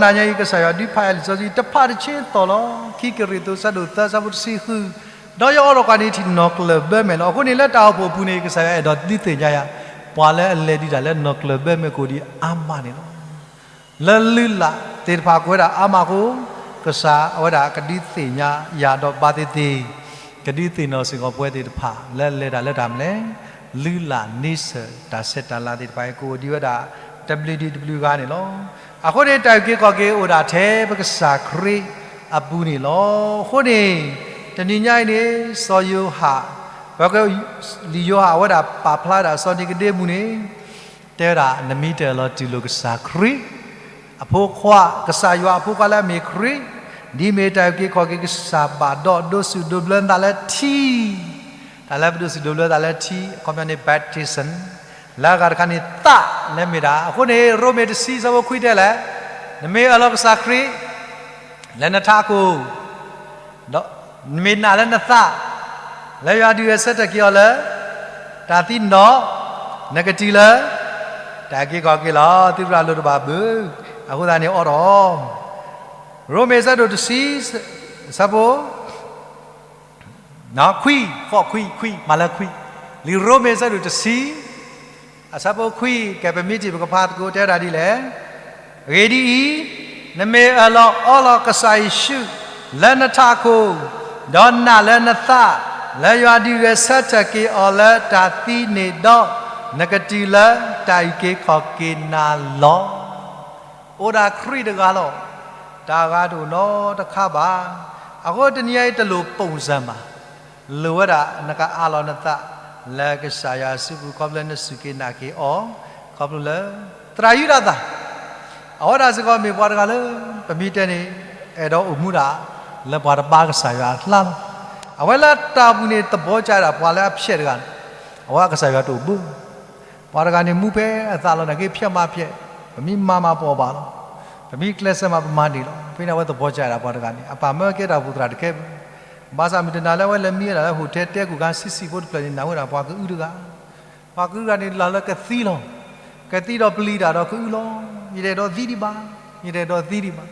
နၤညါအံၤ ကစၢ်ယွၤဒုးဖးယၤလံာ်စီဆှံတဖၣ်တဆ့သီၣ်လီၤ, ခံကရံၣ်သူး ဆၢဒိၣ်သၢ ဆၢဖိတဆံဃု, ဒီးယအိၣ်ဒီးကွၢ်န့ၣ်ထံၣ်နီၢ်ကျၢၢ်ဘၢမဲာ်လီၤ. အဃိန့ၣ်လၢတၢ်အိၣ်ဖှိၣ်အပူၤန့ၣ် ကစၢ်ယွၤအဲၣ်ဒိးဒုးသ့ၣ်ညါယၤ, ပှၤလၢအလဲၤဒုးတၢ်လၢနီၢ်ကျၢၢ်ဘၢမဲာ်ကိၣ်ဒံးအါမးန့ၣ်လီၤ. လၢလုၢ်လၢ်သ့ၣ်တဖၣ်ကဝဲဒၣ်အါမးအဃိ, ကစၢ်အဝဲဒၣ်ကဒုးသ့ၣ်ညါယၤဒီးဘၣ်သ့ၣ်သ့ၣ်, ကဒုးသ့ၣ်နီၣ်စ့ၢ်ကီးပဝဲသ့ၣ်တဖၣ် လၢလဲၤတၢ်လၢတၢ်မနုၤလဲၣ်, လုၢ်လၢ်န့ဆၢၣ်တၢ်ဆဲးတၢ်လၤသ့ၣ်တဖၣ်အံၤ ကအိၣ်ဒံးဝဲဒၣ် တဘျုးဒံးတဘျုးဂၤန့ၣ်လီၤ. အဃိန့ၣ် တၢ်အုၣ်က့ၤခီၣ်က့ၤအိၣ်ဒၣ်ထဲပကစၢ်ခရံာ်အပူၤန့ၣ်လီၤ. အဃိန့ၣ် တနံၤညါအံၤန့ၣ် စီၤယိၤဟၣ်, ပက လံာ်ယိၤဟၣ်အဝဲဒၣ်ပာ်ဖျါဒၣ်စီၤနံၤကဒ့မူန့ၣ် တဲဝဲဒၣ် နမ့ၢ်တအၢၣ်လီၤတူၢ်လိာ်ကစၢ်ခရံာ် အဖိခွါ, ကစၢ်ယွၤအဖိခွါလၢအမ့ၢ်ခရံာ်, ဒ်မ့ၢ်တၢ်အုၣ်က့ၤခီၣ်က့ၤကစၢ်ဘၣ်ဒီး ဒိးစူၣ်ဒိးဘျၢနသးလၢထံ, တၢ်လၢပဒိးစူၣ်ဒိးဘျၢသးလၢထံ အခီပညီန့ၣ် baptism, လၢအဂၤတခါန့ၣ် သးလၢမ့ၢ်ဒၣ်, အဃိန့ၣ် ရိမ့ၤတဆံ ဆၢဖိခွံတဲလဲၣ်, နမ့ၢ်အၢၣ်လီၤကစၢ်ခရံာ် လၢနထးခိၣ်, ဒီးနမ့ၢ်နာ်လၢနသး လၢယွၤဒုးဂဲၤဆၢထၢၣ်က့ၤအီၤလၢတၢ်သံန့ၣ်ဒီး နကတုၤလၢ တၢ်အုၣ်က့ၤခီၣ်က့ၤလီၤ. သုတလိၣ်တဘၣ်ဘၣ်. အဃိသတးန့ၣ်အိၣ်ဒီး ရိမ့ၤဆၢဒိၣ်တဆံ ဆၢဖိ ခွံ, ဃိးခွံ, ခွံ, မၤလၢခွံ, လံာ်ရိမ့ၤဆၢဒိၣ်တဆံ အဆၢဖိခွံ, ကဲ ပမ့ၢ်ထံၣ်ပကဖးသကိး တဲဝဲဒၣ်ဒ်လဲၣ်, အဂ့ၢ်ဒ်အံၤ, နမ့ၢ်အၢၣ်လီၤအီလီၤကစၢ်ယ့ၣ်ၡူး လၢနထးခိၣ်, ဒီးနာ်လၢနသး လၢယွၤဒုးဂဲၤဆၢထၢၣ်က့ၤအီၤလၢတၢ်သံန့ၣ်ဒီး နကတုၤလၢတၢ်အုၣ်က့ၤခီၣ်က့ၤနၤလီၤ. အိၣ်ဒၣ်ခရံာ်တဂၤလီၤ. တၢ်ဂၤတအိၣ်နီတခါဘၣ်. အဃိတနံၤအံၤတလိၣ်ပိၣ်စၢၤမး, လိၣ်ဝဲဒၣ်နကအးလီၤနသး လၢကစၢ်ယွၤစုပူၤ ခီဖျိလၢနစူၢ်က့ၤနာ်က့ၤအီၤ, ခီဖျိလၢ သရၣ်ယူဒၤသၢ, အဝဲဒၣ်စ့ၢ်ကီးမ့ၢ်ပှၤတဂၤလၢ ပမ့ၢ်တဲန့ၣ် အဲၣ်ဒိးအိၣ်မူဒၣ် လၢပှၤတဘါကစၢ်ယွၤအကျါလီၤ. အဝဲလၢတၢ်ပူၤန့ၣ် သဘောကျဒၣ်ပှၤလၢအဖျဲးတဂၤန့ၣ်, အဝဲကစၢ်ယွၤတအိၣ်ဘၣ် ပှၤတဂၤန့ၣ်မူဖဲအသးလီၤ နာ်က့ဖျဲးမးဖျဲး, ပမ့ၢ်မၤမးပအီၣ်ဘၣ်လီၤ, ပမ့ၢ်ကျဲးစၢးမးပမၤန့ၢ်လီၤ. ဖဲန့ၣ်အဝဲသဘောကျဒၣ်ပှၤတဂၤန့ၣ် အပၢ်မၢကဲတၢ်အိၣ်ဖှိၣ်သရၣ်တကဲဘၣ်. ဘၣ်ဆၣ်မုၢ်တနၤလၢအဝဲလဲၤမံဝဲဒၣ်လၢ hotel တဲကိၣ်ခါဆံးဆံးဖိတဖျၢၣ်န့ၣ် နာ်ဝဲဒၣ်ပှၤကအုတဂၤ, ပှၤကအုတဂၤန့ၣ် လီၤလၢကသံလီၤ. ကသံဒီးပျံၤတၢ်ဒီးကအုလီၤ. ယတအဲၣ်ဒိးသံဒံးဘၣ်, ယတအဲၣ်ဒိးသံဒံးဘၣ်.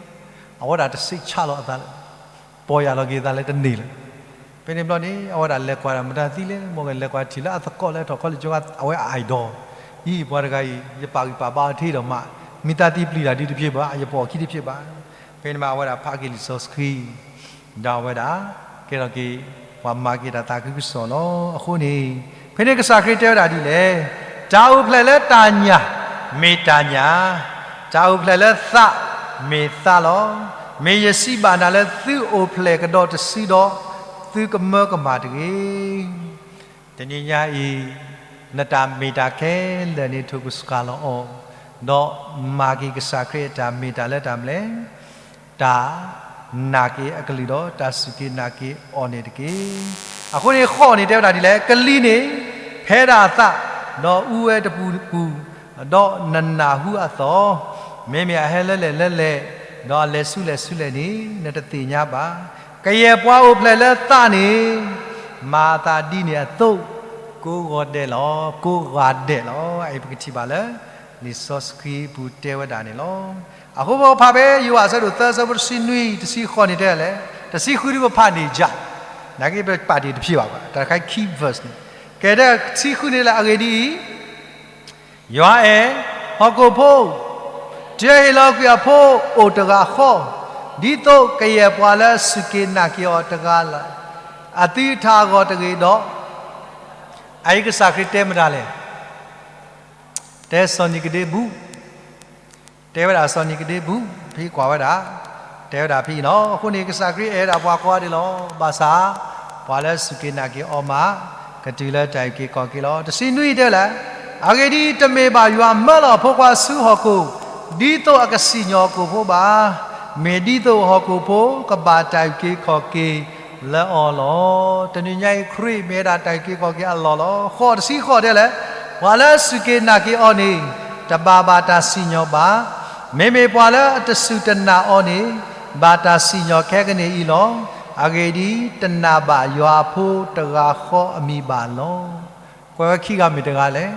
အဝဲဒၣ်တဆံးဆါလီၤအသးလၢ ပီၢ်ယၢ်လီၤက့ၤအသးလၢတန့ၢ်လၢၤ. ဖဲန့ၣ်ဘျီန့ၣ် အဝဲဒၣ်လဲၤကွၢ်ဒၣ်မတၤသံလဲၣ်, မ်ကလဲၤကွၢ်ထံၣ်လၢအသကိးလၢထီၣ်ခီလ့ၣ်ကၠိ အဝဲ idol, အံၤပှၤတဂၤအံၤ ယပာ်ဂံၢ်ပာ်ဘါအီၤတဟ့ၣ်ဒီးမး, မ့ၢ်တၢ်သံပျံၤတၢ်ဒုတဖျ့ဘၣ်, ယပီၢ်ခံတဖျ့ဘၣ်. ဖဲန့ၣ်မးအဝဲဒၣ်ဖးက့ၤလံာ်စီဆှံ ဒီးအဝဲဒၣ် ကဲထီၣ်က့ၤ ပှၤမၤက့ၤတၢ်သးခုကစီၣ်လီၤ. အဃိန့ၣ် ဖဲန့ၣ်ကစၢ်ခရံာ်တဲဝဲဒၣ်ဒ်လဲၣ်, တၢ်အိၣ်ဖျဲၣ်လၢတၢ်ညၣ် မ့ၢ်တၢ်ညၣ်, တၢ်အိၣ်ဖျဲၣ်လၢသး မ့ၢ်သးလီၤ. မ့ၢ်ယစံးဘၣ်နၤလၢသုအိၣ်ဖျဲၣ်ကဒီးတစုဒီး သုကမၢကမၣ်တဂ့ၤ. တနံၤညါအံၤ နတၢ်မ့ၢ်တၢ်ခဲလၢာ်န့ၣ်ထိၣ်ကစှၤလီၤအီၤ, ဒီးမၤက့ၤကစၢ်ခရံာ်အတၢ်မ့ၢ်တၢ်လၢတၢ်မနုၤလဲၣ်, တၢ်နာ်က့ၤအကလုၢ်ဒီးတၢ်စူၢ်က့ၤနာ်က့ၤအီၤန့ၣ်တက့ၢ်. အဃိန့ၣ် ဃိးန့ၣ်တဲဝဲဒၣ်ဒ်လဲၣ်, ကလံၤန့ၣ် ဖဲဒၣ်အသး, ဒီးအူဝဲတပူၤပူၤ, ဒီးနနၢ်ဟူအသီ, မ့မ့ၢ်အဟဲလၢလဲၣ်လၢလဲၣ်, ဒီးအလဲၤဆူလဲၣ်ဆူလဲၣ်န့ၣ် နတသ့ၣ်ညါဘၣ်. ကယဲၢ်ပှၤအိၣ်ဖျဲၣ်လၢသးန့ၣ် မၤအသးဒ်န့ၣ်အသိး, ကိးဂီၤဒဲးလီၤ, ကိးဂၤဒဲးလီၤ. အအံၤပကထံၣ်ဘၣ်လၢ လံာ်စီဆှံပူၤတဲဝဲဒၣ်န့ၣ်လီၤ. အဃိပဖးဖဲယိၤဟၣ်အဆၢဒိၣ်သၢ အဆၢဖိတဆံနွံ တဆံဃိးန့ၣ်တဲလဲၣ်, တဆံဃုဒုပဖးန့ၢ်ယၤ, နာ်က့ပပာ်တ့ၢ်တဖျ့ဘၣ်ဘၣ် တၢ်တခါ key verse န့ၣ်, ကဲဒ်ဆံဃုန့ၣ်လၢအဂ့ၢ်ဒ်အံၤ, ယွၤအဲၣ် ဟီၣ်ခိၣ်ဖိ, တုၤအဟ့ၣ်လီၤကွံာ်အဖိအိၣ်တဂၤဃီ, ဒ်သိးကယဲၢ်ပှၤလၢအစူၢ်က့ၤနာ်က့ၤအီၤတဂၤလၢ် အသုတဟးဂီၤတဂ့ၤဒီး, အအံၤကစၢ်ခရံာ်တဲမတၤလဲၣ်, တဲစီၤနံၤကဒ့မူး တဲဝဲဒၣ်စီၤနံၤကဒ့မူး ဖဲကွၢ်ဝဲဒၣ်, တဲဝဲဒၣ်ဖဲအံၤလီၤ. အဃိန့ၣ် ကစၢ်ခရံာ်အဲၣ်ဒၣ်ပှၤကိးဂၤဒဲးလီၤ. ဘၣ်ဆၣ် ပှၤလၢအစူၢ်က့ၤနာ်က့ၤအီၤမး ကတုၤလၢတၢ်အုၣ်က့ၤခီၣ်က့ၤလီၤ. တဆံနွံတဲလဲၣ်, အဂ့ၢ်ဒ်အံၤ, တမ့ၢ်ဘၣ်ယွၤမၢလီၤအဖိခွါဆူဟီၣ်ခိၣ် ဒ်သိးအကစံၣ်ညီၣ်ဟီၣ်ခိၣ်ဖိဘၣ်, မ့ၢ်ဒ်သိးဟီၣ်ခိၣ်ဖိကဘၣ်တၢ်အုၣ်က့ၤခီၣ်က့ၤလၢအီၤလီၤ. တနံၤညါအံၤ ခရံာ်မ့ၢ်ဝဲဒၣ်တၢ်အုၣ်က့ၤခီၣ်က့ၤအလီၢ်လီၤ. ဃိး တဆံဃိးတဲလဲၣ်, ပှၤလၢအစူၢ်က့ၤနာ်က့ၤအီၤန့ၣ် တဘၣ်ဘၣ်တၢ်စံၣ်ညီၣ်ဘၣ်. မ့မ့ၢ်ပှၤလၢအတစူၢ်တနာ်အီၤန့ၣ် ဘၣ်တၢ်စံၣ်ညီၣ်ခဲကနံၣ်အံၤလီၤ. အဂ့ၢ်ဒ်အံၤ, တနာ်ဘၣ်ယွၤအဖိတဂၤဃီအမံၤဘၣ်လီၤ. ကွဲးဝဲခံဂၤမ့ၢ်တဂၤလဲၣ်,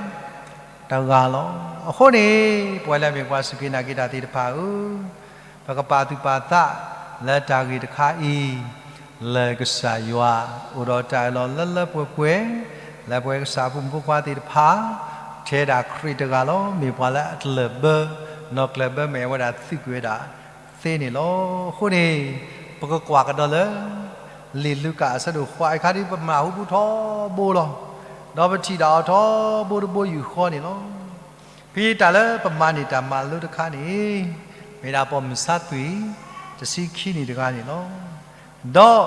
တဂၤလီၤ. အဃိန့ၣ် ပဝဲလၢအမ့ၢ်ပှၤစူၢ်က့ၤနာ်က့ၤတၢ်သ့ၣ်တဖၣ်ဧၢ, ပကပာ်သူၣ်ပာ်သးလၢတၢ်ဂ့ၢ်တခါအံၤ, လၢကစၢ်ယွၤအိၣ်ဒီးတၢ်အၢၣ်လီၤလၢလၢပှဲၤပှဲၤ လၢပဝဲကစၢ်အဖိမုၣ်ဖိခွါသ့ၣ်တဖၣ် ထဲဒၣ်ခရံာ်တဂၤလီၤ. မ့ၢ်ပှၤလၢအတလၢၢ်ဘၢ နီၢ်ကျၢၢ်ဘၢ မ့ၢ်ဝဲဒၣ်သုးကွံာ်ဝဲဒၣ်သ့န့ၣ်လီၤ. အဃိန့ၣ် ပကကွၢ်ကဒီးလၢ လံာ်လူၤကၣ်အဆၢဒိၣ်ဃိးအခါဒ်ပမၤဟူပူထီဘိလီၤ. ဒီးပထံၣ်ဒၣ်အီၤထီဘိတဘိယူၢ်ဃီန့ၣ်လီၤ. ဖဲတၢ်လၢပမၤန့ၢ်တၢ်မၤလိတခါန့ၣ် မ့ၢ်ဒၣ်ပိာ်မုၣ်ဆါသွံၣ် တဆံခံနံၣ်တဂၤန့ၣ်လီၤ. ဒီး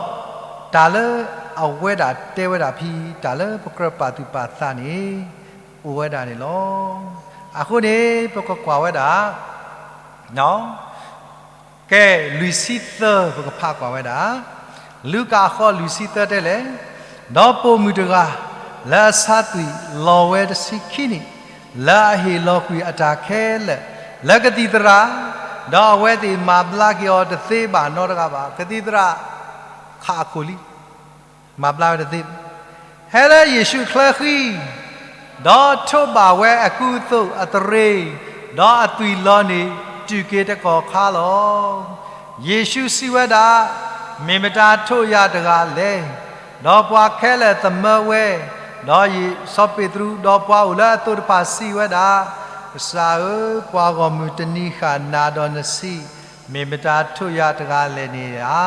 တၢ်လၢအဝဲဒၣ်တဲဝဲဒၣ်ဖဲ တၢ်လၢပကြၢးပာ်သူၣ်ပာ်သးန့ၣ် အိၣ်ဝဲဒၣ်န့ၣ်လီၤ. အဃိန့ၣ် ပကကွၢ်ဝဲဒၣ် ကဲ လွံၢ်ဆံသၢ ပကဖးကွၢ်ဝဲဒၣ်, လူၤကၣ်ဃိး လွံၢ်ဆံသၢတဲလဲၣ်, ဒီးပိာ်မုၣ်တဂၤ လၢအဆါသွံၣ်လီၤဝဲတဆံခံနံၣ်, လၢအဟ့ၣ်လီၤကွံာ်အတၢ်ခဲလၢာ် လၢကသံၣ်သရၣ်, ဒီးအဝဲသ့ၣ်မၤဘျါက့ၤအီၤတသ့ဘၣ်နီတဂၤဘၣ်. ကသံၣ်သရၣ် ခးအခိၣ်လံ မၤဘျါဝဲတသ့ဘၣ်. ဟဲလၢယ့ၣ်ၡူးချၢဃံ, ဒီးထိးဘၣ်ဝဲအကူအသိးအသရ့ၤ, ဒီးအသွံၣ်လီၤန့ၣ် တုၤက့ၤတကီၢ်ခါလီၤ. ယ့ၣ်ၡူးစံးဝဲဒၣ်, မ့ၢ်မတၤထိးယၤတဂၤလဲၣ်. ဒီးပှၤခဲလၢာ်သမၢဝဲ, ဒီးစီၤပ့းတရူး ဒီးပှၤအိၣ်လၢအသိးတဖၣ်စံးဝဲဒၣ်, ကစၢ်ဧၢ, ပှၤဂီၢ်မုၢ်တနံၤဃာ်နၤဒီးနဆံး မ့ၢ်မတၤထိးယၤတဂၤလဲၣ်န့ၣ်ဧါ.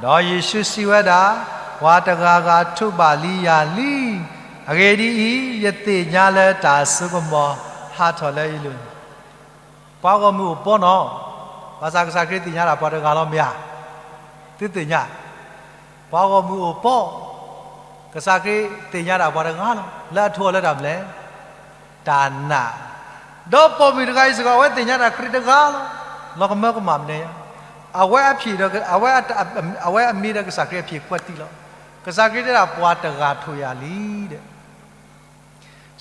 ဒီးယ့ၣ်ၡူးစံးဝဲဒၣ်, ပှၤတဂၤဂၤထိးဘၣ်လံယၤလံ. အဂ့ၢ်ဒ်အံၤ, ယသ့ၣ်ညါလၢတၢ်စိကမီၤဟးထီၣ်လၢယလိၤန့ၣ်, ပှၤဂီၢ်မုၢ်အိၣ်ပီနီၤ, ဘၣ်ဆၣ်ကစၢ်ခရံာ်သ့ၣ်ညါဒၣ်ပှၤတဂၤလီၤမ့ၢ်ဧါ. သုသ့ၣ်ညါ, ပှၤဂီၢ်မုၢ်အိၣ်ပီ, ကစၢ်ခရံာ်သ့ၣ်ညါဒၣ်ပှၤတဂၤလီၤ. လၢအထိးအီၤလၢတၢ်မနုၤလဲၣ်, တၢ်နာ်. ဒီးပိာ်မုၣ်တဂၤအံၤစ့ၢ်ကီး အဝဲသ့ၣ်ညါဒၣ်ခရံာ်တဂၤလီၤ. လီၤကမၢကမၣ်မနုၤညါ, အဝဲအဖံးဒီး, အဝဲအမ့ၢ်ဒီးကစၢ်ခရံာ်အဖံးကွၢ်တံၢ်လီၤ. ကစၢ်ခရံာ်တဲဒၣ်ပှၤတဂၤထိးယၤလံဒီး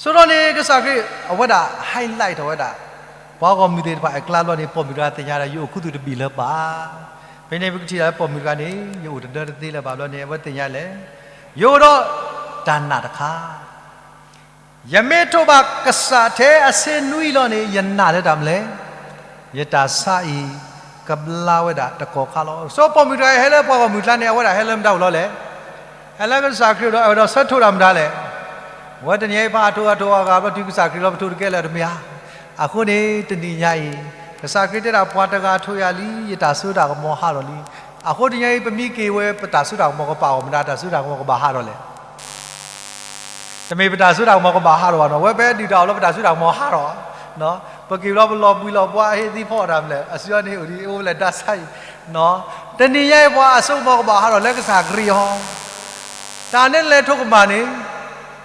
ဆိဒီးန့ၣ် ကစၢ်ခရံာ် အဝဲဒၣ် highlight ထီၣ်ဝဲဒၣ် ပှၤဂီၢ်မုၢ်သ့ၣ်တဖၣ်အကျါဘျီန့ၣ် ပိာ်မုၣ်တဂၤသ့ၣ်ညါဒၣ် ယအိၣ်ခူသူၣ်တဘ့ၣ်လၢၤဘၣ်. ဖဲန့ၣ်ပကထံၣ်ဒၣ်လၢပိာ်မုၣ်တဂၤန့ၣ် ယအိၣ်တဒၢတသ့လၢၤဘၣ်ဘျီန့ၣ် အဝဲသ့ၣ်ညါလဲၣ်, ယအိၣ်ဒီးတၢ်နာ်တခါ ယမ့ၢ်ထိးဘၣ်ကစၢ်ထဲအဆ့နွံလီၤန့ၣ် ယနာ်လၢတၢ်မနုၤလဲၣ်, ယတၢ်ဆါအံၤ ကဘျါဝဲဒၣ်တကီၢ်ခါလီၤ. စီၤပိာ်မုၣ်တဂၤအံၤဟဲလၢပှၤဂီၢ်မုၢ်ကျါန့ၣ် အဝဲဒၣ်ဟဲလၢမတၤအိၣ်လီၤလဲၣ်. ဟဲလၢကစၢ်ခရံာ်ဒီး အဝဲဒီးဆၢထိးတၢ်မတၤလဲၣ်. ဝဲတနံၤအံၤဖးအထိးအထိးအဂၤဘျီ တုၤကစၢ်ခရံာ်လီၤပထိးတကဲလၢၤတမ့ၢ်ဧါ. အဃိန့ၣ် တနံၤညါအံၤ ကစၢ်ခရံာ်တဲဒၣ်ပှၤတဂၤထိးယၤလံ ယတၢ်စိတၢ်ကမီၤဟးထီၣ်လံ. အဃိတနံၤညါအံၤ ပမ့ၢ်က့ၤဝဲ ပတၢ်စိတၢ်ကမီၤကဘၣ်အီၤမတၤ တၢ်စိတၢ်ကမီၤကဘၣ်ဟးထီၣ်လဲၣ်. တမ့ၢ်ပတၢ်စိတၢ်ကမီၤကဘၣ်ဟးထီၣ်ဘၣ်နီၤ, ဝဲပဒုၣ်တၢ်အီၣ်လၢပတၢ်စိတၢ်ကမီၤဟးထီၣ်. ပက့ၤဘျီပလီၤဘှံးလီၤဘှါ ဟ့ၣ်သံဖီအီၣ်တၢ်မနုၤလဲၣ်, အစုအီန့ၣ်အိၣ်ဒံး အိၣ်ဖဲလဲၣ်ဒါဆါအံၤ. တနံၤညါအံၤ ပှၤအစိကမီၤကဘၣ်ဟးထီၣ်လၢကစၢ်ခရံာ်အီၤ. တၢ်န့ၣ်နလဲၤထိးကမၣ်န့ၣ်,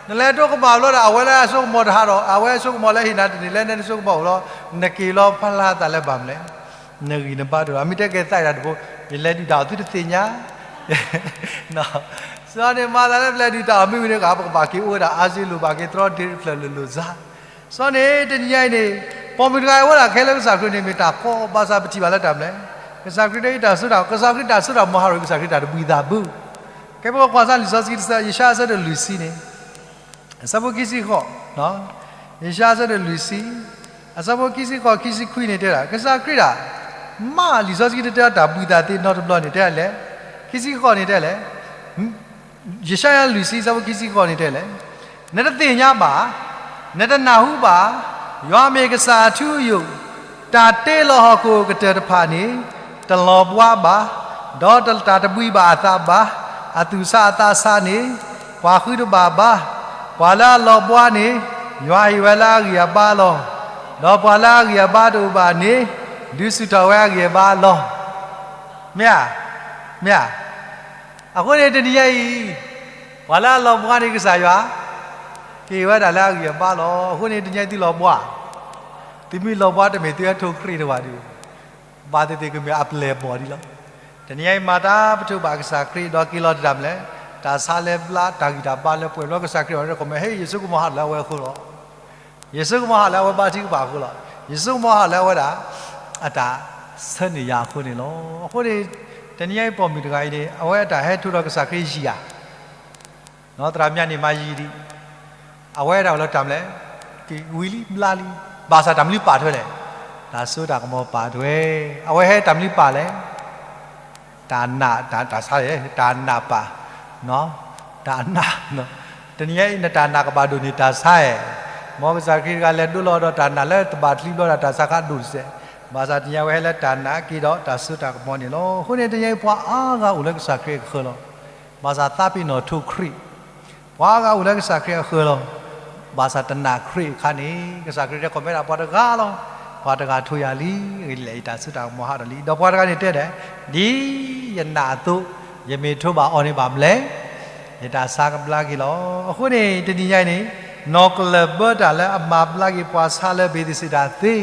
နလဲၤထိးကမၣ်ဘျီဒီး အဝဲလၢအစိကမီၤတဟးထီၣ်, အဝဲအစိကမီၤလၢဟ့ၣ်နၤတန့ၢ် လၢနစိကမီၤအိၣ်လီၤ, နက့ၤလီၤဖျါသးလၢဘၣ်မနုၤလဲၣ်. နဂံၢ်နဘါတအိၣ်, အမ့ၢ်တဲကဲသးအံၤတၢ်တဘိ, ယလဲၤဒုၣ်တၢ်အီၣ်သုတသ့ၣ်ညါ စီၤန့ၣ်မၤသးလၢပလဲၤဒုၣ်တၢ်အီၣ်မ့ၢ်ဝံၤန့ၣ် ပကဘၣ်က့ၤအိၣ်ဝဲဒၣ်အါစုလိာ်ဘၣ်က့ၤတြီဒ့တဖျၢၣ်လိာ်လိာ်စါ. စီၤန့ၣ် တနံၤညါအံၤန့ၣ် ပိာ်မုၣ်တဂၤအဝဲဒၣ်ခဲလၢာ်ကစၢ်ခရံာ်န့ၣ် မ့ၢ်တၢ်ကီဘၣ်ဆၣ်ပထံၣ်ဘၣ်လၢတၢ်မနုၤလဲၣ်. ကစၢ်ခရံာ်တဲအံၤတၢ်စိတၢ်, ကစၢ်ခရံာ်တၢ်စိတၢ်ကမီၤဟးထီၣ် ကစၢ်ခရံာ်တၢ်တဘှံးသးဘၣ်. ကဲပကကွၢ်စၢ်လံာ်စီဆှံတဆၢ ယၡါယၤအဆၢဒိၣ်လွံၢ်ဆံန့ၣ် အဆၢဖိခံဆံဃိး, ယၡါယၤအဆၢဒိၣ်လွံၢ်ဆံ, အဆၢဖိခံဆံဃိး ခံဆံခွံန့ၣ်တဲဒၣ် ကစၢ်ခရံာ်ဒၣ် မ့ၢ်လံာ်စီဆှံတဆၢတၢ်ဘှံးသးသ့နီတဘျီန့ၣ် တဲလဲၣ်, ခံဆံဃိးန့ၣ်တဲလဲၣ်, ယၡါယၤလွံၢ်ဆံ ဆၢဖိခံဆံဃိးန့ၣ်တဲလဲၣ်, နတသ့ၣ်ညါဘၣ်, နတနၢ်ဟူဘၣ်, ယွၤမ့ၢ်ကစၢ်အထူအယိာ်, တၢ်တ့လီၤဟီၣ်ခိၣ်ကတၢၢ်တဖၣ်န့ၣ် တလီၤဘှါဘၣ်, ဒီးတၢ်တဘှံးဘၣ်အသးဘၣ်, အသူၣ်ဆးအသးဆးန့ၣ် ပှၤဃုတဘၣ်ဘၣ်, ပှၤလၢအလီၤဘှါန့ၣ် ယွၤဟ့ၣ်ဝဲလၢအဂံၢ်အဘါလီၤ. ဒီးပှၤလၢအဂံၢ်အဘါတအိၣ်ဘၣ်န့ၣ် ဒုးဆူၣ်ထီၣ်ဝဲအဂံၢ်အဘါလီၤ. မ့ၢ်ဧါ, မ့ၢ်ဧါ. အဃိန့ၣ်တနံၤညါအံၤ ပှၤလၢအလီၤဘှါန့ၣ် ကစၢ်ယွၤ ကဟ့ၣ်ဝဲဒၣ်လၢအဂံၢ်အဘါလီၤ. အဃိန့ၣ်တနံၤညါအံၤသုလီၤဘှါ, သုမ့ၢ်လီၤဘှါတမ့ၢ်သုဟဲထိၣ်ခရံာ်တဝၣ်ဒုး, ဘၣ်သ့ၣ်သ့ၣ်ကမ့ၢ်အပျဲၢ်အဘီၣ်ဒံးလီၤ. တနံၤညါအံၤမၤတၢ်ပထိၣ်ဘၣ်ကစၢ်ခရံာ် ဒီးက့ၤလီၤတၢ်မနုၤလဲၣ်, တၢ်ဆါလဲဘျါ တၢ်ဂံၢ်တၢ်ဘါလၢပှဲၤဘျီ ကစၢ်ခရံာ်အီၤတခီမ့ၢ် ဟ့ၣ် ယ့ၣ်ၡူးကမီၤဟးထီၣ်လၢအဝဲအဃၢၤလီၤ. ယ့ၣ်ၡူးကမီၤဟးလၢအဝဲဘါထုကဖၣ်အဃၢၤလီၤ. ယ့ၣ်ၡူးကမီၤဟးလၢအဝဲဒၣ် အတၢ်ဆၢန့ၢ်ယၤအဃိန့ၣ်လီၤ. အဃိန့ၣ် တနံၤညါအံၤပိာ်မုၣ်တဂၤအံၤန့ၣ် အဝဲအတၢ်ဟဲထိၣ်ဒီးကစၢ်ခရံာ်ယံာ်ဧါ, သရၣ်မုၣ်န့ၣ်မၤယံာ်ဒံး, အဝဲဒၣ်အိၣ်လၢတၢ်မနုၤလဲၣ်, က့ၤဝံၤလံဘျါလံ, ဘၣ်ဆၣ်တၢ်မနုၤပာ်ထွဲလဲၣ်, တၢ်စိတၢ်ကမီၤပာ်ထွဲ, အဝဲဟဲတၢ်မနုၤပာ်လဲၣ် တၢ်နာ် တၢ်ဆါ, တၢ်နာ်ပာ်, တၢ်နာ်, တနံၤညါအံၤနတၢ်နာ်ကဘၣ်ဒိၣ်န့ၢ်တၢ်ဆါဧါ. မ်ကစၢ်ခရံာ်တဂၤလဲၤဒိလီၤဒီးတၢ်နာ်လၢတဘၣ်ချံဘျီဒၣ်တၢ်ဆါခးဒိၣ်စဲး, ဘၣ်ဆၣ်တနံၤညါဝဲဟဲလၢတၢ်နာ်က့ၤဒီးတၢ်စိတၢ်ကမီၤန့ၣ်လီၤ. အဃိန့ၣ်တနံၤညါအံၤပှၤအါဂၤအိၣ်လၢကစၢ်ခရံာ်အကဃၢၤလီၤ. ဘၣ်ဆၣ်သးပ့ၤနီၣ်ထိၣ်ခရံာ် ပှၤအါဂၤအိၣ်လၢကစၢ်ခရံာ်အဃၢၤလီၤ. ဘၣ်ဆၣ်တနာ်ခရံာ်အခါန့ၣ် ကစၢ်ခရံာ်တဲခီမ့ၢ်ဒၣ်ပှၤတဂၤလီၤ. ပှၤတဂၤထိၣ်ယၤလံ, ဂ့ၤလံယတၢ်စိတၢ်ကမီၤဟးထီၣ်လံ. ဒီးပှၤတဂၤန့ၣ်တဲဒၣ်, ဒ်ယနာ်အသိး ယမ့ၢ်ထိၣ်ဘၣ်အီၤန့ၣ်ဘၣ်မနုၤလဲၣ်, ယတၢ်ဆါကဘျါက့ၤလီၤ. အဃိန့ၣ် တနံၤညါအံၤန့ၣ် နီၢ်ကျၢၢ်ဘၢတၢ်လၢအမၤဘျါက့ၤပှၤဆါလၢဘ့းသ့းစံးဒၤသ့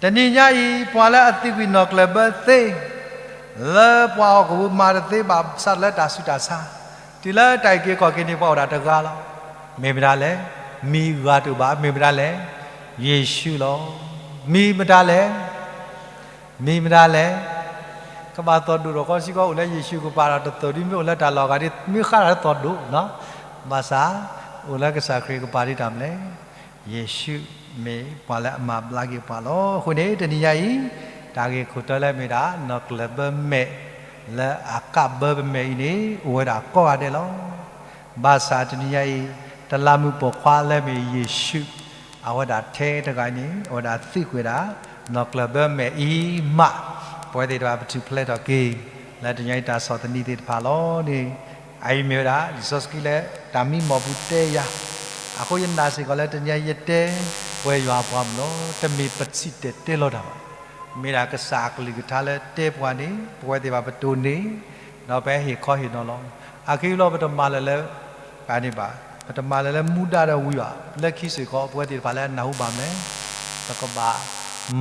တနံၤညါအံၤ ပှၤလၢအသံကွံာ်နီၢ်ကျၢၢ်ဘၢသ့, လၢပှၤဟီၣ်ခိၣ်ဖိမၤတသ့ဘၣ်ဆၣ်လၢတၢ်ဆူးတၢ်ဆါ, တုၤလၢတၢ်အုၣ်က့ၤခီၣ်က့ၤန့ၣ် ပှၤအိၣ်ဒၣ်တဂၤလီၤ. မ့ၢ်မတၤလဲၣ်, မံၤဂၤတအိၣ်ဘၣ်, မ့ၢ်မတၤလဲၣ်, ယ့ၣ်ၡူးလီၤ. မံၤမတၤလဲၣ်, မံၤမတၤလဲၣ်, ကဘၣ်သီၣ်ဒိၣ်ထီၣ်ခီစ့ၢ်ကီး အိၣ်လၢယ့ၣ်ၡူးကပၤဒီးတသိးဒ်မ့ၢ်အိၣ်လၢတၢ်လီၢ်အဂၤဒ် မ့ၢ်ဃၣ်တၢ်လၢသီၣ်ဒိၣ်, ဘၣ်ဆၣ် အိၣ်လၢကစၢ်ခရံာ်ကပၤဒ်တၢ်မနုၤလဲၣ် ယ့ၣ်ၡူးမ့ၢ်ပှၤလၢအမၤဘျါက့ၤပှၤလီၤ. အဃိန့ၣ် တနံၤညါအံၤ တၢ်ဂ့ၢ်ခိၣ်တီလၢမ့ၢ်ဒၣ် နီၢ်ကျၢၢ်ဘၢမဲာ် လၢအကးဘၢပမဲာ်အံၤန့ၣ် အိၣ်ဝဲဒၣ်ကိးဂၤဒဲးလီၤ. ဘၣ်ဆၣ်တနံၤညါအံၤ တလးမူးပိာ်ခွါလၢမ့ၢ်ယ့ၣ်ၡူး အဝဲဒၣ်ထဲတဂၤအံၤန့ၣ် အဝဲဒၣ်သံကွံာ်ဝဲဒၣ် နီၢ်ကျၢၢ်ဘၢမဲာ်အံၤမး ပဝဲသ့ၣ်တဖၣ်ပထူၣ်ဖျဲးထီၣ်က့ၤ လၢတနံၤညါအံၤတၢ်ဆီၣ်သနံးသ့ၣ်တဖၣ်လီၤန့ၣ် အအံၤမ့ၢ်ဝဲဒၣ် လံာ်စီဆှံလၢတၢ်မံမီၢ်ပူၤတဲယၤ, အဃိယနာ်စ့ၢ်ကီးလၢတနံၤညါယတဲ ပဝဲယွၤအပှၤမုၣ်လီၤ. တမ့ၢ်ပစံၣ်တဲၤတဲလီၤတၢ်ဘၣ်. မ့ၢ်ဒၣ်ကစၢ်အကလုၢ်ကထါလၢတဲပှၤန့ၣ် ပဝဲသ့ၣ်တဖၣ်ပတိၢ်န့ၢ် ဒီးပဟ့ၣ်ခီဟ့ၣ်နီၤလီၤ. အခဲအံၤလီၤ ပတမၤလၢၤလၢ ပန့ၣ်ဘၣ်, ပတမၤလၢၤလၢမူဒါဒီးဝံၤဘၣ်, လၢခံစ့ၢ်ကီး ပဝဲသ့ၣ်တဖၣ်လၢအနၢ်ဟူဘၣ်မနုၤလဲၣ်, ပကဘၣ်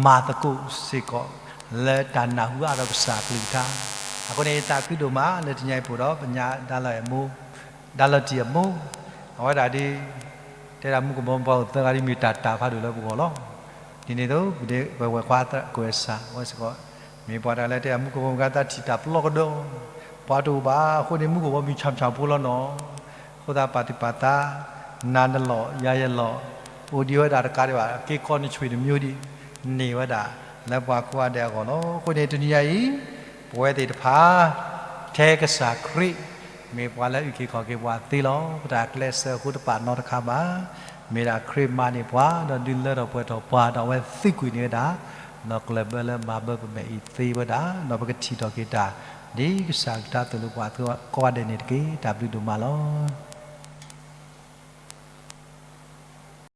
မၤသကိးစ့ၢ်ကီး လၢတၢ်နၢ်ဟူအါဒီးကစၢ်အကလုၢ်ကထါ. အဃိန့ၣ် ယသးခုဒိၣ်မး လၢတနံၤအံၤပအိၣ်ဒီးပညါဒါလီၤအဲၣ်မိၢ်, ဒါလီၤတံၢ်အမိၢ်, အဝဲဒၣ်ဒ် တဲဒၣ်မူကဘီမုၢ်ပှၤအိၣ်သၢဂၤဒ်မ့ၢ်တၢ်တၤဖးဒိၣ်လၢပဂီၢ်လီၤ. ဒ်န့ၣ်အသိး ပဝဲၢ်ခွါကွဲးစၢ်ဝဲစ့ၢ်ကီး, မ့ၢ်ပှၤတဂၤလၢတဲဒၣ်မူကဘီမုၢ်ကသးထံၣ်တၢ်ပလီၢ်ကဒီး, ပှၤတအိၣ်ဘၣ် အဃိန့ၣ် မူကဘီမုၢ်ဆၣ်ဆၣ်ဖိလီၤနီၤ, အဃိသတးပာ်သူၣ်ပာ်သး, နၤနလီၢ် ယၤယလီၢ်, အိၣ်ဒံးဝဲဒၣ်တကးဒံးဘၣ် က့ၤကီၢ်နဆွေတမျိုးဒံး, န့ၢ်ဝဲဒၣ်လၢပှၤကိးဂၤဒဲးအဂီၢ်လီၤ. အဃိန့ၣ် တနံၤညါအံၤ ပဝဲသ့ၣ်တဖၣ် ထဲကစၢ်ခရံာ် မ့ၢ်ပှၤလၢအုၣ်က့ၤခီၣ်က့ၤပှၤသ့လီၤ. ပတၢ်ကျဲးစၢးအဃိတပာ်နီတခါဘၣ်. မ့ၢ်ဒၣ်ခရံာ်မၤန့ၢ်ပှၤ ဒီးဒုးလၢထီၣ်ပှဲၤထီၣ်ပှၤ ဒီးအဝဲသံကွံာ်န့ၢ်ဝဲဒၣ် နီၢ်ကျၢၢ်ဘၢလၢမၤဘၢပမဲာ်အံၤသ့ဝဲဒၣ်, ဒီးပကထံၣ်ထီၣ်က့ၤတၢ် ဒ်ကစၢ်ကထါသိၣ်လိပှၤကိးဂၤဒဲးန့ၣ်တက့ၢ်. တၢ်ဘျုးဒိၣ်မးလီၤ.